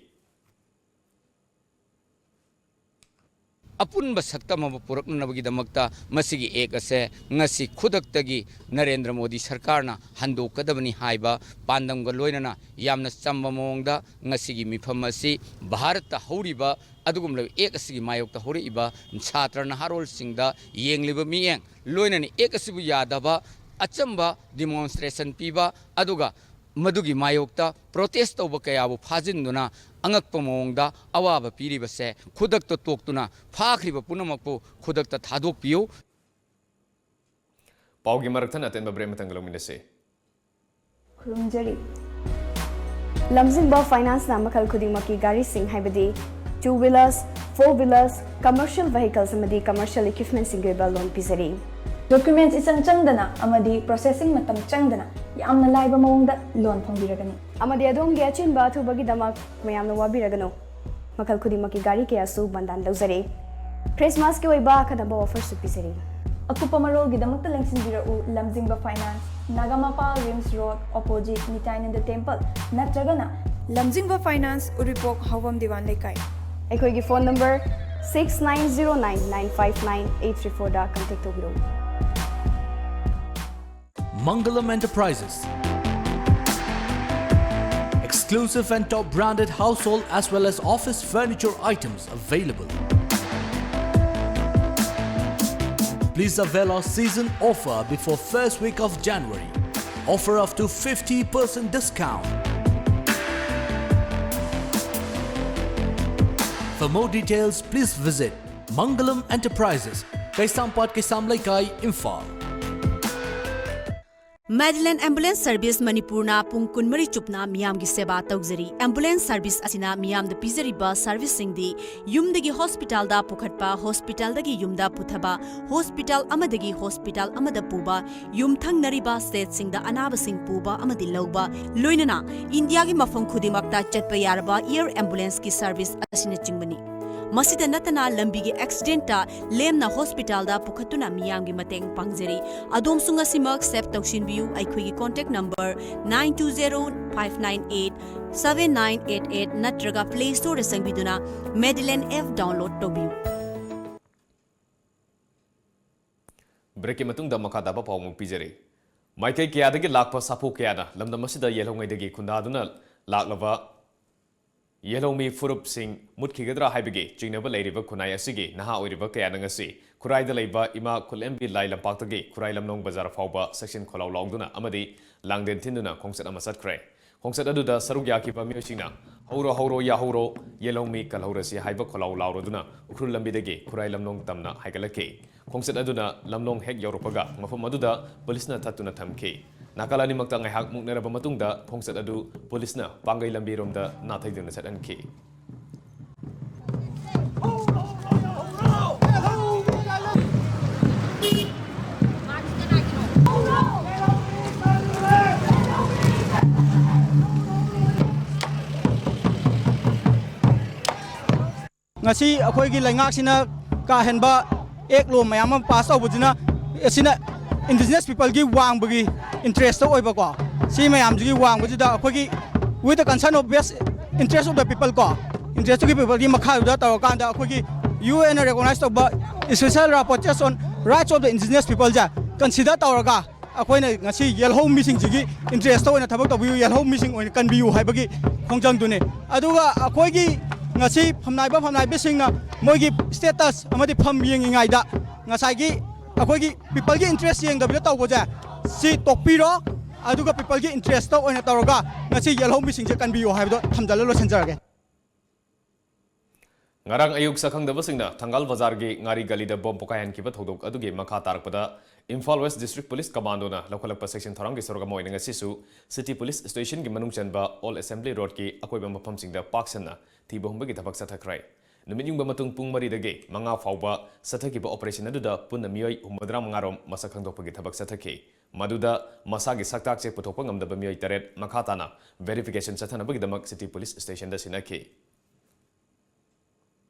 ꯑꯄꯨꯟꯕ ꯁꯛꯇꯝ ꯑꯃ ꯄꯨꯔꯛꯅꯅꯕꯒꯤꯗꯃꯛꯇ ꯃꯁꯤꯒꯤ ꯑꯦꯛ ꯑꯁꯦ ꯉꯁꯤ ꯈꯨꯗꯛꯇꯒꯤ ꯅꯔꯦꯟꯗ꯭ꯔ ꯃꯣꯗꯤ ꯁꯔꯀꯥꯔꯅ ꯍꯟꯗꯣꯛꯀꯗꯕꯅꯤ ꯍꯥꯏꯕ ꯄꯥꯟꯗꯝꯒ ꯂꯣꯏꯅꯅ ꯌꯥꯝꯅ ꯆꯝꯕ ꯃꯑꯣꯡꯗ ꯉꯁꯤꯒꯤ ꯃꯤꯐꯝ ꯑꯁꯤ ꯚꯥꯔꯠꯇ ꯍꯧꯔꯤꯕ ꯑꯗꯨꯒꯨꯝꯂꯕ ꯑꯦꯛ ꯑꯁꯤꯒꯤ ꯃꯥꯌꯣꯛꯇ ꯍꯧꯔꯛꯏꯕ ꯁꯥꯇ꯭ꯔ ꯅꯍꯥꯔꯣꯜꯁꯤꯡꯗ, ꯌꯦꯡꯂꯤꯕ ꯃꯤꯠꯌꯦꯡ, ꯂꯣꯏꯅꯅ ꯑꯦꯛ ꯑꯁꯤꯕꯨ ꯌꯥꯗꯕ ꯑꯆꯝꯕ demonstration ꯄꯤꯕ, ꯑꯗꯨꯒ ꯃꯗꯨꯒꯤ ꯃꯥꯌꯣꯛꯇ ꯄ꯭ꯔꯣꯇꯦꯁ ꯇꯧꯕ ꯀꯌꯥꯕꯨ ꯐꯥꯖꯤꯟꯗꯨꯅ ꯑꯉꯛꯄ ꯃꯑꯣꯡꯗ ꯑꯋꯥꯕ ꯄꯤꯔꯤꯕꯁꯦ ꯈꯨꯗꯛꯇ ꯇꯣꯛꯇꯨꯅ ꯐꯥꯈ꯭ꯔꯤꯕ ꯄꯨꯝꯅꯃꯛꯄꯨ ꯈꯨꯗꯛꯇ ꯊꯥꯗꯣꯛꯄꯤꯌꯨ꯫ ꯄꯥꯎꯒꯤ ꯃꯔꯛ ꯊꯠꯅ ꯑꯇꯦꯟꯕ ꯕ꯭ꯔꯦꯛ ꯑꯃꯇꯪ ꯂꯧꯃꯤꯟꯅꯁꯤ꯫ ꯈꯨꯔꯨꯝꯖꯔꯤ꯫ ꯂꯝꯖꯤꯡꯕ ꯐꯥꯏꯅꯥꯟꯁꯅ ꯃꯈꯜ ꯈꯨꯗꯤꯡꯃꯛꯀꯤ ꯒꯥꯔꯤꯁꯤꯡ, ꯍꯥꯏꯕꯗꯤ two wheelers, four wheelers, commercial vehicles ꯑꯃꯗꯤ commercial equipmentꯁꯤꯡꯒꯤ ꯑꯣꯏꯕ ꯂꯣꯟ ꯄꯤꯖꯔꯤ꯫ ꯗꯣꯀ꯭ꯌꯨꯃꯦꯟꯠꯁ ꯏꯆꯪ ꯆꯪꯗꯅ ꯑꯃꯗꯤ ꯄ꯭ꯔꯣꯁꯦꯁꯤꯡ ꯃꯇꯝ ꯆꯪꯗꯅ ꯌꯥꯝꯅ ꯂꯥꯏꯕ ꯃꯑꯣꯡꯗ ꯂꯣꯟ ꯐꯪꯕꯤꯔꯒꯅꯤ꯫ ꯑꯃꯗꯤ ꯑꯗꯣꯝꯒꯤ ꯑꯆꯤꯟꯕ ꯑꯊꯨꯕꯒꯤꯗꯃꯛ ꯃꯌꯥꯝꯅ ꯋꯥꯕꯤꯔꯒꯅꯨ꯫ ꯃꯈꯜ ꯈꯨꯗꯤꯡꯃꯛꯀꯤ ꯒꯥꯔꯤ ꯀꯌꯥꯁꯨ ꯕꯟꯗꯥꯟ ꯂꯧꯖꯔꯤ꯫ ꯈ꯭ꯔꯤꯁꯃꯥꯁꯀꯤ ꯑꯣꯏꯕ ꯑꯈꯟꯅꯕ ꯑꯣꯐꯔꯁꯨ ꯄꯤꯖꯔꯤ꯫ ꯑꯀꯨꯞꯄ ꯃꯔꯣꯜꯒꯤꯗꯃꯛꯇ ꯂꯦꯡꯁꯤꯟꯕꯤꯔꯛꯎ, ꯂꯝꯖꯤꯡꯕ finance, Nagamapal RIMS road, opposite Nitainanda temple, ꯅꯠꯇ꯭ꯔꯒꯅ ꯂꯝꯖꯤꯡꯕ ꯐꯥꯏꯅꯥꯟꯁ, ꯎꯔꯤꯄꯣꯛ ꯍꯥꯎꯕꯝ ꯗꯤꯋꯥꯟ ꯂꯩꯀꯥꯏ꯫ ꯑꯩꯈꯣꯏꯒꯤ phone number six nine zero nine nine five nine eight three fourꯗ ꯀꯟꯇꯦꯛ ꯇꯧꯕꯤꯔꯛꯎ꯫ Mangalam Enterprises. Exclusive and top branded household as well as office furniture items available. Please avail our season offer before first week of January. Offer up to fifty percent discount. For more details, please visit Mangalam Enterprises, Kaisampat, Kaisam Leikai, Imphal. Madeline Ambulance Service ꯃꯅꯤꯄꯨꯔꯅ ꯄꯨꯡ ꯀꯨꯟꯃꯔꯤ ꯆꯨꯞꯅ ꯃꯤꯌꯥꯝꯒꯤ ꯁꯦꯕꯥ ꯇꯧꯖꯔꯤ꯫ Ambulance service ꯑꯁꯤꯅ ꯃꯤꯌꯥꯝꯗ ꯄꯤꯖꯔꯤꯕ ꯁꯔꯚꯤꯁꯁꯤꯡꯗꯤ ꯌꯨꯝꯗꯒꯤ ꯍꯣꯁꯄꯤꯇꯥꯜꯗ ꯄꯨꯈꯠꯄ, ꯍꯣꯁꯄꯤꯇꯥꯜꯗꯒꯤ ꯌꯨꯝꯗ ꯄꯨꯊꯕ, ꯍꯣꯁꯄꯤꯇꯥꯜ ꯑꯃꯗꯒꯤ ꯍꯣꯁꯄꯤꯇꯥꯜ ꯑꯃꯗ ꯄꯨꯕ, ꯌꯨꯝꯊꯪꯅꯔꯤꯕ ꯁ꯭ꯇꯦꯠꯁꯤꯡꯗ ꯑꯅꯥꯕꯁꯤꯡ ꯄꯨꯕ ꯑꯃꯗꯤ ꯂꯧꯕ, ꯂꯣꯏꯅꯅ ꯏꯟꯗꯤꯌꯥꯒꯤ ꯃꯐꯝ ꯈꯨꯗꯤꯡꯃꯛꯇ ꯆꯠꯄ ꯌꯥꯔꯕ ꯑꯦꯌꯔ ꯑꯦꯝꯕꯨꯂꯦꯟꯁꯀꯤ ꯁꯔꯚꯤꯁ ꯑꯁꯤꯅꯆꯤꯡꯕꯅꯤ꯫ ꯃꯁꯤꯗ ꯅꯠꯇꯅ ꯂꯝꯕꯤꯒꯤ ꯑꯦꯛꯁꯤꯗꯦꯟꯇ ꯂꯦꯝꯅ ꯍꯣꯁꯄꯤꯇꯥꯜꯗ ꯄꯨꯈꯠꯇꯨꯅ ꯃꯤꯌꯥꯝꯒꯤ ꯃꯇꯦꯡ ꯄꯥꯡꯖꯔꯤ꯫ ꯑꯗꯣꯝꯁꯨ ꯉꯁꯤꯃꯛ ꯁꯦꯚ ꯇꯧꯁꯤꯟꯕꯤꯌꯨ꯫ ꯑꯩꯈꯣꯏꯒꯤ contact number nine two zero five nine eight seven nine eight eight ꯅꯠꯇ꯭ꯔꯒ ꯄ꯭ꯂꯦ ꯁ꯭ꯇꯣꯔꯗ ꯆꯪꯕꯤꯗꯨꯅ ꯃꯦꯗꯤꯂꯦꯟ ꯑꯦꯞ ꯗꯥꯎꯟꯂꯣꯗ ꯇꯧꯕꯤꯌꯨ꯫ ꯕ꯭ꯔꯦꯛꯀꯤ ꯃꯇꯨꯡꯗ ꯃꯈꯥ ꯇꯥꯕ ꯄꯥꯎ ꯑꯃꯨꯛ ꯄꯤꯖꯔꯤ꯫ ꯃꯥꯏꯀꯩ ꯀꯌꯥꯗꯒꯤ ꯂꯥꯛꯄ ꯁꯥꯐꯨ ꯀꯌꯥꯅ ꯂꯝꯗꯝ ꯑꯁꯤꯗ ꯌꯦꯜꯍꯧꯉꯩꯗꯒꯤ ꯈꯨꯟꯗꯥꯗꯨꯅ ꯂꯥꯛꯂꯕ ꯌꯦꯜꯍꯧꯃꯤ ꯐꯨꯔꯨꯞꯁꯤꯡ ꯃꯨꯠꯈꯤꯒꯗ꯭ꯔꯥ ꯍꯥꯏꯕꯒꯤ ꯆꯤꯡꯅꯕ ꯂꯩꯔꯤꯕ ꯈꯨꯟꯅꯥꯏ ꯑꯁꯤꯒꯤ ꯅꯍꯥ ꯑꯣꯏꯔꯤꯕ ꯀꯌꯥꯅ ꯉꯁꯤ ꯈꯨꯔꯥꯏꯗ ꯂꯩꯕ ꯏꯃꯥ ꯈꯨꯂꯦꯝꯕꯤ ꯂꯥꯏ ꯂꯝꯄꯥꯛꯇꯒꯤ ꯈꯨꯔꯥꯏ ꯂꯝꯂꯣꯡ ꯕꯖꯥꯔ ꯐꯥꯎꯕ ꯁꯦꯛꯁꯟ ꯈꯣꯜꯂꯥꯎ ꯂꯥꯎꯗꯨꯅ ꯑꯃꯗꯤ ꯂꯥꯡꯗꯦꯟ ꯊꯤꯟꯗꯨꯅ ꯈꯣꯡꯆꯠ ꯑꯃ ꯆꯠꯈ꯭ꯔꯦ꯫ ꯈꯣꯡꯆꯠ ꯑꯗꯨꯗ ꯁꯔꯨꯛ ꯌꯥꯈꯤꯕ ꯃꯤꯑꯣꯏꯁꯤꯡꯅ "ꯍꯧꯔꯣ, ꯍꯧꯔꯣ, ꯌꯥꯍꯧꯔꯣ, ꯌꯦꯜꯍꯧꯃꯤ ꯀꯜꯍꯧꯔꯁꯤ" ꯍꯥꯏꯕ ꯈꯣꯜꯂꯥꯎ ꯂꯥꯎꯔꯗꯨꯅ ꯎꯈ꯭ꯔꯨꯜ ꯂꯝꯕꯤꯗꯒꯤ ꯈꯨꯔꯥꯏ ꯂꯝꯂꯣꯡ ꯇꯝꯅ ꯍꯥꯏꯒꯠꯂꯛꯈꯤ꯫ ꯈꯣꯡꯆꯠ ꯑꯗꯨꯅ ꯂꯝꯂꯣꯡ ꯍꯦꯛ ꯌꯧꯔꯛꯄꯒ ꯃꯐꯝ ꯑꯗꯨꯗ ꯄꯨꯂꯤꯁꯅ ꯊꯠꯇꯨꯅ ꯊꯝꯈꯤ꯫ ꯅꯥꯀꯜ ꯑꯅꯤꯃꯛꯇ ꯉꯥꯏꯍꯥꯛ ꯃꯨꯛꯅꯔꯕ ꯃꯇꯨꯡꯗ ꯈꯣꯡꯆꯠ ꯑꯗꯨ ꯄꯨꯂꯤꯁꯅ ꯄꯥꯡꯒꯩ ꯂꯝꯕꯤꯔꯣꯝꯗ ꯅꯥꯊꯩꯗꯨꯅ ꯆꯠꯍꯟꯈꯤ꯫ ꯉꯁꯤ ꯑꯩꯈꯣꯏꯒꯤ ꯂꯩꯉꯥꯛꯁꯤꯅ ꯀꯥ ꯍꯦꯟꯕ ꯑꯦꯛ ꯂꯣ ꯃꯌꯥꯝ ꯑꯃ ꯄꯥꯁ ꯇꯧꯕꯁꯤꯅ, ꯑꯁꯤꯅ indigenous peopleꯒꯤ ꯋꯥꯡꯕꯒꯤ interestꯇ ꯑꯣꯏꯕꯀꯣ, ꯁꯤ ꯃꯌꯥꯝꯁꯤꯒꯤ ꯋꯥꯡꯕꯁꯤꯗ ꯑꯩꯈꯣꯏꯒꯤ with the concern of best interest of the people ꯀꯣ, interest of the peopleꯒꯤ ꯃꯈꯥꯗꯨꯗ ꯇꯧꯔꯀꯥꯟꯗ ꯑꯩꯈꯣꯏꯒꯤ UNꯅ recognize ꯇꯧꯕ special rapporteurs on rights of the indigenous peopleꯁꯦ consider ꯇꯧꯔꯒ ꯑꯩꯈꯣꯏꯅ ꯉꯁꯤ ꯌꯦꯜꯍꯧ ꯃꯤꯁꯤꯡꯁꯤꯒꯤ interestꯇ ꯑꯣꯏꯅ ꯊꯕꯛ ꯇꯧꯕꯤꯌꯨ, ꯌꯦꯜꯍꯧ ꯃꯤꯁꯤꯡ ꯑꯣꯏꯅ ꯀꯟꯕꯤꯌꯨ ꯍꯥꯏꯕꯒꯤ ꯈꯣꯡꯖꯪꯗꯨꯅꯤ꯫ ꯑꯗꯨꯒ ꯑꯩꯈꯣꯏꯒꯤ ꯉꯁꯤ ꯐꯝꯅꯥꯏꯕ ꯐꯝꯅꯥꯏꯕꯤꯁꯤꯡꯅ ꯃꯣꯏꯒꯤ status ꯑꯃꯗꯤ ꯐꯝ ꯌꯦꯡꯉꯤꯉꯩꯗ ꯉꯁꯥꯏꯒꯤ ꯑꯩꯈꯣꯏꯒꯤ peopleꯒꯤ interest ꯌꯦꯡꯗꯕꯤꯗ ꯇꯧꯕꯁꯦ ꯁꯤ ꯇꯣꯛꯄꯤꯔꯣ, ꯑꯗꯨꯒ peopleꯒꯤ interestꯇ ꯑꯣꯏꯅ ꯇꯧꯔꯒ ꯉꯁꯤ ꯌꯦꯜꯍꯧ ꯃꯤꯁꯤꯡꯁꯦ ꯀꯟꯕꯤꯌꯨ ꯍꯥꯏꯕꯗꯣ ꯊꯝꯖꯜꯂ ꯂꯣꯏꯁꯤꯟꯖꯔꯒꯦ꯫ ꯉꯔꯥꯡ ꯑꯌꯨꯛ ꯁꯛꯈꯪꯗꯕꯁꯤꯡꯅ ꯊꯪꯒꯥꯜ ꯕꯖꯥꯔꯒꯤ ꯉꯥꯔꯤ ꯒꯂꯤꯗ ꯕꯣꯝ ꯄꯣꯈꯥꯏꯍꯟꯈꯤꯕ ꯊꯧꯗꯣꯛ ꯑꯗꯨꯒꯤ ꯃꯈꯥ ꯇꯥꯔꯛꯄꯗ ꯏꯝꯐꯥꯜ ꯋꯦꯁ ꯗꯤꯁꯇ꯭ꯔꯤꯛ ꯄꯨꯂꯤꯁ ꯀꯃꯥꯟꯗꯣꯅ ꯂꯧꯈꯠꯂꯛꯄ ꯁꯦꯛꯁꯟ ꯊꯧꯔꯥꯡꯒꯤ ꯁꯔꯨꯛ ꯑꯃ ꯑꯣꯏꯅ ꯉꯁꯤꯁꯨ ꯁꯤꯇꯤ ꯄꯨꯂꯤꯁ ꯁ꯭ꯇꯦꯁꯟꯒꯤ ꯃꯅꯨꯡ ꯆꯟꯕ ꯑꯣꯜ ꯑꯦꯁꯦꯝꯕ꯭ꯂꯤ ꯔꯣꯗꯀꯤ ꯑꯀꯣꯏꯕ ꯃꯐꯝꯁꯤꯡꯗ ꯄꯥꯛ ꯁꯟꯅ ꯊꯤꯕ ꯍꯨꯝꯕꯒꯤ ꯊꯕꯛ ꯆꯠꯊꯈ꯭ꯔꯦ꯫ ꯅꯨꯃꯤꯠ ꯌꯨꯡꯕ ꯃꯇꯨꯡ ꯄꯨꯡ ꯃꯔꯤꯗꯒꯤ ꯃꯉꯥ ꯐꯥꯎꯕ ꯆꯠꯊꯈꯤꯕ ꯑꯣꯄꯔꯦꯁꯟ ꯑꯗꯨꯗ ꯄꯨꯟꯅ ꯃꯤꯑꯣꯏ ꯍꯨꯝꯐꯨꯇꯔꯥ ꯃꯉꯥ ꯔꯣꯝ ꯃꯁꯛ ꯈꯪꯗꯣꯛꯄꯒꯤ ꯊꯕꯛ ꯆꯠꯊꯈꯤ꯫ ꯃꯗꯨꯗ ꯃꯁꯥꯒꯤ ꯁꯛꯇꯥꯛꯁꯦ ꯄꯨꯊꯣꯛꯄ ꯉꯝꯗꯕ ꯃꯤꯑꯣꯏ ꯇꯔꯦꯠ ꯃꯈꯥ ꯇꯥꯅ verification ꯆꯠꯊꯅꯕꯒꯤꯗꯃꯛ ꯁꯤꯇꯤ ꯄꯨꯂꯤꯁ ꯁ꯭ꯇꯦꯁꯟꯗ ꯁꯤꯟꯅꯈꯤ꯫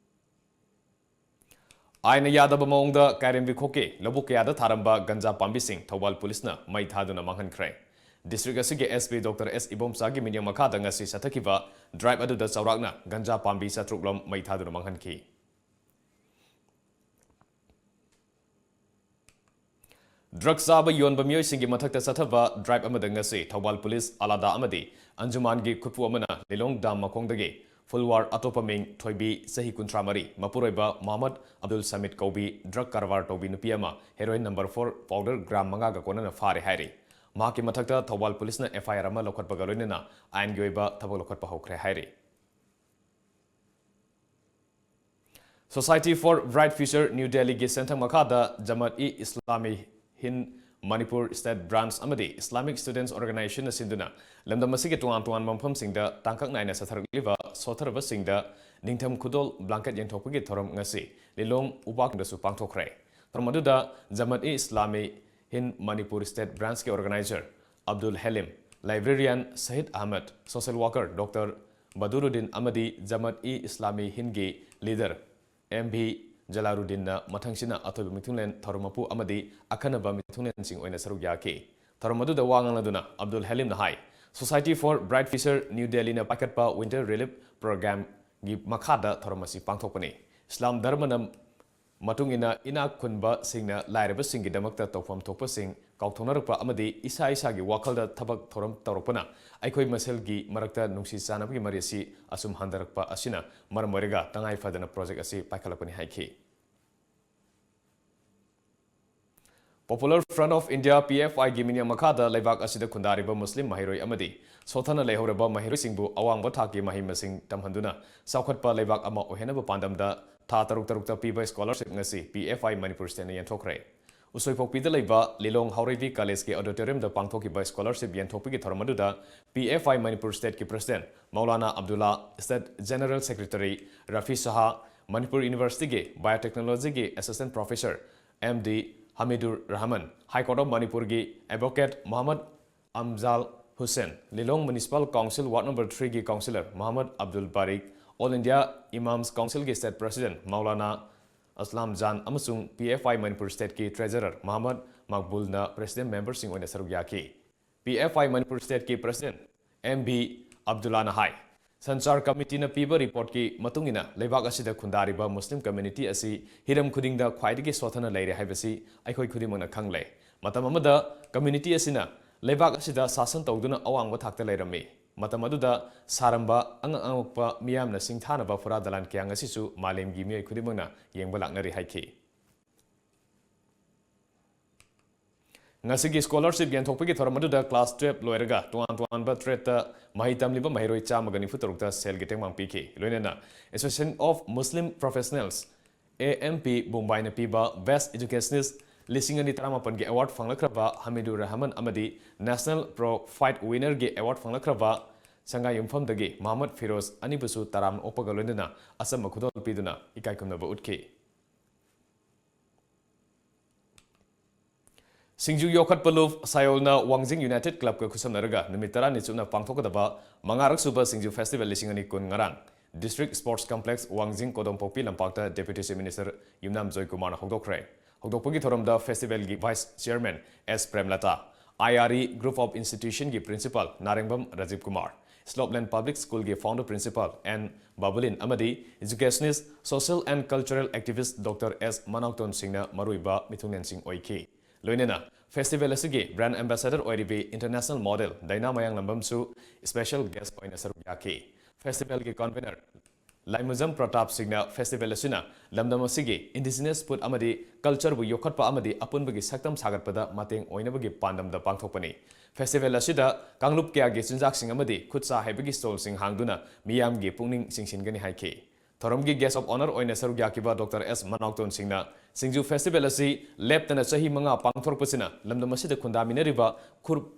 ꯑꯥꯏꯟꯅ ꯌꯥꯗꯕ ꯃꯑꯣꯡꯗ ꯀꯥꯏꯔꯦꯝꯕꯤ ꯈꯣꯛꯀꯤ ꯂꯧꯕꯨꯛ ꯀꯌꯥꯗ ꯊꯥꯔꯝꯕ ꯒꯟꯖꯥ ꯄꯥꯝꯕꯤꯁꯤꯡ ꯊꯧꯕꯥꯜ ꯄꯨꯂꯤꯁꯅ ꯃꯩ ꯊꯥꯗꯨꯅ ꯃꯥꯡꯍꯟꯈ꯭ꯔꯦ꯫ ꯗꯤꯁꯇ꯭ꯔꯤꯛ ꯑꯁꯤꯒꯤ SP Doctor S ꯏꯕꯣꯝꯆꯥꯒꯤ ꯃꯤꯠꯌꯦꯡ ꯃꯈꯥꯗ ꯉꯁꯤ ꯆꯠꯊꯈꯤꯕ ꯗ꯭ꯔꯥꯏꯚ ꯑꯗꯨꯗ ꯆꯥꯎꯔꯥꯛꯅ ꯒꯟꯖꯥ ꯄꯥꯝꯕꯤ ꯆꯥꯇ꯭ꯔꯨꯛ ꯂꯣꯝ ꯃꯩ ꯊꯥꯗꯨꯅ ꯃꯥꯡꯍꯟꯈꯤ꯫ ꯗ꯭ꯔꯒ ꯆꯥꯕ ꯌꯣꯟꯕ ꯃꯤꯑꯣꯏꯁꯤꯡꯒꯤ ꯃꯊꯛꯇ ꯆꯠꯊꯕ ꯗ꯭ꯔꯥꯏꯚ ꯑꯃꯗ ꯉꯁꯤ ꯊꯧꯕꯥꯜ ꯄꯨꯂꯤꯁ, ꯑꯂꯥꯗꯥ ꯑꯃꯗꯤ ꯑꯟꯖꯨꯃꯥꯟꯒꯤ ꯈꯨꯠꯄꯨ ꯑꯃꯅ ꯂꯤꯂꯣꯡ ꯗꯥꯝ ꯃꯈꯣꯡꯗꯒꯤ ꯐꯨꯜꯋꯥꯔ ꯑꯇꯣꯞꯄ ꯃꯤꯡ ꯊꯣꯏꯕꯤ, ꯆꯍꯤ ꯀꯨꯟꯊ꯭ꯔꯥ ꯃꯔꯤ, ꯃꯄꯨꯔꯣꯏꯕ ꯃꯣꯍꯝꯃꯗ ꯑꯕꯗꯨꯜ ꯁꯃꯤꯗ ꯀꯧꯕꯤ, ꯗ꯭ꯔꯒ ꯀꯔꯕꯥꯔ ꯇꯧꯕꯤ ꯅꯨꯄꯤ ꯑꯃ heroine number four powder gram ꯃꯉꯥꯒ ꯀꯣꯟꯅꯅ ꯐꯥꯔꯦ ꯍꯥꯏꯔꯤ꯫ ꯃꯍꯥꯛꯀꯤ ꯃꯊꯛꯇ ꯊꯧꯕꯥꯜ ꯄꯨꯂꯤꯁꯅ ꯑꯦꯐ ꯑꯥꯏ ꯑꯥꯔ ꯑꯃ ꯂꯧꯈꯠꯄꯒ ꯂꯣꯏꯅꯅ ꯑꯥꯏꯟꯒꯤ ꯑꯣꯏꯕ ꯊꯕꯛ ꯂꯧꯈꯠꯄ ꯍꯧꯈ꯭ꯔꯦ ꯍꯥꯏꯔꯤ꯫ Society for Bright Future New Delhiꯒꯤ ꯁꯦꯟꯊꯪ ꯃꯈꯥꯗ ꯖꯃꯠ-ꯏ ꯏꯁꯂꯥꯃꯤ ꯍꯤꯟꯗ ꯃꯅꯤꯄꯨꯔ ꯁ꯭ꯇꯦꯠ ꯕ꯭ꯔꯥꯟꯆ ꯑꯃꯗꯤ Islamic Students Organizationꯅ ꯁꯤꯟꯗꯨꯅ ꯂꯝꯗꯝ ꯑꯁꯤꯒꯤ ꯇꯣꯉꯥꯟ ꯇꯣꯉꯥꯟꯕ ꯃꯐꯝꯁꯤꯡꯗ ꯇꯥꯡꯀꯛ ꯅꯥꯏꯅ ꯆꯠꯊꯔꯛꯂꯤꯕ ꯁꯣꯠꯊꯔꯕꯁꯤꯡꯗ ꯅꯤꯡꯊꯝ ꯈꯨꯗꯣꯜ ꯕ꯭ꯂꯥꯡꯀꯦꯠ ꯌꯦꯟꯊꯣꯛꯄꯒꯤ ꯊꯧꯔꯝ ꯉꯁꯤ ꯂꯤꯂꯣꯡ ꯎꯄꯥꯛꯗꯁꯨ ꯄꯥꯡꯊꯣꯛꯈ꯭ꯔꯦ꯫ ꯊꯧꯔꯝ ꯑꯗꯨꯗ ꯖꯃꯠ-ꯏ ꯏꯁꯂꯥꯃꯤ ꯍꯤꯟꯗ ꯃꯅꯤꯄꯨꯔ ꯁ꯭ꯇꯦꯠ ꯕ꯭ꯔꯥꯟꯆꯀꯤ organiser Abdul Halim, librarian Sahid Ahmad, social worker doctor Badruddin ꯑꯃꯗꯤ ꯖꯃꯠ-ꯏ ꯏꯁꯂꯥꯃꯤ ꯍꯤꯟꯗꯒꯤ ꯂꯤꯗꯔ ꯑꯦꯝ ꯚꯤ ꯖꯂꯥꯔꯨꯗꯤꯟꯅ ꯃꯊꯪꯁꯤꯠꯅ ꯑꯊꯣꯏꯕ ꯃꯤꯊꯨꯡꯂꯦꯟ ꯊꯧꯔꯝ ꯃꯄꯨ ꯑꯃꯗꯤ ꯑꯈꯟꯅꯕ ꯃꯤꯊꯨꯡꯂꯦꯟꯁꯤꯡ ꯑꯣꯏꯅ ꯁꯔꯨꯛ ꯌꯥꯈꯤ꯫ ꯊꯧꯔꯝ ꯑꯗꯨꯗ ꯋꯥ ꯉꯥꯡꯂꯗꯨꯅ ꯑꯕꯗꯨꯜ ꯍꯦꯂꯤꯝꯅ ꯍꯥꯏ, Society for Bright Future New Delhiꯅ ꯄꯥꯏꯈꯠꯄ Winter Relief Programꯒꯤ ꯃꯈꯥꯗ ꯊꯧꯔꯝ ꯑꯁꯤ ꯄꯥꯡꯊꯣꯛꯄꯅꯤ꯫ ꯏꯁꯂꯥꯝ ꯙꯔꯃꯅ ꯃꯇꯨꯡ ꯏꯟꯅ ꯏꯅꯥꯛ ꯈꯨꯟꯕꯁꯤꯡꯅ ꯂꯥꯏꯔꯕꯁꯤꯡꯒꯤꯗꯃꯛꯇ ꯇꯧꯐꯝ ꯊꯣꯛꯄꯁꯤꯡ ꯀꯥꯎꯊꯣꯛꯅꯔꯛꯄ ꯑꯃꯗꯤ ꯏꯁꯥ ꯏꯁꯥꯒꯤ ꯋꯥꯈꯜꯗ ꯊꯕꯛ ꯊꯧꯔꯝ ꯇꯧꯔꯛꯄꯅ ꯑꯩꯈꯣꯏ ꯃꯁꯦꯜꯒꯤ ꯃꯔꯛꯇ ꯅꯨꯡꯁꯤ ꯆꯥꯟꯅꯕꯒꯤ ꯃꯔꯤ ꯑꯁꯤ ꯑꯁꯨꯝ ꯍꯟꯊꯔꯛꯄ ꯑꯁꯤꯅ ꯃꯔꯝ ꯑꯣꯏꯔꯒ ꯇꯉꯥꯏ ꯐꯗꯅ ꯄ꯭ꯔꯣꯖꯦꯛ ꯑꯁꯤ ꯄꯥꯏꯈꯠꯂꯛꯄꯅꯤ ꯍꯥꯏꯈꯤ꯫ Popular Front of India, P F Iꯒꯤ ꯃꯤꯠꯌꯦꯡ ꯃꯈꯥꯗ ꯂꯩꯕꯥꯛ ꯑꯁꯤꯗ ꯈꯨꯟꯗꯥꯔꯤꯕ ꯃꯨꯁꯂꯤꯝ ꯃꯍꯩꯔꯣꯏ ꯑꯃꯗꯤ ꯁꯣꯠꯊꯅ ꯂꯩꯍꯧꯔꯕ ꯃꯍꯩꯔꯣꯏꯁꯤꯡꯕꯨ ꯑꯋꯥꯡꯕ ꯊꯥꯛꯀꯤ ꯃꯍꯩ ꯃꯁꯤꯡ ꯇꯝꯍꯟꯗꯨꯅ ꯆꯥꯎꯈꯠꯄ ꯂꯩꯕꯥꯛ ꯑꯃ ꯑꯣꯏꯍꯟꯅꯕ ꯄꯥꯟꯗꯝꯗ ꯊꯥ ꯇꯔꯨꯛ ꯇꯔꯨꯛꯇ ꯄꯤꯕ scholarship ꯉꯁꯤ P F I ꯃꯅꯤꯄꯨꯔ ꯁ꯭ꯇꯦꯠꯅ ꯌꯦꯟꯊꯣꯛꯈ꯭ꯔꯦ꯫ ꯎꯁꯣꯏꯄꯣꯛꯄꯤꯗ ꯂꯩꯕ ꯂꯤꯂꯣꯡ ꯍꯥꯎꯔꯩꯕꯤ ꯀꯣꯂꯦꯖꯀꯤ ꯑꯣꯗꯤꯇꯣꯔꯤꯌꯝꯗ ꯄꯥꯡꯊꯣꯛꯈꯤꯕ scholarship ꯌꯦꯟꯊꯣꯛꯄꯒꯤ ꯊꯧꯔꯝ ꯑꯗꯨꯗ P F I ꯃꯅꯤꯄꯨꯔ ꯁ꯭ꯇꯦꯠꯀꯤ president Maulana Abdulla, state general secretary Rafi Shah, Manipur ꯌꯨꯅꯤꯚꯔꯁꯤꯇꯤꯒꯤ ꯕꯥꯏꯑꯣꯇꯦꯛꯅꯣꯂꯣꯖꯤꯒꯤ assistant professor M D Hamidur Rahman, High Court of ꯃꯅꯤꯄꯨꯔꯒꯤ advocate Mohammad Amjal Hussain, Lilong municipal council ward number ꯊ꯭ꯔꯤꯒꯤ councillor Mohammad Abdul Barik, all India imams ꯀꯥꯎꯟꯁꯤꯜꯒꯤ ꯁ꯭ꯇꯦꯠ ꯄ꯭ꯔꯁꯤꯗꯦꯟꯠ ꯃꯧꯂꯥꯅꯥ ꯑꯁꯂꯥꯝ ꯖꯥꯟ ꯑꯃꯁꯨꯡ P F I ꯃꯅꯤꯄꯨꯔ ꯁ꯭ꯇꯦꯠꯀꯤ ꯇ꯭ꯔꯦꯖꯔꯔ ꯃꯣꯍꯝꯃꯗ ꯃꯛꯕꯨꯜꯅ ꯄ꯭ꯔꯁꯤꯗꯦꯟꯠ ꯃꯦꯝꯕꯔꯁꯤꯡ ꯑꯣꯏꯅ ꯁꯔꯨꯛ ꯌꯥꯈꯤ꯫ P F I ꯃꯅꯤꯄꯨꯔ ꯁ꯭ꯇꯦꯠꯀꯤ ꯄ꯭ꯔꯁꯤꯗꯦꯟꯠ ꯑꯦꯝ ꯚꯤ ꯑꯕꯗꯨꯜꯂꯥꯅ ꯍꯥꯏ, ꯁꯟꯆꯥꯔ ꯀꯃꯤꯇꯤꯅ ꯄꯤꯕ ꯔꯤꯄꯣꯔꯠꯀꯤ ꯃꯇꯨꯡ ꯏꯟꯅ ꯂꯩꯕꯥꯛ ꯑꯁꯤꯗ ꯈꯨꯟꯗꯥꯔꯤꯕ ꯃꯨꯁꯂꯤꯝ ꯀꯝꯃ꯭ꯌꯨꯅꯤꯇꯤ ꯑꯁꯤ ꯍꯤꯔꯝ ꯈꯨꯗꯤꯡꯗ ꯈ꯭ꯋꯥꯏꯗꯒꯤ ꯁꯣꯠꯊꯅ ꯂꯩꯔꯦ ꯍꯥꯏꯕꯁꯤ ꯑꯩꯈꯣꯏ ꯈꯨꯗꯤꯡꯃꯛꯅ ꯈꯪꯂꯦ꯫ ꯃꯇꯝ ꯑꯃꯗ ꯀꯝꯃ꯭ꯌꯨꯅꯤꯇꯤ ꯑꯁꯤꯅ ꯂꯩꯕꯥꯛ ꯑꯁꯤꯗ ꯁꯥꯁꯟ ꯇꯧꯗꯨꯅ ꯑꯋꯥꯡꯕ ꯊꯥꯛꯇ ꯂꯩꯔꯝꯃꯤ꯫ ꯃꯇꯝ ꯑꯗꯨꯗ ꯁꯥꯔꯝꯕ ꯑꯉꯛ ꯑꯉꯛꯄ ꯃꯤꯌꯥꯝꯅ ꯁꯤꯡꯊꯥꯅꯕ ꯐꯨꯔꯥ ꯗꯂꯥꯟ ꯀꯌꯥ ꯉꯁꯤꯁꯨ ꯃꯥꯂꯦꯝꯒꯤ ꯃꯤꯑꯣꯏ ꯈꯨꯗꯤꯡꯃꯛꯅ ꯌꯦꯡꯕ ꯂꯥꯛꯅꯔꯤ ꯍꯥꯏꯈꯤ꯫ ꯉꯁꯤꯒꯤ scholarship ꯌꯦꯟꯊꯣꯛꯄꯒꯤ ꯊꯧꯔꯝ ꯑꯗꯨꯗ class twelve ꯂꯣꯏꯔꯒ ꯇꯣꯉꯥꯟ ꯇꯣꯉꯥꯟꯕ tradeꯇ ꯃꯍꯩ ꯇꯝꯂꯤꯕ ꯃꯍꯩꯔꯣꯏ ꯆꯥꯝꯃꯒ ꯅꯤꯐꯨ ꯇꯔꯨꯛꯇ ꯁꯦꯜꯒꯤ ꯇꯦꯡꯕꯥꯡ ꯄꯤꯈꯤ꯫ ꯂꯣꯏꯅꯅ Association of Muslim Professionals, A M P, ꯃꯨꯝꯕꯥꯏꯅ ꯄꯤꯕ Best Educationist ꯂꯤꯁꯤꯡ ꯑꯅꯤ ꯇꯔꯥꯃꯥꯄꯟꯒꯤ award ꯐꯪꯂꯛꯈ꯭ꯔꯕ ꯍꯃꯤꯗꯨꯔ ꯔꯍꯃꯟ ꯑꯃꯗꯤ National Pro Fight Winnerꯒꯤ award ꯐꯪꯂꯛꯈ꯭ꯔꯕ ꯁꯉꯥꯏꯌꯨꯝꯐꯝꯗꯒꯤ ꯃꯍꯃꯗ Firoz ꯑꯅꯤꯕꯨꯁꯨ ꯇꯔꯥꯝꯅ ꯑꯣꯛꯄꯒ ꯂꯣꯏꯅꯅ ꯑꯆꯝꯕ ꯈꯨꯗꯣꯜ ꯄꯤꯗꯨꯅ ꯏꯀꯥꯏ ꯈꯨꯝꯅꯕ ꯎꯠꯈꯤ꯫ ꯁꯤꯡꯖꯨ ꯌꯣꯛꯈꯠꯄ ꯂꯨꯞ ꯁꯥꯌꯣꯜꯅ ꯋꯥꯡꯖꯤꯡ United Clubꯀ ꯈꯨꯠꯁꯝꯅꯔꯒ ꯅꯨꯃꯤꯠ ꯇꯔꯥꯅꯤ ꯆꯨꯞꯅ ꯄꯥꯡꯊꯣꯛꯀꯗꯕ ꯃꯉꯥꯔꯛ ꯁꯨꯕ ꯁꯤꯡꯖꯨ festival ꯂꯤꯁꯤꯡ ꯑꯅꯤ ꯀꯨꯟ ꯉꯔꯥꯡ District Sports Complex, ꯋꯥꯡꯖꯤꯡ, ꯀꯣꯗꯣꯝꯄꯣꯛꯄꯤ ꯂꯝꯄꯥꯛꯇ Deputy Chief Minister ꯌꯨꯝꯅꯥꯝ ꯖꯣꯏꯀꯨꯃꯥꯔꯅ ꯍꯧꯗꯣꯛꯈ꯭ꯔꯦ꯫ ꯍꯧꯗꯣꯛꯄꯒꯤ ꯊꯧꯔꯝꯗ festivalꯒꯤ Vice Chairman S ꯄ꯭ꯔꯦꯝꯂꯇꯥ, I R E Group of Institutionꯒꯤ Principal Narengbam Rajiv Kumar, Slopeland Public Schoolꯒꯤ Founder Principal N ꯕꯥꯕꯨꯂꯤꯟ ꯑꯃꯗꯤ Educationist, Social and Cultural Activist Doctor S ꯃꯅꯥꯎꯇꯣꯟ ꯁꯤꯡꯅ ꯃꯔꯨꯑꯣꯏꯕ ꯃꯤꯊꯨꯡꯂꯦꯟꯁꯤꯡ ꯑꯣꯏꯈꯤ꯫ ꯂꯣꯏꯅꯅ festival ꯑꯁꯤꯒꯤ Brand Ambassador ꯑꯣꯏꯔꯤꯕꯤ International Model ꯗꯥꯏꯅꯥ ꯃꯌꯥꯡꯂꯝꯕꯝꯁꯨ special guest ꯑꯣꯏꯅ ꯁꯔꯨꯛ ꯌꯥꯈꯤ꯫ Festivalꯒꯤ Convener ꯂꯥꯏꯃꯨꯖꯝ ꯄ꯭ꯔꯇꯥꯞ ꯁꯤꯡꯅ festival ꯑꯁꯤꯅ ꯂꯝꯗꯝ ꯑꯁꯤꯒꯤ indigenous food ꯑꯃꯗꯤ cultureꯕꯨ ꯌꯣꯛꯈꯠꯄ ꯑꯃꯗꯤ ꯑꯄꯨꯟꯕꯒꯤ ꯁꯛꯇꯝ ꯁꯥꯒꯠꯄꯗ ꯃꯇꯦꯡ ꯑꯣꯏꯅꯕꯒꯤ ꯄꯥꯟꯗꯝꯗ ꯄꯥꯡꯊꯣꯛꯄꯅꯤ꯫ Festival ꯑꯁꯤꯗ ꯀꯥꯡꯂꯨꯞ ꯀꯌꯥꯒꯤ ꯆꯤꯟꯖꯥꯛꯁꯤꯡ ꯑꯃꯗꯤ ꯈꯨꯠꯁꯥ ꯍꯩꯕꯒꯤ stallꯁꯤꯡ ꯍꯥꯡꯗꯨꯅ ꯃꯤꯌꯥꯝꯒꯤ ꯄꯨꯛꯅꯤꯡ ꯆꯤꯡꯁꯤꯟꯒꯅꯤ ꯍꯥꯏꯈꯤ꯫ ꯊꯧꯔꯝꯒꯤ Guest of Honour ꯑꯣꯏꯅ ꯁꯔꯨꯛ ꯌꯥꯈꯤꯕ Doctor S ꯃꯅꯥꯎꯇꯣꯟ ꯁꯤꯡꯅ ꯁꯤꯡꯖꯨ festival ꯑꯁꯤ ꯂꯦꯞꯇꯅ ꯆꯍꯤ ꯃꯉꯥ ꯄꯥꯡꯊꯣꯔꯛꯄꯁꯤꯅ ꯂꯝꯗꯝ ꯑꯁꯤꯗ ꯈꯨꯟꯗꯥꯃꯤꯟꯅꯔꯤꯕ ꯈꯨꯔ-,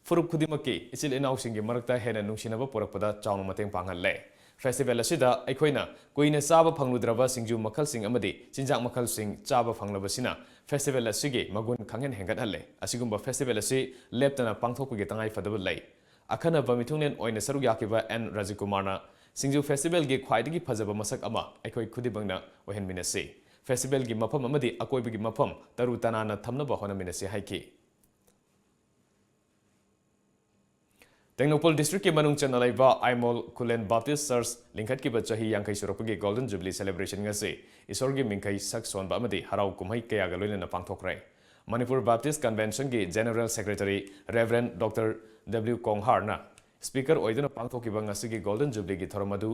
ꯐꯨꯔꯨꯞ ꯈꯨꯗꯤꯡꯃꯛꯀꯤ ꯏꯆꯤꯜ ꯏꯅꯥꯎꯁꯤꯡꯒꯤ ꯃꯔꯛꯇ ꯍꯦꯟꯅ ꯅꯨꯡꯁꯤꯅꯕ ꯄꯨꯔꯛꯄꯗ ꯆꯥꯎꯅ ꯃꯇꯦꯡ ꯄꯥꯡꯍꯜꯂꯦ꯫ Festival ꯑꯁꯤꯗ ꯑꯩꯈꯣꯏꯅ ꯀꯨꯏꯅ ꯆꯥꯕ ꯐꯪꯂꯨꯗ꯭ꯔꯕ ꯁꯤꯡꯖꯨ ꯃꯈꯜꯁꯤꯡ ꯑꯃꯗꯤ ꯆꯤꯟꯖꯥꯛ ꯃꯈꯜꯁꯤꯡ ꯆꯥꯕ ꯐꯪꯂꯕꯁꯤꯅ festival ꯑꯁꯤꯒꯤ ꯃꯒꯨꯟ ꯈꯪꯍꯦꯟ ꯍꯦꯟꯒꯠꯍꯜꯂꯦ꯫ ꯑꯁꯤꯒꯨꯝꯕ festival ꯑꯁꯤ ꯂꯦꯞꯇꯅ ꯄꯥꯡꯊꯣꯛꯄꯒꯤ ꯇꯉꯥꯏꯐꯗꯕ ꯂꯩ꯫ ꯑꯈꯟꯅꯕ ꯃꯤꯊꯨꯡꯂꯦꯟ ꯑꯣꯏꯅ ꯁꯔꯨꯛ ꯌꯥꯈꯤꯕ N ꯔꯥꯖꯤꯀꯨꯃꯥꯔꯅ ꯁꯤꯡꯖꯨ festivalꯒꯤ ꯈ꯭ꯋꯥꯏꯗꯒꯤ ꯐꯖꯕ ꯃꯁꯛ ꯑꯃ ꯑꯩꯈꯣꯏ ꯈꯨꯗꯤꯡꯃꯛꯅ ꯑꯣꯏꯍꯟꯃꯤꯟꯅꯁꯤ꯫ Festivalꯒꯤ ꯃꯐꯝ ꯑꯃꯗꯤ ꯑꯀꯣꯏꯕꯒꯤ ꯃꯐꯝ ꯇꯔꯨ ꯇꯅꯥꯟꯅ ꯊꯝꯅꯕ ꯍꯣꯠꯅꯃꯤꯟꯅꯁꯤ ꯍꯥꯏꯈꯤ꯫ ꯇꯦꯡꯅꯧꯄꯜ districtꯀꯤ ꯃꯅꯨꯡ ꯆꯟꯅ ꯂꯩꯕ ꯑꯥꯏꯃꯣꯜ ꯈꯨꯂꯦꯟ Baptist Church ꯂꯤꯡꯈꯠꯈꯤꯕ ꯆꯍꯤ ꯌꯥꯡꯈꯩ ꯁꯨꯔꯛꯄꯒꯤ Golden Jubilee celebration ꯉꯁꯤ ꯏꯁꯣꯔꯒꯤ ꯃꯤꯡꯈꯩ ꯁꯛ ꯁꯣꯟꯕ ꯑꯃꯗꯤ ꯍꯔꯥꯎ ꯀꯨꯝꯍꯩ ꯀꯌꯥꯒ ꯂꯣꯏꯅꯅ ꯄꯥꯡꯊꯣꯛꯈ꯭ꯔꯦ꯫ Manipur Baptist Conventionꯒꯤ General Secretary Reverend Doctor W ꯀꯣꯡꯍꯥꯔꯅ Speaker ꯑꯣꯏꯗꯨꯅ ꯄꯥꯡꯊꯣꯛꯈꯤꯕ ꯉꯁꯤꯒꯤ Golden Jubileeꯒꯤ ꯊꯧꯔꯝ ꯑꯗꯨ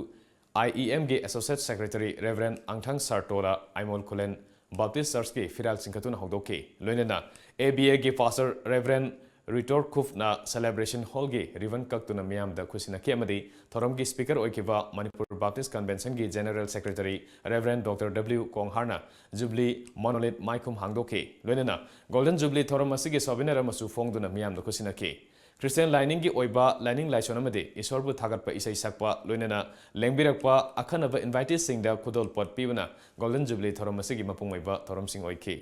I E Mꯒꯤ Associate Secretary Reverend Angthang Sartola Aimol Khulen Baptist Churchꯀꯤ ꯐꯤꯔꯥꯜ ꯆꯤꯡꯈꯠꯇꯨꯅ ꯍꯧꯗꯣꯛꯈꯤ꯫ ꯂꯣꯏꯅꯅ A B Aꯒꯤ Pastor Reverend Ritor Khufꯅ Celebration Hallꯒꯤ ribbon ꯀꯛꯇꯨꯅ ꯃꯤꯌꯥꯝꯗ ꯈꯨꯠꯁꯤꯟꯅꯈꯤ ꯑꯃꯗꯤ ꯊꯧꯔꯝꯒꯤ speaker ꯑꯣꯏꯈꯤꯕ Manipur Baptist Conventionꯒꯤ General Secretary Reverend Doctor W ꯀꯣꯡꯍꯥꯔꯅ Jubilee Monolith ꯃꯥꯏꯈꯨꯝ ꯍꯥꯡꯗꯣꯛꯈꯤ꯫ ꯂꯣꯏꯅꯅ Golden Jubilee ꯊꯧꯔꯝ ꯑꯁꯤꯒꯤ souvenir ꯑꯃꯁꯨ ꯐꯣꯡꯗꯨꯅ ꯃꯤꯌꯥꯝꯗ ꯈꯨꯠꯁꯤꯟꯅꯈꯤ꯫ Christian ꯂꯥꯏꯅꯤꯡꯒꯤ ꯑꯣꯏꯕ ꯂꯥꯏꯅꯤꯡ ꯂꯥꯏꯁꯣꯟ ꯑꯃꯗꯤ ꯏꯁꯣꯔꯕꯨ ꯊꯥꯒꯠꯄ ꯏꯁꯩ ꯁꯛꯄ, ꯂꯣꯏꯅꯅ ꯂꯦꯡꯕꯤꯔꯛꯄ ꯑꯈꯟꯅꯕ inviteesꯁꯤꯡꯗ ꯈꯨꯗꯣꯜ ꯄꯣꯠ ꯄꯤꯕꯅ Golden Jubilee ꯊꯧꯔꯝ ꯑꯁꯤꯒꯤ ꯃꯄꯨꯡ ꯑꯣꯏꯕ ꯊꯧꯔꯝꯁꯤꯡ ꯑꯣꯏꯈꯤ꯫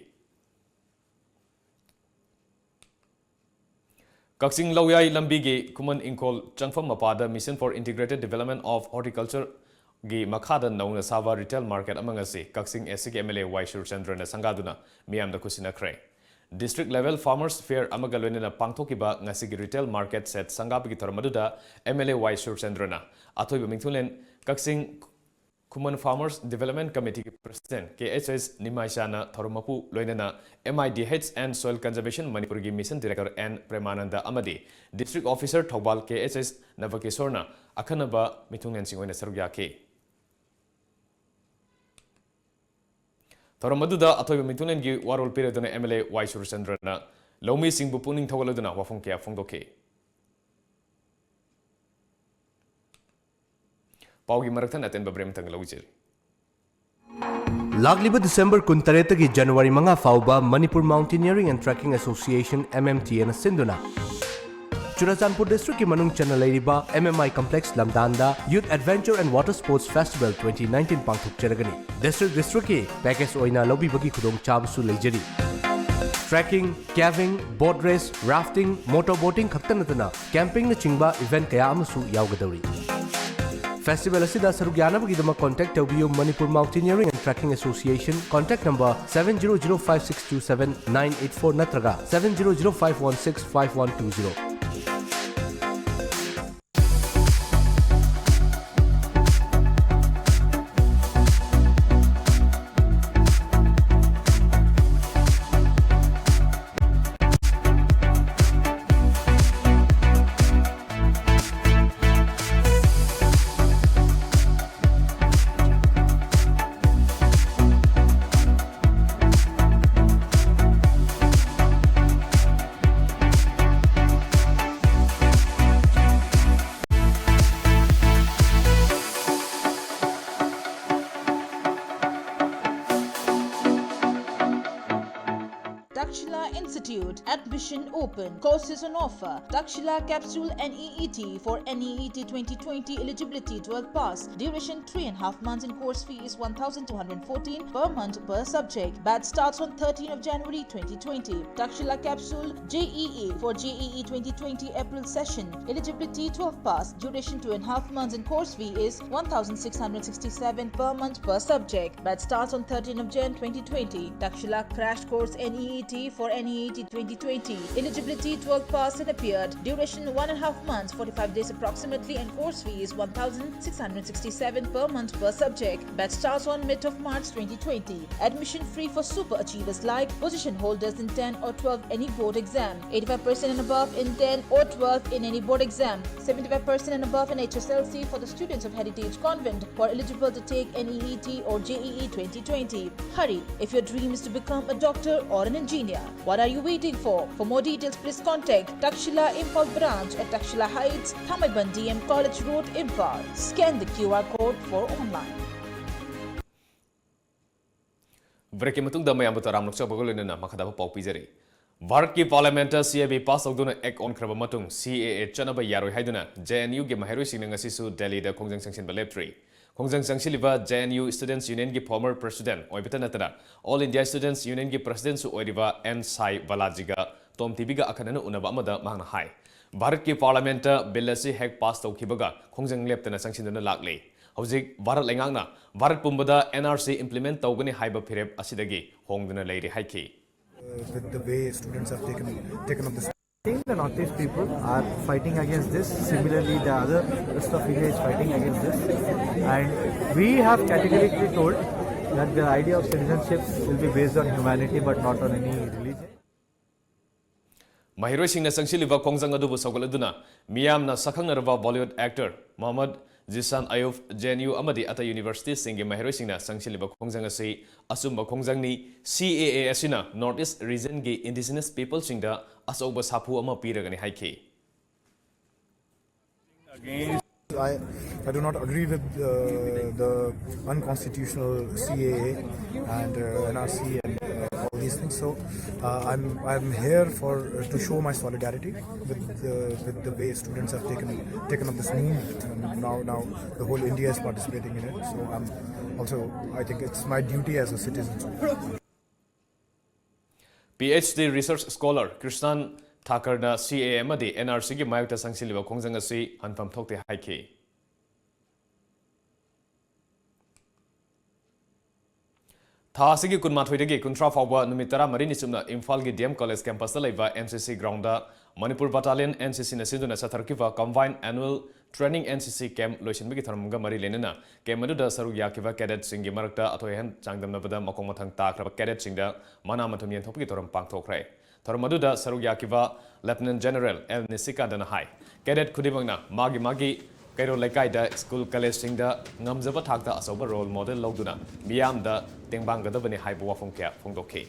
ꯀꯛꯆꯤꯡ ꯂꯧꯌꯥꯏ ꯂꯝꯕꯤꯒꯤ ꯈꯨꯃꯟ ꯏꯪꯈꯣꯜ ꯆꯪꯐꯝ ꯃꯄꯥꯗ Mission for Integrated Development of Horticultureꯒꯤ ꯃꯈꯥꯗ ꯅꯧꯅ ꯁꯥꯕ retail market ꯑꯃ ꯉꯁꯤ ꯀꯛꯆꯤꯡ Eastꯀꯤ M L A Y ꯁꯨꯔꯆꯟꯗ꯭ꯔꯅ ꯁꯪꯒꯥꯗꯨꯅ ꯃꯤꯌꯥꯝꯗ ꯈꯨꯠꯁꯤꯟꯅꯈ꯭ꯔꯦ꯫ District Level Farmers Fair ꯑꯃꯒ ꯂꯣꯏꯅꯅ ꯄꯥꯡꯊꯣꯛꯈꯤꯕ ꯉꯁꯤꯒꯤ retail market shed ꯁꯪꯒꯥꯕꯒꯤ ꯊꯧꯔꯝ ꯑꯗꯨꯗ M L A Y ꯁꯨꯔꯆꯟꯗ꯭ꯔꯅ ꯑꯊꯣꯏꯕ ꯃꯤꯡꯊꯣꯟꯂꯦꯟ ꯀꯛꯆꯤꯡ ꯈꯨꯃꯟ Farmers Development Committeeꯒꯤ President K H S ꯅꯤꯃꯥꯏꯆꯥꯅ ꯊꯧꯔꯝ ꯃꯄꯨ, ꯂꯣꯏꯅꯅ M I D H and Soil Conservation ꯃꯅꯤꯄꯨꯔꯒꯤ Mission Director N ꯄ꯭ꯔꯦꯃꯥꯅꯟꯗ ꯑꯃꯗꯤ District Officer Thoubal K H S ꯅꯕꯀꯤꯁꯣꯔꯅ ꯑꯈꯟꯅꯕ ꯃꯤꯊꯨꯡꯂꯦꯟꯁꯤꯡ ꯑꯣꯏꯅ ꯁꯔꯨꯛ ꯌꯥꯈꯤ꯫ ꯊꯧꯔꯝ ꯑꯗꯨꯗ ꯑꯊꯣꯏꯕ ꯃꯤꯊꯨꯡꯂꯦꯟꯒꯤ ꯋꯥꯔꯣꯜ ꯄꯤꯔꯗꯨꯅ M L A Y ꯁꯨꯔꯆꯟꯗ꯭ꯔꯅ ꯂꯧꯃꯤꯁꯤꯡꯕꯨ ꯄꯨꯛꯅꯤꯡ ꯊꯧꯒꯠꯂꯗꯨꯅ ꯋꯥꯐꯝ ꯀꯌꯥ ꯐꯣꯡꯗꯣꯛꯈꯤ꯫ ꯄꯥꯎꯒꯤ ꯃꯔꯛ ꯊꯠꯅ ꯑꯇꯦꯟꯕ break ꯑꯃꯇꯪ ꯂꯧꯖꯔꯤ꯫ ꯂꯥꯛꯂꯤꯕ December ꯀꯨꯟꯇꯔꯦꯠꯇꯒꯤ January ꯃꯉꯥ ꯐꯥꯎꯕ Manipur Mountaineering and Trekking Association, M M T Aꯅ ꯁꯤꯟꯗꯨꯅ ꯆꯨꯔꯆꯥꯟꯄꯨꯔ districtꯀꯤ ꯃꯅꯨꯡ ꯆꯟꯅ ꯂꯩꯔꯤꯕ M M I Complex ꯂꯝꯗꯥꯟꯗ Youth Adventure and Water Sports Festival twenty nineteen ꯄꯥꯡꯊꯣꯛꯆꯔꯒꯅꯤ꯫ District districtꯀꯤ package ꯑꯣꯏꯅ ꯂꯧꯕꯤꯕꯒꯤ ꯈꯨꯗꯣꯡꯆꯥꯕꯁꯨ ꯂꯩꯖꯔꯤ꯫ Trekking, caving, boat race, rafting, motor boating ꯈꯛꯇ ꯅꯠꯇꯅ campingꯅꯆꯤꯡꯕ event ꯀꯌꯥ ꯑꯃꯁꯨ ꯌꯥꯎꯒꯗꯧꯔꯤ꯫ Festival ꯑꯁꯤꯗ ꯁꯔꯨꯛ ꯌꯥꯅꯕꯒꯤꯗꯃꯛ contact ꯇꯧꯕꯤꯌꯨ Manipur Mountaineering and Trekking Association, contact number seven zero zero five six two seven nine eight four ꯅꯠꯇ꯭ꯔꯒ seven zero zero five one six five one two zero꯫ Admission open. Courses on offer. Takshila capsule N E E T for N E E T twenty twenty, eligibility twelve pass. Duration three and a half months and course fee is one thousand two hundred fourteen per month per subject. Batch starts on thirteenth of January twenty twenty. Takshila capsule J E E for J E E twenty twenty April session. Eligibility twelve pass. Duration two and a half months and course fee is one thousand six hundred sixty-seven per month per subject. Batch starts on thirteenth of Jan twenty twenty. Takshila crash course N E E T for N E E T twenty twenty. Eligibility twelve pass and appeared. Duration one and a half months, forty-five days approximately, and course fee is one thousand six hundred sixty-seven per month per subject. Batch starts on mid of March twenty twenty. Admission free for super achievers like position holders in ten or twelve any board exam. Eighty-five percent and above in ten or twelve in any board exam. Seventy-five percent and above in H S L C for the students of Heritage Convent who are eligible to take N E E T or J E E twenty twenty. Hurry, if your dream is to become a doctor or an engineer. What are you waiting for? For more details, please contact Takshila Imphal branch at Takshila Heights, Thamaiban D M College Road, Imphal. Scan the Q R code for online. Break ꯀꯤ ꯃꯇꯨꯡꯗ ꯃꯌꯥꯝꯕꯨ ꯇꯔꯥꯝꯅ ꯑꯣꯛꯆꯕꯒ ꯂꯣꯏꯅꯅ ꯃꯈꯥ ꯇꯥꯕ ꯄꯥꯎ ꯄꯤꯖꯔꯤ꯫ ꯚꯥꯔꯠꯀꯤ ꯄꯥꯔꯂꯤꯌꯥꯃꯦꯟꯠꯇ C A B pass ꯇꯧꯗꯨꯅ ꯑꯦꯛ ꯑꯣꯟꯈ꯭ꯔꯕ ꯃꯇꯨꯡ C A A ꯆꯠꯅꯕ ꯌꯥꯔꯣꯏ ꯍꯥꯏꯗꯨꯅ J N U ꯒꯤ ꯃꯍꯩꯔꯣꯏꯁꯤꯡꯅ ꯉꯁꯤꯁꯨ ꯗꯦꯜꯂꯤꯗ ꯈꯣꯡꯖꯪ ꯆꯪꯁꯤꯟꯕ ꯂꯦꯞꯇ꯭ꯔꯤ꯫ ꯈꯣꯡꯖꯪ ꯆꯪꯁꯤꯜꯂꯤꯕ J N U Students Union ꯒꯤ former president ꯑꯣꯏꯕꯇ ꯅꯠꯇꯅ All India Students Union ꯒꯤ president ꯁꯨ ꯑꯣꯏꯔꯤꯕ N ꯁꯥꯏ ꯕꯥꯂꯥꯖꯤꯒ ꯇꯣꯝ ꯇꯤꯚꯤꯒ ꯑꯈꯟꯅꯅ ꯎꯅꯕ ꯑꯃꯗ ꯃꯍꯥꯛꯅ ꯍꯥꯏ, ꯚꯥꯔꯠꯀꯤ ꯄꯥꯔꯂꯤꯌꯥꯃꯦꯟꯠꯇ ꯕꯤꯜ ꯑꯁꯤ ꯍꯦꯛ ꯄꯥꯁ ꯇꯧꯈꯤꯕꯒ ꯈꯣꯡꯖꯪ ꯂꯦꯞꯇꯅ ꯆꯪꯁꯤꯟꯗꯨꯅ ꯂꯥꯛꯂꯤ꯫ ꯍꯧꯖꯤꯛ ꯚꯥꯔꯠ ꯂꯩꯉꯥꯛꯅ ꯚꯥꯔꯠ ꯄꯨꯝꯕꯗ N R C implement ꯇꯧꯒꯅꯤ ꯍꯥꯏꯕ ꯐꯤꯔꯦꯞ ꯑꯁꯤꯗꯒꯤ ꯍꯣꯡꯗꯨꯅ ꯂꯩꯔꯤ ꯍꯥꯏꯈꯤ꯫ With the way students have taken taken up this. I think the Northeast people are fighting against this. Similarly, the other rest of India is fighting against this. And we have categorically told that the idea of citizenship will be based on humanity but not on any religion. ꯃꯍꯩꯔꯣꯏꯁꯤꯡꯅ ꯆꯪꯁꯤꯜꯂꯤꯕ ꯈꯣꯡꯖꯪ ꯑꯗꯨꯕꯨ ꯁꯧꯒꯠꯂꯗꯨꯅ ꯃꯤꯌꯥꯝꯅ ꯁꯛꯈꯪꯅꯔꯕ Bollywood actor Mohammad Zishan Ayub, J N U ꯑꯃꯗꯤ ꯑꯇꯩ university ꯁꯤꯡꯒꯤ ꯃꯍꯩꯔꯣꯏꯁꯤꯡꯅ ꯆꯪꯁꯤꯜꯂꯤꯕ ꯈꯣꯡꯖꯪ ꯑꯁꯤ ꯑꯆꯨꯝꯕ ꯈꯣꯡꯖꯪꯅꯤ꯫ C A A ꯑꯁꯤꯅ North East region ꯒꯤ indigenous people ꯁꯤꯡꯗ ꯑꯆꯧꯕ ꯁꯥꯐꯨ ꯑꯃ ꯄꯤꯔꯒꯅꯤ ꯍꯥꯏꯈꯤ꯫ I, I do not agree with uh, the unconstitutional C A A and uh, N R C and uh, all These things. So uh, I'm I'm here for to show my solidarity with the with the way students have taken taken up this movement. And now now the whole India is participating in it. So I'm also I think it's my duty as a citizen. PhD research scholar Krishan Thakurꯅ CAA ꯑꯃꯗꯤ NRCꯒꯤ ꯃꯥꯌꯣꯛꯇ ꯆꯪꯁꯤꯜꯂꯤꯕ ꯈꯣꯡꯖꯪ ꯑꯁꯤ ꯍꯟꯐꯝ ꯊꯣꯛꯇꯦ ꯍꯥꯏꯈꯤ꯫ ꯊꯥ ꯑꯁꯤꯒꯤ ꯀꯨꯟꯃꯥꯊꯣꯏꯗꯒꯤ ꯀꯨꯟꯊ꯭ꯔꯥ ꯐꯥꯎꯕ ꯅꯨꯃꯤꯠ ꯇꯔꯥꯃꯔꯤꯅꯤ ꯆꯨꯞꯅ ꯏꯝꯐꯥꯜꯒꯤ DM College campusꯇ ꯂꯩꯕ NCC groundꯗ ꯃꯅꯤꯄꯨꯔ Battalion NCCꯅ ꯁꯤꯟꯗꯨꯅ ꯆꯠꯊꯔꯛꯈꯤꯕ Combined Annual Training NCC camp ꯂꯣꯏꯁꯤꯟꯕꯒꯤ ꯊꯧꯔꯝꯒ ꯃꯔꯤ ꯂꯩꯅꯅ camp ꯑꯗꯨꯗ ꯁꯔꯨꯛ ꯌꯥꯈꯤꯕ cadetꯁꯤꯡꯒꯤ ꯃꯔꯛꯇ ꯑꯊꯣꯏ ꯑꯍꯦꯟ ꯆꯥꯡꯗꯝꯅꯕꯗ ꯃꯈꯣꯡ ꯃꯊꯪ ꯇꯥꯈ꯭ꯔꯕ cadetꯁꯤꯡꯗ ꯃꯅꯥ ꯃꯊꯨꯝ ꯌꯦꯟꯊꯣꯛꯄꯒꯤ ꯊꯧꯔꯝ ꯄꯥꯡꯊꯣꯛꯈ꯭ꯔꯦ꯫ ꯊꯧꯔꯝ ꯑꯗꯨꯗ ꯁꯔꯨꯛ ꯌꯥꯈꯤꯕ Lieutenant General L ꯅꯤꯁꯤꯀꯥꯟꯇꯅ ꯍꯥꯏ, cadet ꯈꯨꯗꯤꯡꯃꯛꯅ ꯃꯥꯒꯤ ꯃꯥꯒꯤ ꯀꯩꯔꯣꯜ ꯂꯩꯀꯥꯏꯗ school collegeꯁꯤꯡꯗ ꯉꯝꯖꯕ ꯊꯥꯛꯇ ꯑꯆꯧꯕ role model ꯂꯧꯗꯨꯅ ꯃꯤꯌꯥꯝꯗ ꯇꯦꯡꯕꯥꯡꯒꯗꯕꯅꯤ ꯍꯥꯏꯕ ꯋꯥꯐꯝ ꯀꯌꯥ ꯐꯣꯡꯗꯣꯛꯈꯤ꯫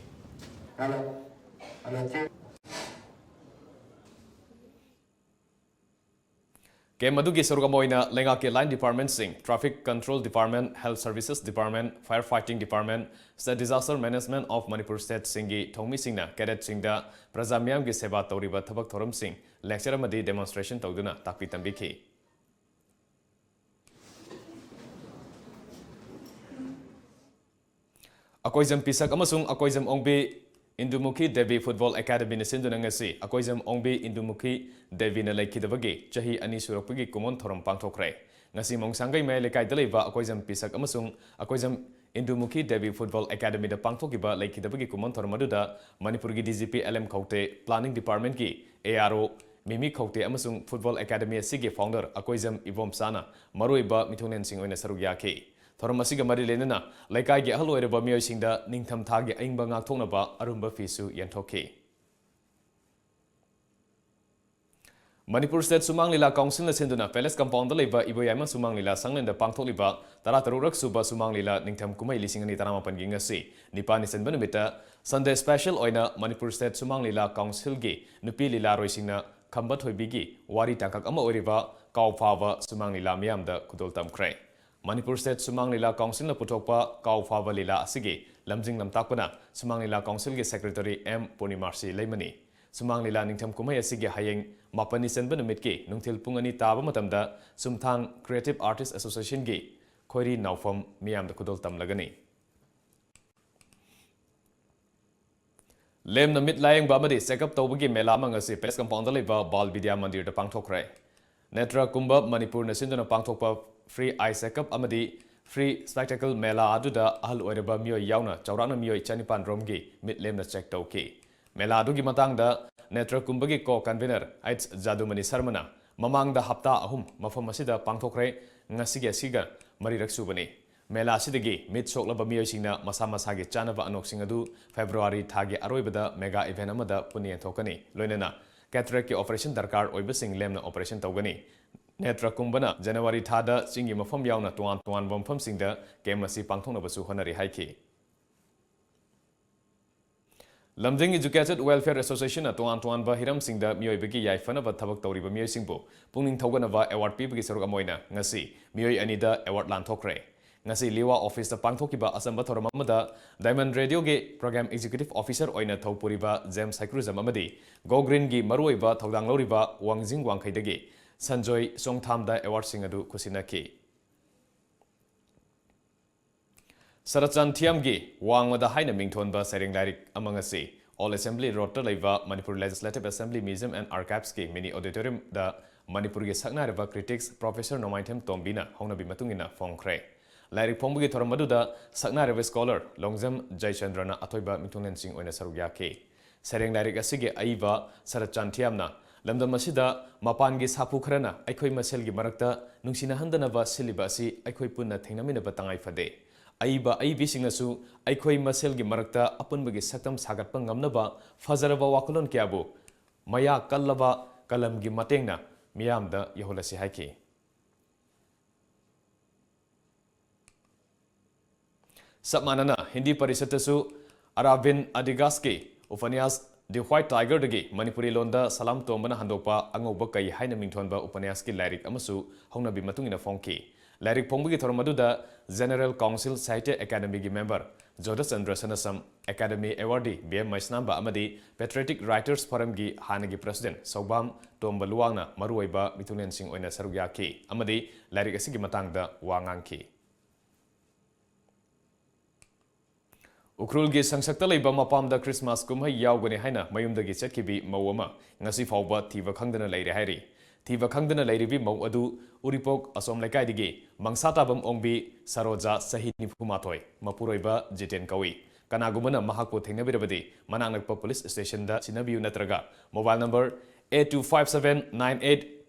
Camp ꯑꯗꯨꯒꯤ ꯁꯔꯨꯛ ꯑꯃ ꯑꯣꯏꯅ ꯂꯩꯉꯥꯛꯀꯤ line departmentꯁꯤꯡ, Traffic Control Department, Health Services Department, Fire Fighting Department, State Disaster Management of Manipur Stateꯁꯤꯡꯒꯤ ꯊꯧꯃꯤꯁꯤꯡꯅ cadetꯁꯤꯡꯗ ꯄ꯭ꯔꯖꯥ ꯃꯤꯌꯥꯝꯒꯤ ꯁꯦꯕꯥ ꯇꯧꯔꯤꯕ ꯊꯕꯛ ꯊꯧꯔꯝꯁꯤꯡ lecture ꯑꯃꯗꯤ demonstration ꯇꯧꯗꯨꯅ ꯇꯥꯛꯄꯤ ꯇꯝꯕꯤꯈꯤ꯫ ꯑꯀꯣꯏꯖꯝ ꯄꯤꯁꯛ ꯑꯃꯁꯨꯡ ꯑꯀꯣꯏꯖꯝ ꯑꯣꯡꯕꯤ ꯏꯟꯗꯨꯃꯨꯈꯤ ꯗꯦꯕꯤ Football Academyꯅ ꯁꯤꯟꯗꯨꯅ ꯉꯁꯤ ꯑꯀꯣꯏꯖꯝ ꯑꯣꯡꯕꯤ ꯏꯟꯗꯨꯃꯨꯈꯤ ꯗꯦꯕꯤꯅ ꯂꯩꯈꯤꯗꯕꯒꯤ ꯆꯍꯤ ꯑꯅꯤ ꯁꯨꯔꯛꯄꯒꯤ ꯀꯨꯝꯑꯣꯟ ꯊꯧꯔꯝ ꯄꯥꯡꯊꯣꯛꯈ꯭ꯔꯦ꯫ ꯉꯁꯤ ꯃꯣꯡꯁꯥꯡꯒꯩ ꯃꯌꯥꯏ ꯂꯩꯀꯥꯏꯗ ꯂꯩꯕ ꯑꯀꯣꯏꯖꯝ ꯄꯤꯁꯛ ꯑꯃꯁꯨꯡ ꯑꯀꯣꯏꯖꯝ ꯏꯟꯗꯨꯃꯨꯈꯤ ꯗꯦꯕꯤ Football Academyꯗ ꯄꯥꯡꯊꯣꯛꯈꯤꯕ ꯂꯩꯈꯤꯗꯕꯒꯤ ꯀꯨꯝꯑꯣꯟ ꯊꯧꯔꯝ ꯑꯗꯨꯗ ꯃꯅꯤꯄꯨꯔꯒꯤ DGP L M ꯈꯧꯇꯦ, Planning Departmentꯀꯤ ARO ꯃꯤꯃꯤ ꯈꯧꯇꯦ ꯑꯃꯁꯨꯡ Football Academy ꯑꯁꯤꯒꯤ founder ꯑꯀꯣꯏꯖꯝ ꯏꯕꯣꯝꯆꯥꯅ ꯃꯔꯨꯑꯣꯏꯕ ꯃꯤꯊꯨꯡꯂꯦꯟꯁꯤꯡ ꯑꯣꯏꯅ ꯁꯔꯨꯛ ꯌꯥꯈꯤ꯫ ꯊꯧꯔꯝ ꯑꯁꯤꯒ ꯃꯔꯤ ꯂꯩꯅꯅ ꯂꯩꯀꯥꯏꯒꯤ ꯑꯍꯜ ꯑꯣꯏꯔꯕ ꯃꯤꯑꯣꯏꯁꯤꯡꯗ ꯅꯤꯡꯊꯝ ꯊꯥꯒꯤ ꯑꯏꯪꯕ ꯉꯥꯛꯊꯣꯛꯅꯕ ꯑꯔꯨꯝꯕ ꯐꯤꯁꯨ ꯌꯦꯟꯊꯣꯛꯈꯤ꯫ ꯃꯅꯤꯄꯨꯔ State ꯁꯨꯃꯥꯡ ꯂꯤꯂꯥ Councilꯅ ꯁꯤꯟꯗꯨꯅ Palace Compoundꯗ ꯂꯩꯕ ꯏꯕꯣꯌꯥꯏꯃ ꯁꯨꯃꯥꯡ ꯂꯤꯂꯥ ꯁꯪꯂꯦꯟꯗ ꯄꯥꯡꯊꯣꯛꯂꯤꯕ ꯇꯔꯥꯇꯔꯨꯛ ꯁꯨꯕ ꯁꯨꯃꯥꯡ ꯂꯤꯂꯥ ꯅꯤꯡꯊꯝ ꯀꯨꯝꯍꯩ ꯂꯤꯁꯤꯡ ꯑꯅꯤ ꯇꯔꯥꯃꯥꯄꯟꯒꯤ ꯉꯁꯤ ꯅꯤꯄꯥꯜꯅꯤ ꯆꯟꯕ ꯅꯨꯃꯤꯠꯇ Sunday special ꯑꯣꯏꯅ ꯃꯅꯤꯄꯨꯔ State ꯁꯨꯃꯥꯡ ꯂꯤꯂꯥ Councilꯒꯤ ꯅꯨꯄꯤ ꯂꯤꯂꯥꯔꯣꯏꯁꯤꯡꯅ ꯈꯝꯕ ꯊꯣꯏꯕꯤꯒꯤ ꯋꯥꯔꯤ ꯇꯥꯡꯀꯛ ꯑꯃ ꯑꯣꯏꯔꯤꯕ ꯀꯥꯎ ꯐꯥꯕ ꯁꯨꯃꯥꯡ ꯂꯤꯂꯥ ꯃꯤꯌꯥꯝꯗ ꯈꯨꯗꯣꯜ ꯇꯝꯈ꯭ꯔꯦ꯫ ꯃꯅꯤꯄꯨꯔ State ꯁꯨꯃꯥꯡ ꯂꯤꯂꯥ Councilꯅ ꯄꯨꯊꯣꯛꯄ ꯀꯥꯎ ꯐꯥꯕ ꯂꯤꯂꯥ ꯑꯁꯤꯒꯤ ꯂꯝꯖꯤꯡ ꯂꯝꯇꯥꯛꯄꯅ ꯁꯨꯃꯥꯡ ꯂꯤꯂꯥ ꯀꯥꯎꯟꯁꯤꯜꯒꯤ ꯁꯦꯀ꯭ꯔꯦꯇꯔꯤ ꯑꯦꯝ ꯄꯨꯔꯅꯤꯃꯥꯔꯁꯤ ꯂꯩꯃꯅꯤ꯫ ꯁꯨꯃꯥꯡ ꯂꯤꯂꯥ ꯅꯤꯡꯊꯝ ꯀꯨꯝꯍꯩ ꯑꯁꯤꯒꯤ ꯍꯌꯦꯡ ꯃꯥꯄꯟꯅꯤ ꯆꯟꯕ ꯅꯨꯃꯤꯠꯀꯤ ꯅꯨꯡꯊꯤꯜ ꯄꯨꯡ ꯑꯅꯤ ꯇꯥꯕ ꯃꯇꯝꯗ ꯆꯨꯝꯊꯥꯡ ꯀ꯭ꯔꯤꯌꯦꯇꯤꯚ ꯑꯥꯔꯇꯤꯁ ꯑꯦꯁꯣꯁꯤꯌꯦꯁꯟꯒꯤ ꯈꯣꯏꯔꯤ ꯅꯥꯎꯐꯝ ꯃꯤꯌꯥꯝꯗ ꯈꯨꯗꯣꯜ ꯇꯝꯂꯒꯅꯤ꯫ ꯂꯦꯝꯅ ꯃꯤꯠ ꯂꯥꯌꯦꯡꯕ ꯑꯃꯗꯤ ꯆꯦꯛꯑꯞ ꯇꯧꯕꯒꯤ ꯃꯦꯂꯥ ꯑꯃ ꯉꯁꯤ ꯄꯦꯂꯦꯁ ꯀꯝꯄꯥꯎꯟꯗ ꯂꯩꯕ ꯕꯥꯜ ꯕꯤꯗ꯭ꯌꯥ ꯃꯟꯗꯤꯔꯗ ꯄꯥꯡꯊꯣꯛꯈ꯭ꯔꯦ꯫ ꯅꯦꯇ꯭ꯔ ꯀꯨꯝꯚ ꯃꯅꯤꯄꯨꯔꯅ ꯁꯤꯟꯗꯨꯅ ꯄꯥꯡꯊꯣꯛꯄ ꯐ꯭ꯔꯤ ꯑꯥꯏ ꯆꯦꯛꯑꯞ ꯑꯃꯗꯤ ꯐ꯭ꯔꯤ ꯁ꯭ꯄꯦꯛꯇꯦꯀꯜ ꯃꯦꯂꯥ ꯑꯗꯨꯗ ꯑꯍꯜ ꯑꯣꯏꯔꯕ ꯃꯤꯑꯣꯏ ꯌꯥꯎꯅ ꯆꯥꯎꯔꯥꯛꯅ ꯃꯤꯑꯣꯏ ꯆꯅꯤꯄꯥꯟ ꯔꯣꯝꯒꯤ ꯃꯤꯠ ꯂꯦꯝꯅ ꯆꯦꯛ ꯇꯧꯈꯤ꯫ ꯃꯦꯂꯥ ꯑꯗꯨꯒꯤ ꯃꯇꯥꯡꯗ ꯅꯦꯇ꯭ꯔ ꯀꯨꯝꯚꯒꯤ ꯀꯣ ꯀꯟꯚꯤꯅꯔ ꯑꯩꯆ ꯖꯥꯗꯨꯃꯅꯤ ꯁꯔꯃꯅ ꯃꯃꯥꯡꯗ ꯍꯞꯇꯥ ꯑꯍꯨꯝ ꯃꯐꯝ ꯑꯁꯤꯗ ꯄꯥꯡꯊꯣꯛꯈ꯭ꯔꯦ꯫ ꯉꯁꯤꯒꯤ ꯑꯁꯤꯒ ꯃꯔꯤꯔꯛ ꯁꯨꯕꯅꯤ꯫ ꯃꯦꯂꯥ ꯑꯁꯤꯗꯒꯤ ꯃꯤꯠ ꯁꯣꯛꯂꯕ ꯃꯤꯑꯣꯏꯁꯤꯡꯅ ꯃꯁꯥ ꯃꯁꯥꯒꯤ ꯆꯥꯅꯕ ꯑꯅꯣꯛꯁꯤꯡ ꯑꯗꯨ ꯐꯦꯕ꯭ꯔꯨꯋꯥꯔꯤ ꯊꯥꯒꯤ ꯑꯔꯣꯏꯕꯗ ꯃꯦꯒꯥ ꯏꯚꯦꯟꯠ ꯑꯃꯗ ꯄꯨꯟꯅ ꯌꯦꯟꯊꯣꯛꯀꯅꯤ꯫ ꯂꯣꯏꯅꯅ ꯀꯦꯇꯔꯦꯛꯀꯤ ꯑꯣꯄꯔꯦꯁꯟ ꯗꯔꯀꯥꯔ ꯑꯣꯏꯕꯁꯤꯡ ꯂꯦꯝꯅ ꯑꯣꯄꯔꯦꯁꯟ ꯇꯧꯒꯅꯤ꯫ ꯅꯦꯇ꯭ꯔ ꯀꯨꯝꯚꯅ ꯖꯅꯋꯥꯔꯤ ꯊꯥꯗ ꯆꯤꯡꯒꯤ ꯃꯐꯝ ꯌꯥꯎꯅ ꯇꯣꯉꯥꯟ ꯇꯣꯉꯥꯟꯕ ꯃꯐꯝꯁꯤꯡꯗ ꯀꯦꯝꯞ ꯑꯁꯤ ꯄꯥꯡꯊꯣꯛꯅꯕꯁꯨ ꯍꯣꯠꯅꯔꯤ ꯍꯥꯏꯈꯤ꯫ ꯂꯝꯖꯤꯡ ꯏꯖꯨꯀꯦꯇꯦꯗ ꯋꯦꯜꯐꯤꯌꯔ ꯑꯦꯁꯣꯁꯤꯌꯦꯁꯟꯅ ꯇꯣꯉꯥꯟ ꯇꯣꯉꯥꯟꯕ ꯍꯤꯔꯝꯁꯤꯡꯗ ꯃꯤꯑꯣꯏꯕꯒꯤ ꯌꯥꯏꯐꯅꯕ ꯊꯕꯛ ꯇꯧꯔꯤꯕ ꯃꯤꯑꯣꯏꯁꯤꯡꯕꯨ ꯄꯨꯛꯅꯤꯡ ꯊꯧꯒꯠꯅꯕ ꯑꯦꯋꯥꯔꯗ ꯄꯤꯕꯒꯤ ꯁꯔꯨꯛ ꯑꯃ ꯑꯣꯏꯅ ꯉꯁꯤ ꯃꯤꯑꯣꯏ ꯑꯅꯤꯗ ꯑꯦꯋꯥꯔꯗ ꯂꯥꯟꯊꯣꯛꯈ꯭ꯔꯦ꯫ ꯉꯁꯤ ꯂꯤꯋꯥ ꯑꯣꯐꯤꯁꯇ ꯄꯥꯡꯊꯣꯛꯈꯤꯕ ꯑꯆꯝꯕ ꯊꯧꯔꯝ ꯑꯃꯗ ꯗꯥꯏꯃꯟ ꯔꯦꯗꯤꯑꯣꯒꯤ ꯄ꯭ꯔꯣꯒ꯭ꯔꯥꯝ ꯑꯦꯛꯖꯤꯀ꯭ꯌꯨꯇꯤꯚ ꯑꯣꯐꯤꯁꯔ ꯑꯣꯏꯅ ꯊꯧ ꯄꯨꯔꯤꯕ ꯖꯦꯝꯁ ꯁꯥꯏꯀ꯭ꯔꯨꯖꯝ ꯑꯃꯗꯤ ꯒꯣꯒ꯭ꯔꯤꯟꯒꯤ ꯃꯔꯨꯑꯣꯏꯕ ꯊꯧꯗꯥꯡ ꯂꯧꯔꯤꯕ ꯋꯥꯡꯖꯤꯡ ꯋꯥꯡꯈꯩꯗꯒꯤ ꯁꯟꯖꯣꯏ ꯁꯣꯡꯊꯥꯝꯗ ꯑꯦꯋꯥꯔꯗꯁꯤꯡ ꯑꯗꯨ ꯈꯨꯠꯁꯤꯟꯅꯈꯤ꯫ ꯁꯔꯠꯆꯥꯟ ꯊꯤꯌꯥꯝꯒꯤ ꯋꯥꯡꯃꯗ ꯍꯥꯏꯅ ꯃꯤꯡꯊꯣꯟꯕ ꯁꯩꯔꯦꯡ ꯂꯥꯏꯔꯤꯛ ꯑꯃ ꯉꯁꯤ ꯑꯣꯜ ꯑꯦꯁꯦꯝꯕ꯭ꯂꯤ ꯔꯣꯗꯇ ꯂꯩꯕ Manipur legislative assembly museum and ꯑꯥꯔꯀꯥꯏꯚꯁꯀꯤ ꯃꯤꯅꯤ ꯑꯣꯗꯤꯇꯣꯔꯤꯌꯝꯗ ꯃꯅꯤꯄꯨꯔꯒꯤ ꯁꯛꯅꯥꯏꯔꯕ ꯀ꯭ꯔꯤꯇꯤꯛꯁ ꯄ꯭ꯔꯣꯐꯦꯁꯔ ꯅꯣꯡꯃꯥꯏꯊꯦꯝ ꯇꯣꯝꯕꯤꯅ ꯍꯧꯅꯕꯤ ꯃꯇꯨꯡ ꯏꯟꯅ ꯐꯣꯡꯈ꯭ꯔꯦ꯫ ꯂꯥꯏꯔꯤꯛ ꯐꯣꯡꯕꯒꯤ ꯊꯧꯔꯝ ꯑꯗꯨꯗ ꯁꯛꯅꯥꯏꯔꯕ ꯁ꯭ꯀꯣꯂꯔ ꯂꯣꯡꯖꯝ ꯖꯌꯆꯟꯗ꯭ꯔꯅ ꯑꯊꯣꯏꯕ ꯃꯤꯡꯊꯣꯟꯂꯦꯟꯁꯤꯡ ꯑꯣꯏꯅ ꯁꯔꯨꯛ ꯌꯥꯈꯤ꯫ ꯁꯩꯔꯦꯡ ꯂꯥꯏꯔꯤꯛ ꯑꯁꯤꯒꯤ ꯑꯏꯕ ꯁꯔꯠꯆꯥꯟ ꯊꯤꯌꯥꯝꯅ ꯂꯝꯗꯝ ꯑꯁꯤꯗ ꯃꯄꯥꯟꯒꯤ ꯁꯥꯐꯨ ꯈꯔꯅ ꯑꯩꯈꯣꯏ ꯃꯁꯦꯜꯒꯤ ꯃꯔꯛꯇ ꯅꯨꯡꯁꯤꯅꯍꯟꯗꯅꯕ ꯁꯤꯜꯂꯤꯕ ꯑꯁꯤ ꯑꯩꯈꯣꯏ ꯄꯨꯟꯅ ꯊꯦꯡꯅꯃꯤꯟꯅꯕ ꯇꯉꯥꯏ ꯐꯗꯦ꯫ ꯑꯏꯕ ꯑꯏꯕꯤꯁꯤꯡꯅꯁꯨ ꯑꯩꯈꯣꯏ ꯃꯁꯦꯜꯒꯤ ꯃꯔꯛꯇ ꯑꯄꯨꯟꯕꯒꯤ ꯁꯛꯇꯝ ꯁꯥꯒꯠꯄ ꯉꯝꯅꯕ ꯐꯖꯔꯕ ꯋꯥꯈꯜꯂꯣꯟ ꯀꯌꯥꯕꯨ ꯃꯌꯥ ꯀꯜꯂꯕ ꯀꯂꯝꯒꯤ ꯃꯇꯦꯡꯅ ꯃꯤꯌꯥꯝꯗ ꯌꯧꯍꯜꯂꯁꯤ ꯍꯥꯏꯈꯤ꯫ ꯆꯞ ꯃꯥꯟꯅꯅ ꯍꯤꯟꯗꯤ ꯄꯔꯤꯁꯠꯇꯁꯨ ꯑꯔꯥꯕꯤꯟ ꯑꯗꯤꯒꯥꯁꯀꯤ ꯎꯄꯅ꯭ꯌꯥꯁ ꯗꯤ ꯋꯥꯏꯠ ꯇꯥꯏꯒꯔꯗꯒꯤ ꯃꯅꯤꯄꯨꯔꯤ ꯂꯣꯟꯗ ꯁꯂꯥꯝ ꯇꯣꯝꯕꯅ ꯍꯟꯗꯣꯛꯄ ꯑꯉꯧꯕ ꯀꯩ ꯍꯥꯏꯅ ꯃꯤꯡꯊꯣꯟꯕ ꯎꯄꯅ꯭ꯌꯥꯁꯀꯤ ꯂꯥꯏꯔꯤꯛ ꯑꯃꯁꯨ ꯍꯧꯅꯕꯤ ꯃꯇꯨꯡ ꯏꯟꯅ ꯐꯣꯡꯈꯤ꯫ ꯂꯥꯏꯔꯤꯛ ꯐꯣꯡꯕꯒꯤ ꯊꯧꯔꯝ ꯑꯗꯨꯗ ꯖꯦꯅꯔꯦꯜ ꯀꯥꯎꯟꯁꯤꯜ ꯁꯥꯍꯤꯇ꯭ꯌ ꯑꯦꯀꯥꯗꯃꯤꯒꯤ member Jodhchandra Sanasam, Academy Awardee B M Maisnamba ꯑꯃꯗꯤ Patriotic Writers Forumꯒꯤ ꯍꯥꯟꯅꯒꯤ President ꯁꯧꯕꯥꯝ ꯇꯣꯝꯕ ꯂꯨꯋꯥꯡꯅ ꯃꯔꯨꯑꯣꯏꯕ ꯃꯤꯊꯨꯡꯂꯦꯟꯁꯤꯡ ꯑꯣꯏꯅ ꯁꯔꯨꯛ ꯌꯥꯈꯤ ꯑꯃꯗꯤ ꯂꯥꯏꯔꯤꯛ ꯑꯁꯤꯒꯤ ꯃꯇꯥꯡꯗ ꯋꯥ ꯉꯥꯡꯈꯤ꯫ ꯎꯈ꯭ꯔꯨꯜꯒꯤ ꯁꯪꯁꯛꯇ ꯂꯩꯕ ꯃꯄꯥꯝꯗ Christmas ꯀꯨꯝꯍꯩ ꯌꯥꯎꯒꯅꯤ ꯍꯥꯏꯅ ꯃꯌꯨꯝꯗꯒꯤ ꯆꯠꯈꯤꯕꯤ ꯃꯧ ꯑꯃ ꯉꯁꯤ ꯐꯥꯎꯕ ꯊꯤꯕ ꯈꯪꯗꯅ ꯂꯩꯔꯦ ꯍꯥꯏꯔꯤ꯫ ꯊꯤꯕ ꯈꯪꯗꯅ ꯂꯩꯔꯤꯕꯤ ꯃꯧ ꯑꯗꯨ ꯎꯔꯤꯄꯣꯛ ꯑꯁꯣꯝ ꯂꯩꯀꯥꯏꯗꯒꯤ ꯃꯪꯁꯥꯇꯥꯕꯝ ꯑꯣꯡꯕꯤ ꯁꯔꯣꯖꯥ, ꯆꯍꯤ ꯅꯤꯐꯨ ꯃꯥꯊꯣꯏ, ꯃꯄꯨꯔꯣꯏꯕ ꯖꯤꯇꯦꯟ ꯀꯧꯏ꯫ ꯀꯅꯥꯒꯨꯝꯕꯅ ꯃꯍꯥꯛꯄꯨ ꯊꯦꯡꯅꯕꯤꯔꯕꯗꯤ ꯃꯅꯥꯛ ꯅꯛꯄ police stationꯗ ꯁꯤꯟꯅꯕꯤꯌꯨ ꯅꯠꯇ꯭ꯔꯒ mobile number eight two five seven nine eight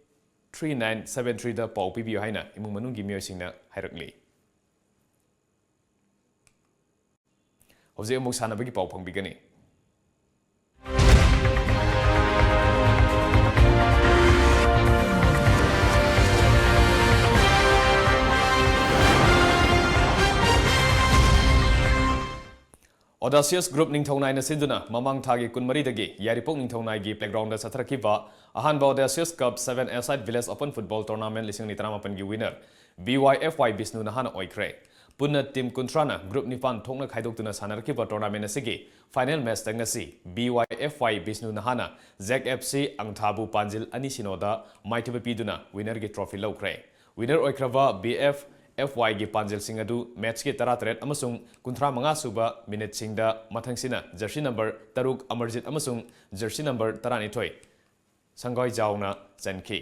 three nine seven threeꯗ ꯄꯥꯎ ꯄꯤꯕꯤꯌꯨ ꯍꯥꯏꯅ ꯏꯃꯨꯡ ꯃꯅꯨꯡꯒꯤ ꯃꯤꯑꯣꯏꯁꯤꯡꯅ ꯍꯥꯏꯔꯛꯂꯤ꯫ ꯍꯧꯖꯤꯛ ꯑꯃꯨꯛ ꯁꯥꯟꯅꯕꯒꯤ ꯄꯥꯎ ꯐꯪꯕꯤꯒꯅꯤ꯫ Audacious Group ꯅꯤꯡꯊꯧꯅꯥꯏꯅ ꯁꯤꯟꯗꯨꯅ ꯃꯃꯥꯡ ꯊꯥꯒꯤ ꯀꯨꯟꯃꯔꯤꯗꯒꯤ ꯌꯥꯏꯔꯤꯄꯣꯛ ꯅꯤꯡꯊꯧꯅꯥꯏꯒꯤ playgroundꯗ ꯆꯠꯊꯔꯛꯈꯤꯕ ꯑꯍꯥꯟꯕ Audacious Cup seven-a-side Village Open Football Tournament ꯂꯤꯁꯤꯡ ꯑꯅꯤ ꯇꯔꯥꯃꯥꯄꯟꯒꯤ winner B Y F Y Bishnu ꯅꯍꯥꯅ ꯑꯣꯏꯈ꯭ꯔꯦ꯫ ꯄꯨꯟꯅ team ꯀꯨꯟꯊ꯭ꯔꯥꯅ group ꯅꯤꯄꯥꯟ ꯊꯣꯛꯅ ꯈꯥꯏꯗꯣꯛꯇꯨꯅ ꯁꯥꯟꯅꯔꯛꯈꯤꯕ tournament ꯑꯁꯤꯒꯤ final matchꯇ ꯉꯁꯤ B Y F Y Bishnu ꯅꯍꯥꯅ ZAC F C ꯑꯪꯊꯥꯕꯨ ꯄꯥꯟꯖꯤꯜ ꯑꯅꯤ ꯁꯤꯅꯣꯗ ꯃꯥꯏꯊꯤꯕ ꯄꯤꯗꯨꯅ winnerꯒꯤ trophy ꯂꯧꯈ꯭ꯔꯦ꯫ Winner ꯑꯣꯏꯈ꯭ꯔꯕ B F F Yꯒꯤ ꯄꯥꯟꯖꯤꯜꯁꯤꯡ ꯑꯗꯨ matchꯀꯤ ꯇꯔꯥꯇꯔꯦꯠ ꯑꯃꯁꯨꯡ ꯀꯨꯟꯊ꯭ꯔꯥ ꯃꯉꯥ ꯁꯨꯕ minuteꯁꯤꯡꯗ ꯃꯊꯪꯁꯤꯅ jersey number ꯇꯔꯨꯛ ꯑꯃꯔꯖꯤꯠ ꯑꯃꯁꯨꯡ jersey number ꯇꯔꯥꯅꯤꯊꯣꯏ ꯁꯪꯒꯣꯏꯖꯥꯎꯅ ꯆꯟꯈꯤ꯫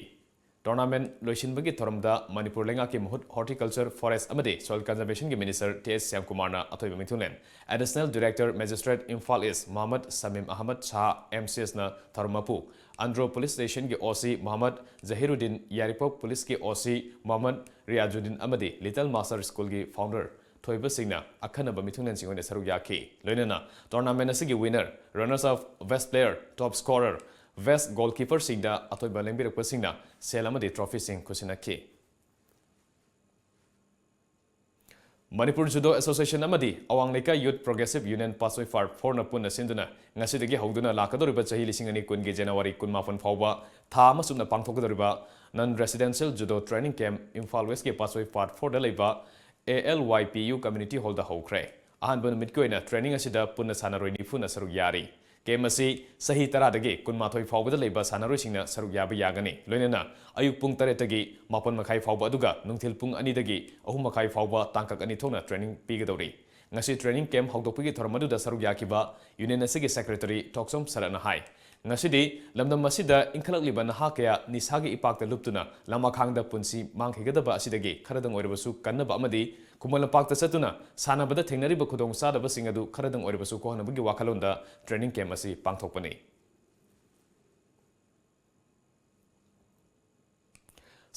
Tournament ꯂꯣꯏꯁꯤꯟꯕꯒꯤ ꯊꯧꯔꯝꯗ ꯃꯅꯤꯄꯨꯔ ꯂꯩꯉꯥꯛꯀꯤ ꯃꯍꯨꯠ Horticulture, Forest ꯑꯃꯗꯤ Soil Conservationꯒꯤ Minister T H ꯁ꯭ꯌꯥꯝꯀꯨꯃꯥꯔꯅ ꯑꯊꯣꯏꯕ ꯃꯤꯊꯨꯡꯂꯦꯟ, Additional Director Magistrate Imphal East Mohammad ꯁꯃꯤꯝ Ahmad Shah, M C Sꯅ ꯊꯧꯔꯝ ꯃꯄꯨ, Andro Police Stationꯒꯤ O C Mohammad ꯖꯍꯤꯔꯨꯗꯤꯟ, ꯌꯥꯏꯔꯤꯄꯣꯛ Policeꯀꯤ O C ꯃꯣꯍꯝꯃꯗ ꯔꯤꯌꯥꯖꯨꯗꯤꯟ ꯑꯃꯗꯤ Little Master Schoolꯒꯤ founder ꯊꯣꯏꯕꯁꯤꯡꯅ ꯑꯈꯟꯅꯕ ꯃꯤꯊꯨꯡꯂꯦꯟꯁꯤꯡ ꯑꯣꯏꯅ ꯁꯔꯨꯛ ꯌꯥꯈꯤ꯫ ꯂꯣꯏꯅꯅ tournament ꯑꯁꯤꯒꯤ winner, runners up, best player, top scorer, best goalkeeperꯁꯤꯡꯗ ꯑꯊꯣꯏꯕ ꯂꯦꯡꯕꯤꯔꯛꯄꯁꯤꯡꯅ ꯁꯦꯜ ꯑꯃꯗꯤ trophyꯁꯤꯡ ꯈꯨꯠꯁꯤꯟꯅꯈꯤ꯫ ꯃꯅꯤꯄꯨꯔ Judo Association ꯑꯃꯗꯤ ꯑꯋꯥꯡ ꯂꯩꯀꯥꯏ Youth Progressive Union ꯄꯥꯠꯁꯣꯏ Part fourꯅ ꯄꯨꯟꯅ ꯁꯤꯟꯗꯨꯅ ꯉꯁꯤꯗꯒꯤ ꯍꯧꯗꯨꯅ ꯂꯥꯛꯀꯗꯧꯔꯤꯕ ꯆꯍꯤ ꯂꯤꯁꯤꯡ ꯑꯅꯤ ꯀꯨꯟꯒꯤ January ꯀꯨꯟꯃꯥꯄꯟ ꯐꯥꯎꯕ ꯊꯥ ꯑꯃ ꯆꯨꯞꯅ ꯄꯥꯡꯊꯣꯛꯀꯗꯧꯔꯤꯕ Non Residential Judo Training Camp Imphal Westꯀꯤ ꯄꯥꯠꯁꯣꯏ Part fourꯗ ꯂꯩꯕ A L Y P U Community Hallꯗ ꯍꯧꯈ꯭ꯔꯦ꯫ ꯑꯍꯥꯟꯕ ꯅꯨꯃꯤꯠꯀꯤ ꯑꯣꯏꯅ training ꯑꯁꯤꯗ ꯄꯨꯟꯅ ꯁꯥꯟꯅꯔꯣꯏ ꯅꯤꯐꯨꯅ ꯁꯔꯨꯛ ꯌꯥꯔꯤ꯫ Camp ꯑꯁꯤ ꯆꯍꯤ ꯇꯔꯥꯗꯒꯤ ꯀꯨꯟꯃꯥꯊꯣꯏ ꯐꯥꯎꯕꯗ ꯂꯩꯕ ꯁꯥꯟꯅꯔꯣꯏꯁꯤꯡꯅ ꯁꯔꯨꯛ ꯌꯥꯕ ꯌꯥꯒꯅꯤ꯫ ꯂꯣꯏꯅꯅ ꯑꯌꯨꯛ ꯄꯨꯡ ꯇꯔꯦꯠꯇꯒꯤ ꯃꯥꯄꯟ ꯃꯈꯥꯏ ꯐꯥꯎꯕ, ꯑꯗꯨꯒ ꯅꯨꯡꯊꯤꯜ ꯄꯨꯡ ꯑꯅꯤꯗꯒꯤ ꯑꯍꯨꯝ ꯃꯈꯥꯏ ꯐꯥꯎꯕ ꯇꯥꯡꯀꯛ ꯑꯅꯤ ꯊꯣꯛꯅ training ꯄꯤꯒꯗꯧꯔꯤ꯫ ꯉꯁꯤ training camp ꯍꯧꯗꯣꯛꯄꯒꯤ ꯊꯧꯔꯝ ꯑꯗꯨꯗ ꯁꯔꯨꯛ ꯌꯥꯈꯤꯕ ꯌꯨꯅꯤꯌꯟ ꯑꯁꯤꯒꯤ ꯁꯦꯀ꯭ꯔꯦꯇꯔꯤ ꯊꯣꯛꯆꯣꯝ ꯁꯔꯠꯅ ꯍꯥꯏ, ꯉꯁꯤꯗꯤ ꯂꯝꯗꯝ ꯑꯁꯤꯗ ꯏꯟꯈꯠꯂꯛꯂꯤꯕ ꯅꯍꯥ ꯀꯌꯥ ꯅꯤꯁꯥꯒꯤ ꯏꯄꯥꯛꯇ ꯂꯨꯞꯇꯨꯅ ꯂꯃꯈꯥꯡꯗ ꯄꯨꯟꯁꯤ ꯃꯥꯡꯈꯤꯒꯗꯕ ꯑꯁꯤꯗꯒꯤ ꯈꯔꯗꯪ ꯑꯣꯏꯔꯕꯁꯨ ꯀꯟꯅꯕ ꯑꯃꯗꯤ ꯈꯨꯃꯟ ꯂꯝꯄꯥꯛꯇ ꯆꯠꯇꯨꯅ ꯁꯥꯟꯅꯕꯗ ꯊꯦꯡꯅꯔꯤꯕ ꯈꯨꯗꯣꯡꯆꯥꯗꯕꯁꯤꯡ ꯑꯗꯨ ꯈꯔꯗꯪ ꯑꯣꯏꯔꯕꯁꯨ ꯀꯣꯛꯍꯟꯅꯕꯒꯤ ꯋꯥꯈꯜꯂꯣꯟꯗ training camp ꯑꯁꯤ ꯄꯥꯡꯊꯣꯛꯄꯅꯤ꯫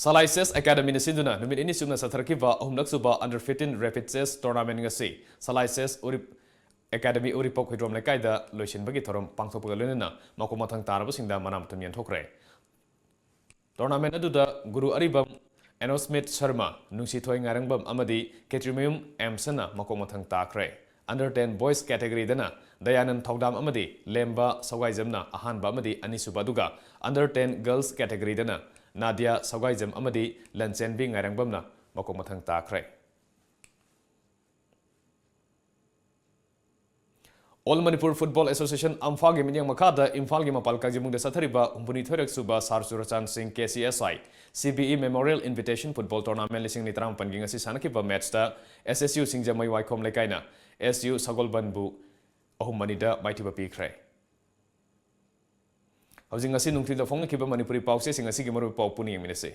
ꯁꯂꯥꯏ ꯆꯦꯁ ꯑꯦꯀꯥꯗꯃꯤꯅ ꯁꯤꯟꯗꯨꯅ ꯅꯨꯃꯤꯠ ꯅꯤꯅꯤ ꯆꯨꯞꯅ ꯆꯠꯊꯔꯛꯈꯤꯕ ꯑꯍꯨꯝꯂꯛ ꯁꯨꯕ under fifteen rapid chess tournament ꯉꯁꯤ ꯁꯂꯥꯏ ꯆꯦꯁ ꯎꯔꯤꯞ ꯑꯦꯀꯥꯗꯃꯤ ꯎꯔꯤꯄꯣꯛ ꯍꯨꯏꯗ꯭ꯔꯣꯝ ꯂꯩꯀꯥꯏꯗ ꯂꯣꯏꯁꯤꯟꯕꯒꯤ ꯊꯧꯔꯝ ꯄꯥꯡꯊꯣꯛꯄꯒ ꯂꯣꯏꯅꯅ ꯃꯀꯣꯛ ꯃꯊꯪ ꯇꯥꯔꯕꯁꯤꯡꯗ ꯃꯅꯥ ꯃꯊꯨꯝ ꯌꯦꯟꯊꯣꯛꯈ꯭ꯔꯦ꯫ Tournament ꯑꯗꯨꯗ ꯒꯨꯔꯨ ꯑꯔꯤꯕꯝ ꯑꯦꯅꯣꯁꯃꯤꯠ ꯁꯔꯃ, ꯅꯨꯡꯁꯤꯊꯣꯏ ꯉꯥꯏꯔꯪꯕꯝ ꯑꯃꯗꯤ ꯀꯦꯇ꯭ꯔꯤꯃꯌꯨꯝ ꯑꯦꯝꯁꯟꯅ ꯃꯀꯣꯛ ꯃꯊꯪ ꯇꯥꯈ꯭ꯔꯦ꯫ Under ten boys category ꯗꯅ ꯗꯌꯥꯅꯟ ꯊꯧꯗꯥꯝ ꯑꯃꯗꯤ ꯂꯦꯝꯕ ꯁꯧꯒꯥꯏꯖꯝꯅ ꯑꯍꯥꯟꯕ ꯑꯃꯗꯤ ꯑꯅꯤꯁꯨꯕ, ꯑꯗꯨꯒ under ten girls category ꯗꯅ ꯅꯥꯗꯤꯌꯥ ꯁꯧꯒꯥꯏꯖꯝ ꯑꯃꯗꯤ ꯂꯟꯆꯦꯟꯕꯤ ꯉꯥꯏꯔꯪꯕꯝꯅ ꯃꯀꯣꯛ ꯃꯊꯪ ꯇꯥꯈ꯭ꯔꯦ꯫ All Manipur Football Association, ꯑꯝꯐꯥꯒꯤ ꯃꯤꯠꯌꯦꯡ ꯃꯈꯥꯗ ꯏꯝꯐꯥꯜꯒꯤ ꯃꯄꯥꯜ ꯀꯥꯡꯖꯩꯕꯨꯡꯗ ꯆꯠꯊꯔꯤꯕ ꯍꯨꯝꯐꯨꯅꯤꯊꯣꯏꯔꯛ ꯁꯨꯕ ꯁꯥꯔ ꯆꯨꯔꯆꯥꯟ ꯁꯤꯡ K C S I C B E Memorial Invitation Football Tournament ꯂꯤꯁꯤꯡ ꯑꯅꯤ ꯇꯔꯥꯃꯥꯄꯟꯒꯤ ꯉꯁꯤ ꯁꯥꯟꯅꯈꯤꯕ match ꯇ ꯑꯦꯁ ꯑꯦꯁ ꯌꯨ ꯁꯤꯡꯖꯃꯩ ꯋꯥꯏꯈꯣꯝ ꯂꯩꯀꯥꯏꯅ ꯑꯦꯁ ꯌꯨ ꯁꯒꯣꯜꯕꯟꯕꯨ ꯑꯍꯨꯝ ꯑꯅꯤꯗ ꯃꯥꯏꯊꯤꯕ ꯄꯤꯈ꯭ꯔꯦ꯫ ꯍꯧꯖꯤꯛ ꯉꯁꯤ ꯅꯨꯡꯊꯤꯜꯗ ꯐꯣꯡꯂꯛꯈꯤꯕ ꯃꯅꯤꯄꯨꯔꯤ ꯄꯥꯎꯆꯦꯁꯤꯡ ꯑꯁꯤꯒꯤ ꯃꯔꯨꯑꯣꯏꯕ ꯄꯥꯎ ꯄꯨꯟꯅ ꯌꯦꯡꯃꯤꯟꯅꯁꯤ꯫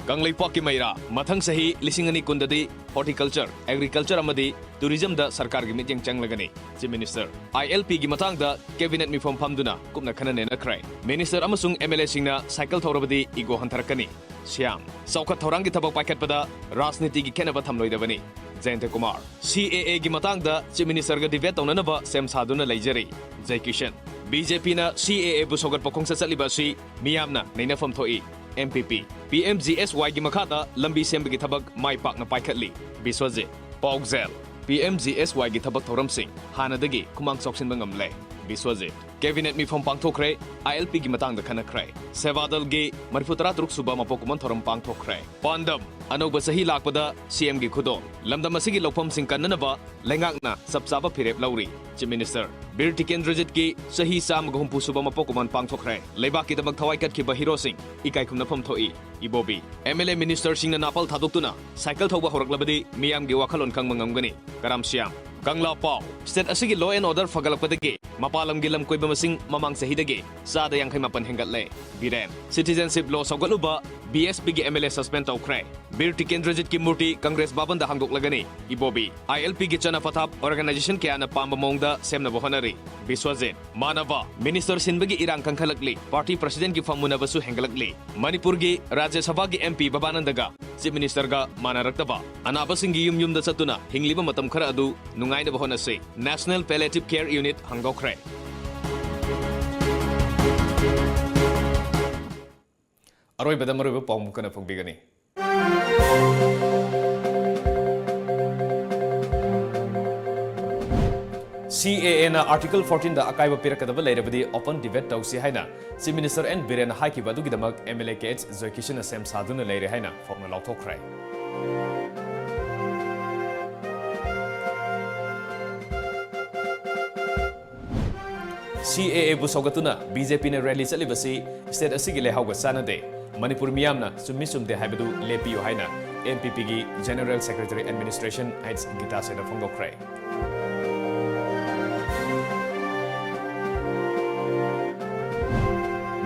ꯀꯪꯂꯩꯄꯥꯛꯀꯤ ꯃꯩꯔꯥ, ꯃꯊꯪ ꯆꯍꯤ ꯂꯤꯁꯤꯡ ꯑꯅꯤ ꯀꯨꯟꯗꯗꯤ horticulture, agriculture ꯑꯃꯗꯤ tourism ꯗ ꯁꯔꯀꯥꯔꯒꯤ ꯃꯤꯠꯌꯦꯡ ꯆꯪꯂꯒꯅꯤ꯫ Chief Minister, I L P ꯒꯤ ꯃꯇꯥꯡꯗ cabinet ꯃꯤꯐꯝ ꯐꯝꯗꯨꯅ ꯀꯨꯞꯅ ꯈꯟꯅ ꯅꯩꯅꯈ꯭ꯔꯦ꯫ Minister ꯑꯃꯁꯨꯡ ꯑꯦꯝ ꯑꯦꯜ ꯑꯦꯁꯤꯡꯅ cycle ꯊꯧꯔꯕꯗꯤ ego ꯍꯟꯊꯔꯛꯀꯅꯤ꯫ ꯁ꯭ꯌꯥꯝ, ꯆꯥꯎꯈꯠ ꯊꯧꯔꯥꯡꯒꯤ ꯊꯕꯛ ꯄꯥꯏꯈꯠꯄꯗ ꯔꯥꯖꯅꯤꯇꯤꯒꯤ ꯈꯦꯠꯅꯕ ꯊꯝꯂꯣꯏꯗꯕꯅꯤ꯫ ꯖꯌꯟꯇ ꯀꯨꯃꯥꯔ, ꯁꯤ ꯑꯦ ꯑꯦ ꯒꯤ ꯃꯇꯥꯡꯗ Chief Minister ꯒ debate ꯇꯧꯅꯅꯕ ꯁꯦꯝ ꯁꯥꯗꯨꯅ ꯂꯩꯖꯔꯤ꯫ ꯖꯌ ꯀꯤꯁꯟ, ꯕꯤ ꯖꯦ ꯄꯤ ꯅ ꯁꯤ ꯑꯦ ꯑꯦ ꯕꯨ ꯁꯧꯒꯠꯄ ꯈꯣꯡꯆꯠ ꯆꯠꯂꯤꯕ ꯑꯁꯤ ꯃꯤꯌꯥꯝꯅ ꯅꯩꯅꯐꯝ ꯊꯣꯛꯏ꯫ ꯑꯦꯝ ꯄꯤ ꯄꯤ, ꯄꯤ ꯑꯦꯝ ꯖꯤ ꯑꯦꯁ ꯋꯥꯏ ꯒꯤ ꯃꯈꯥꯗ ꯂꯝꯕꯤ ꯁꯦꯝꯕꯒꯤ ꯊꯕꯛ ꯃꯥꯏ ꯄꯥꯛꯅ ꯄꯥꯏꯈꯠꯂꯤ꯫ ꯕꯤꯁ꯭ꯋꯖꯤꯠ, ꯄꯥꯎꯖꯦꯜ, ꯄꯤ ꯑꯦꯝ ꯖꯤ ꯑꯦꯁ ꯋꯥꯏ ꯒꯤ ꯊꯕꯛ ꯊꯧꯔꯝꯁꯤꯡ ꯍꯥꯟꯅꯗꯒꯤ ꯈꯨꯃꯥꯡ ꯆꯥꯎꯁꯤꯟꯕ ꯉꯝꯂꯦ꯫ ꯕꯤꯁ꯭ꯋꯖꯤꯠ, Cabinet ꯃꯤꯐꯝ ꯄꯥꯡꯊꯣꯛꯈ꯭ꯔꯦ꯫ ILP ꯒꯤ ꯃꯇꯥꯡꯗ ꯈꯟꯅꯈ꯭ꯔꯦ꯫ ꯁꯦꯕꯥꯗꯜꯒꯤ ꯃꯔꯤꯐꯨ ꯇꯔꯥ ꯇꯔꯨꯛ ꯁꯨꯕ ꯃꯄꯣꯛ ꯀꯨꯝꯑꯣꯟ ꯊꯧꯔꯝ ꯄꯥꯡꯊꯣꯛꯈ꯭ꯔꯦ꯫ ꯄꯥꯟꯗꯝ: ꯑꯅꯧꯕ ꯆꯍꯤ ꯂꯥꯛꯄꯗ CM ꯒꯤ ꯈꯨꯗꯣꯜ꯫ ꯂꯝꯗꯝ ꯑꯁꯤꯒꯤ ꯂꯧꯐꯝꯁꯤꯡ ꯀꯟꯅꯅꯕ ꯂꯩꯉꯥꯛꯅ ꯆꯞ ꯆꯥꯕ ꯐꯤꯔꯦꯞ ꯂꯧꯔꯤ꯫ Chief Minister ꯕꯤꯔ ꯇꯤꯀꯦꯟꯗ꯭ꯔꯖꯤꯠꯀꯤ ꯆꯍꯤ ꯆꯥꯝꯃꯒ ꯍꯨꯝꯐꯨ ꯁꯨꯕ ꯃꯄꯣꯛ ꯀꯨꯝꯑꯣꯟ ꯄꯥꯡꯊꯣꯛꯈ꯭ꯔꯦ꯫ ꯂꯩꯕꯥꯛꯀꯤꯗꯃꯛ ꯊꯋꯥꯏ ꯀꯠꯈꯤꯕ ꯍꯤꯔꯣꯁꯤꯡ ꯏꯀꯥꯏ ꯈꯨꯝꯅꯐꯝ ꯊꯣꯛꯏ꯫ ꯏꯕꯣꯕꯤ꯫ MLA ministerꯁꯤꯡꯅ ꯅꯥꯄꯜ ꯊꯥꯗꯣꯛꯇꯨꯅ ꯁꯥꯏꯀꯜ ꯊꯧꯕ ꯍꯧꯔꯛꯂꯕꯗꯤ ꯃꯤꯌꯥꯝꯒꯤ ꯋꯥꯈꯜꯂꯣꯟ ꯈꯪꯕ ꯉꯝꯒꯅꯤ꯫ ꯀꯔꯥꯝ ꯁ꯭ꯌꯥꯝ꯫ ꯀꯪꯂꯥ ꯄꯥꯎ꯫ State ꯑꯁꯤꯒꯤ law and order ꯐꯒꯠꯂꯛꯄꯗꯒꯤ ꯃꯄꯥꯟ ꯂꯝꯒꯤ ꯂꯝ ꯀꯣꯏꯕ ꯃꯁꯤꯡ ꯃꯃꯥꯡ ꯆꯍꯤꯗꯒꯤ ꯆꯥꯗ ꯌꯥꯡꯈꯩ ꯃꯥꯄꯟ ꯍꯦꯟꯒꯠꯂꯦ꯫ ꯕꯤꯔꯦꯟ꯫ Citizenship law ꯁꯧꯒꯠꯂꯨꯕ BSP ꯒꯤ MLA suspend ꯇꯧꯈ꯭ꯔꯦ꯫ ꯕꯤꯔ ꯇꯤꯀꯦꯟꯗ꯭ꯔꯖꯤꯠꯀꯤ ꯃꯨꯔꯇꯤ ꯀꯪꯒ꯭ꯔꯦꯁ ꯚꯕꯟꯗ ꯍꯥꯡꯗꯣꯛꯂꯒꯅꯤ꯫ ꯏꯕꯣꯕꯤ꯫ ILP ꯒꯤ ꯆꯠꯅ ꯄꯊꯥꯞ organization ꯀꯌꯥꯅ ꯄꯥꯝꯕ ꯃꯑꯣꯡꯗ ꯁꯦꯝꯅꯕ ꯍꯣꯠꯅꯔꯤ꯫ ꯕꯤꯁ꯭ꯋꯖꯤꯠ꯫ ꯃꯥꯟꯅꯕ꯫ Minister ꯁꯤꯟꯕꯒꯤ ꯏꯔꯥꯡ ꯀꯟꯈꯠꯂꯛꯂꯤ꯫ Party president ꯀꯤ ꯐꯝ ꯃꯨꯟꯅꯕꯁꯨ ꯍꯦꯟꯒꯠꯂꯛꯂꯤ꯫ ꯃꯅꯤꯄꯨꯔꯒꯤ ꯔꯥꯖ꯭ꯌ ꯁꯚꯥꯒꯤ MP ꯕꯕꯥꯅꯟꯗꯒ Chief Minister ꯒ ꯃꯥꯟꯅꯔꯛꯇꯕ꯫ ꯑꯅꯥꯕꯁꯤꯡꯒꯤ ꯌꯨꯝ ꯌꯨꯝꯗ ꯆꯠꯇꯨꯅ ꯍꯤꯡꯂꯤꯕ ꯃꯇꯝ ꯈꯔ ꯑꯗꯨ ꯅꯨꯡꯉꯥꯏꯅꯕ ꯍꯣꯠꯅꯁꯤ꯫ National Palliative Care Unit ꯍꯥꯡꯗꯣꯛꯈ꯭ꯔꯦ꯫ ꯑꯔꯣꯏꯕꯗ ꯃꯔꯨꯑꯣꯏꯕ ꯄꯥꯎ ꯑꯃꯨꯛ ꯍꯟꯅ ꯐꯣꯡꯕꯤꯒꯅꯤ꯫ CAA ꯅ Article fourteen ꯗ ꯑꯀꯥꯏꯕ ꯄꯤꯔꯛꯀꯗꯕ ꯂꯩꯔꯕꯗꯤ open debate ꯇꯧꯁꯤ ꯍꯥꯏꯅ Chief Minister N ꯕꯤꯔꯦꯟꯅ ꯍꯥꯏꯈꯤꯕ ꯑꯗꯨꯒꯤꯗꯃꯛ MLA ꯀꯦ ꯑꯩꯆ ꯖꯣꯏꯀꯤꯁꯟꯅ ꯁꯦꯝ ꯁꯥꯗꯨꯅ ꯂꯩꯔꯦ ꯍꯥꯏꯅ ꯐꯣꯡꯅ ꯂꯥꯎꯊꯣꯛꯈ꯭ꯔꯦ꯫ CAA ꯕꯨ ꯁꯧꯒꯠꯇꯨꯅ BJP ꯅ rally ꯆꯠꯂꯤꯕꯁꯤ state ꯑꯁꯤꯒꯤ ꯂꯩꯍꯥꯎꯒ ꯆꯥꯟꯅꯗꯦ꯫ ꯃꯅꯤꯄꯨꯔ ꯃꯤꯌꯥꯝꯅ ꯆꯨꯝꯃꯤ ꯆꯨꯝꯗꯦ ꯍꯥꯏꯕꯗꯨ ꯂꯦꯞꯄꯤꯌꯨ ꯍꯥꯏꯅ NPP ꯒꯤ General Secretary Administration ꯑꯩꯆ ꯒꯤꯇꯥꯁꯦꯅ ꯐꯣꯡꯗꯣꯛꯈ꯭ꯔꯦ꯫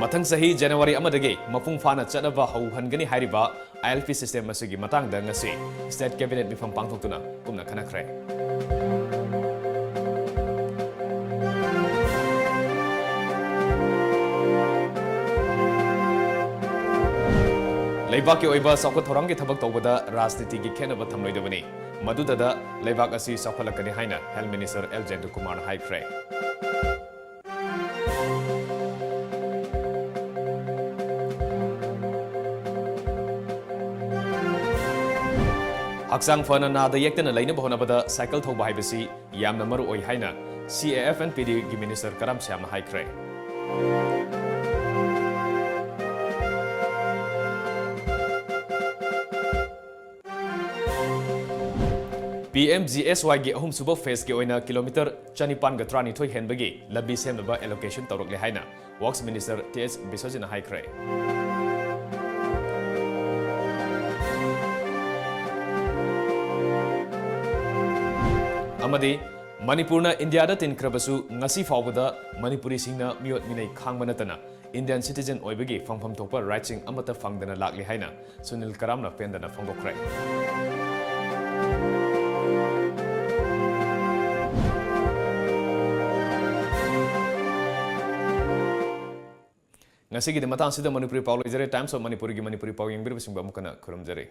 ꯃꯊꯪ ꯆꯍꯤ January ꯑꯃꯗꯒꯤ ꯃꯄꯨꯡ ꯐꯥꯅ ꯆꯠꯅꯕ ꯍꯧꯍꯟꯒꯅꯤ ꯍꯥꯏꯔꯤꯕ ILP system ꯑꯁꯤꯒꯤ ꯃꯇꯥꯡꯗ ꯉꯁꯤ state cabinet ꯃꯤꯐꯝ ꯄꯥꯡꯊꯣꯛꯇꯨꯅ ꯀꯨꯞꯅ ꯈꯟꯅꯈ꯭ꯔꯦ꯫ ꯂꯩꯕꯥꯛꯀꯤ ꯑꯣꯏꯕ ꯆꯥꯎꯈꯠ ꯊꯧꯔꯥꯡꯒꯤ ꯊꯕꯛ ꯇꯧꯕꯗ ꯔꯥꯖꯅꯤꯇꯤꯒꯤ ꯈꯦꯠꯅꯕ ꯊꯝꯂꯣꯏꯗꯕꯅꯤ꯫ ꯃꯗꯨꯗꯗ ꯂꯩꯕꯥꯛ ꯑꯁꯤ ꯆꯥꯎꯈꯠꯂꯛꯀꯅꯤ ꯍꯥꯏꯅ Health Minister ꯑꯦꯜ ꯖꯌꯟꯇꯀꯨꯃꯥꯔꯅ ꯍꯥꯏꯈ꯭ꯔꯦ꯫ ꯍꯛꯆꯥꯡ ꯐꯅ ꯅꯥꯗ ꯌꯦꯛꯇꯅ ꯂꯩꯅꯕ ꯍꯣꯠꯅꯕꯗ ꯁꯥꯏꯀꯜ ꯊꯧꯕ ꯍꯥꯏꯕꯁꯤ ꯌꯥꯝꯅ ꯃꯔꯨ ꯑꯣꯏ ꯍꯥꯏꯅ C A F and P D ꯒꯤ Minister ꯀꯔꯥꯝ ꯁ꯭ꯌꯥꯝꯅ ꯍꯥꯏꯈ꯭ꯔꯦ꯫ P M G S Y ꯒꯤ ꯑꯍꯨꯝꯁꯨꯕ phase ꯀꯤ ꯑꯣꯏꯅ kilometre ꯆꯅꯤꯄꯥꯟꯒ ꯇꯔꯥꯅꯤꯊꯣꯏ ꯍꯦꯟꯕꯒꯤ ꯂꯝꯕꯤ ꯁꯦꯝꯅꯕ allocation ꯇꯧꯔꯛꯂꯦ ꯍꯥꯏꯅ Works Minister T H ꯕꯤꯁ꯭ꯋꯖꯤꯠꯅ ꯍꯥꯏꯈ꯭ꯔꯦ꯫ ꯑꯃꯗꯤ ꯃꯅꯤꯄꯨꯔꯅ ꯏꯟꯗꯤꯌꯥꯗ ꯇꯤꯟꯈ꯭ꯔꯕꯁꯨ ꯉꯁꯤ ꯐꯥꯎꯕꯗ ꯃꯅꯤꯄꯨꯔꯤꯁꯤꯡꯅ ꯃꯤꯑꯣꯠ ꯃꯤꯅꯩ ꯈꯥꯡꯕ ꯅꯠꯇꯅ Indian citizen ꯑꯣꯏꯕꯒꯤ ꯐꯪꯐꯝ ꯊꯣꯛꯄ right ꯁꯤꯡ ꯑꯃꯠꯇ ꯐꯪꯗꯅ ꯂꯥꯛꯂꯤ ꯍꯥꯏꯅ ꯁꯨꯅꯤꯜ ꯀꯔꯥꯝꯅ ꯄꯦꯟꯗꯅ ꯐꯣꯡꯗꯣꯛꯈ꯭ꯔꯦ꯫ ꯉꯁꯤꯒꯤꯗꯤ ꯃꯇꯥꯡꯁꯤꯗ ꯃꯅꯤꯄꯨꯔꯤ ꯄꯥꯎ ꯂꯣꯏꯖꯔꯦ꯫ Times of ꯃꯅꯤꯄꯨꯔꯒꯤ ꯃꯅꯤꯄꯨꯔꯤ ꯄꯥꯎ ꯌꯦꯡꯕꯤꯔꯤꯕꯁꯤꯡꯕꯨ ꯑꯃꯨꯛ ꯍꯟꯅ ꯈꯨꯔꯨꯝꯖꯔꯤ꯫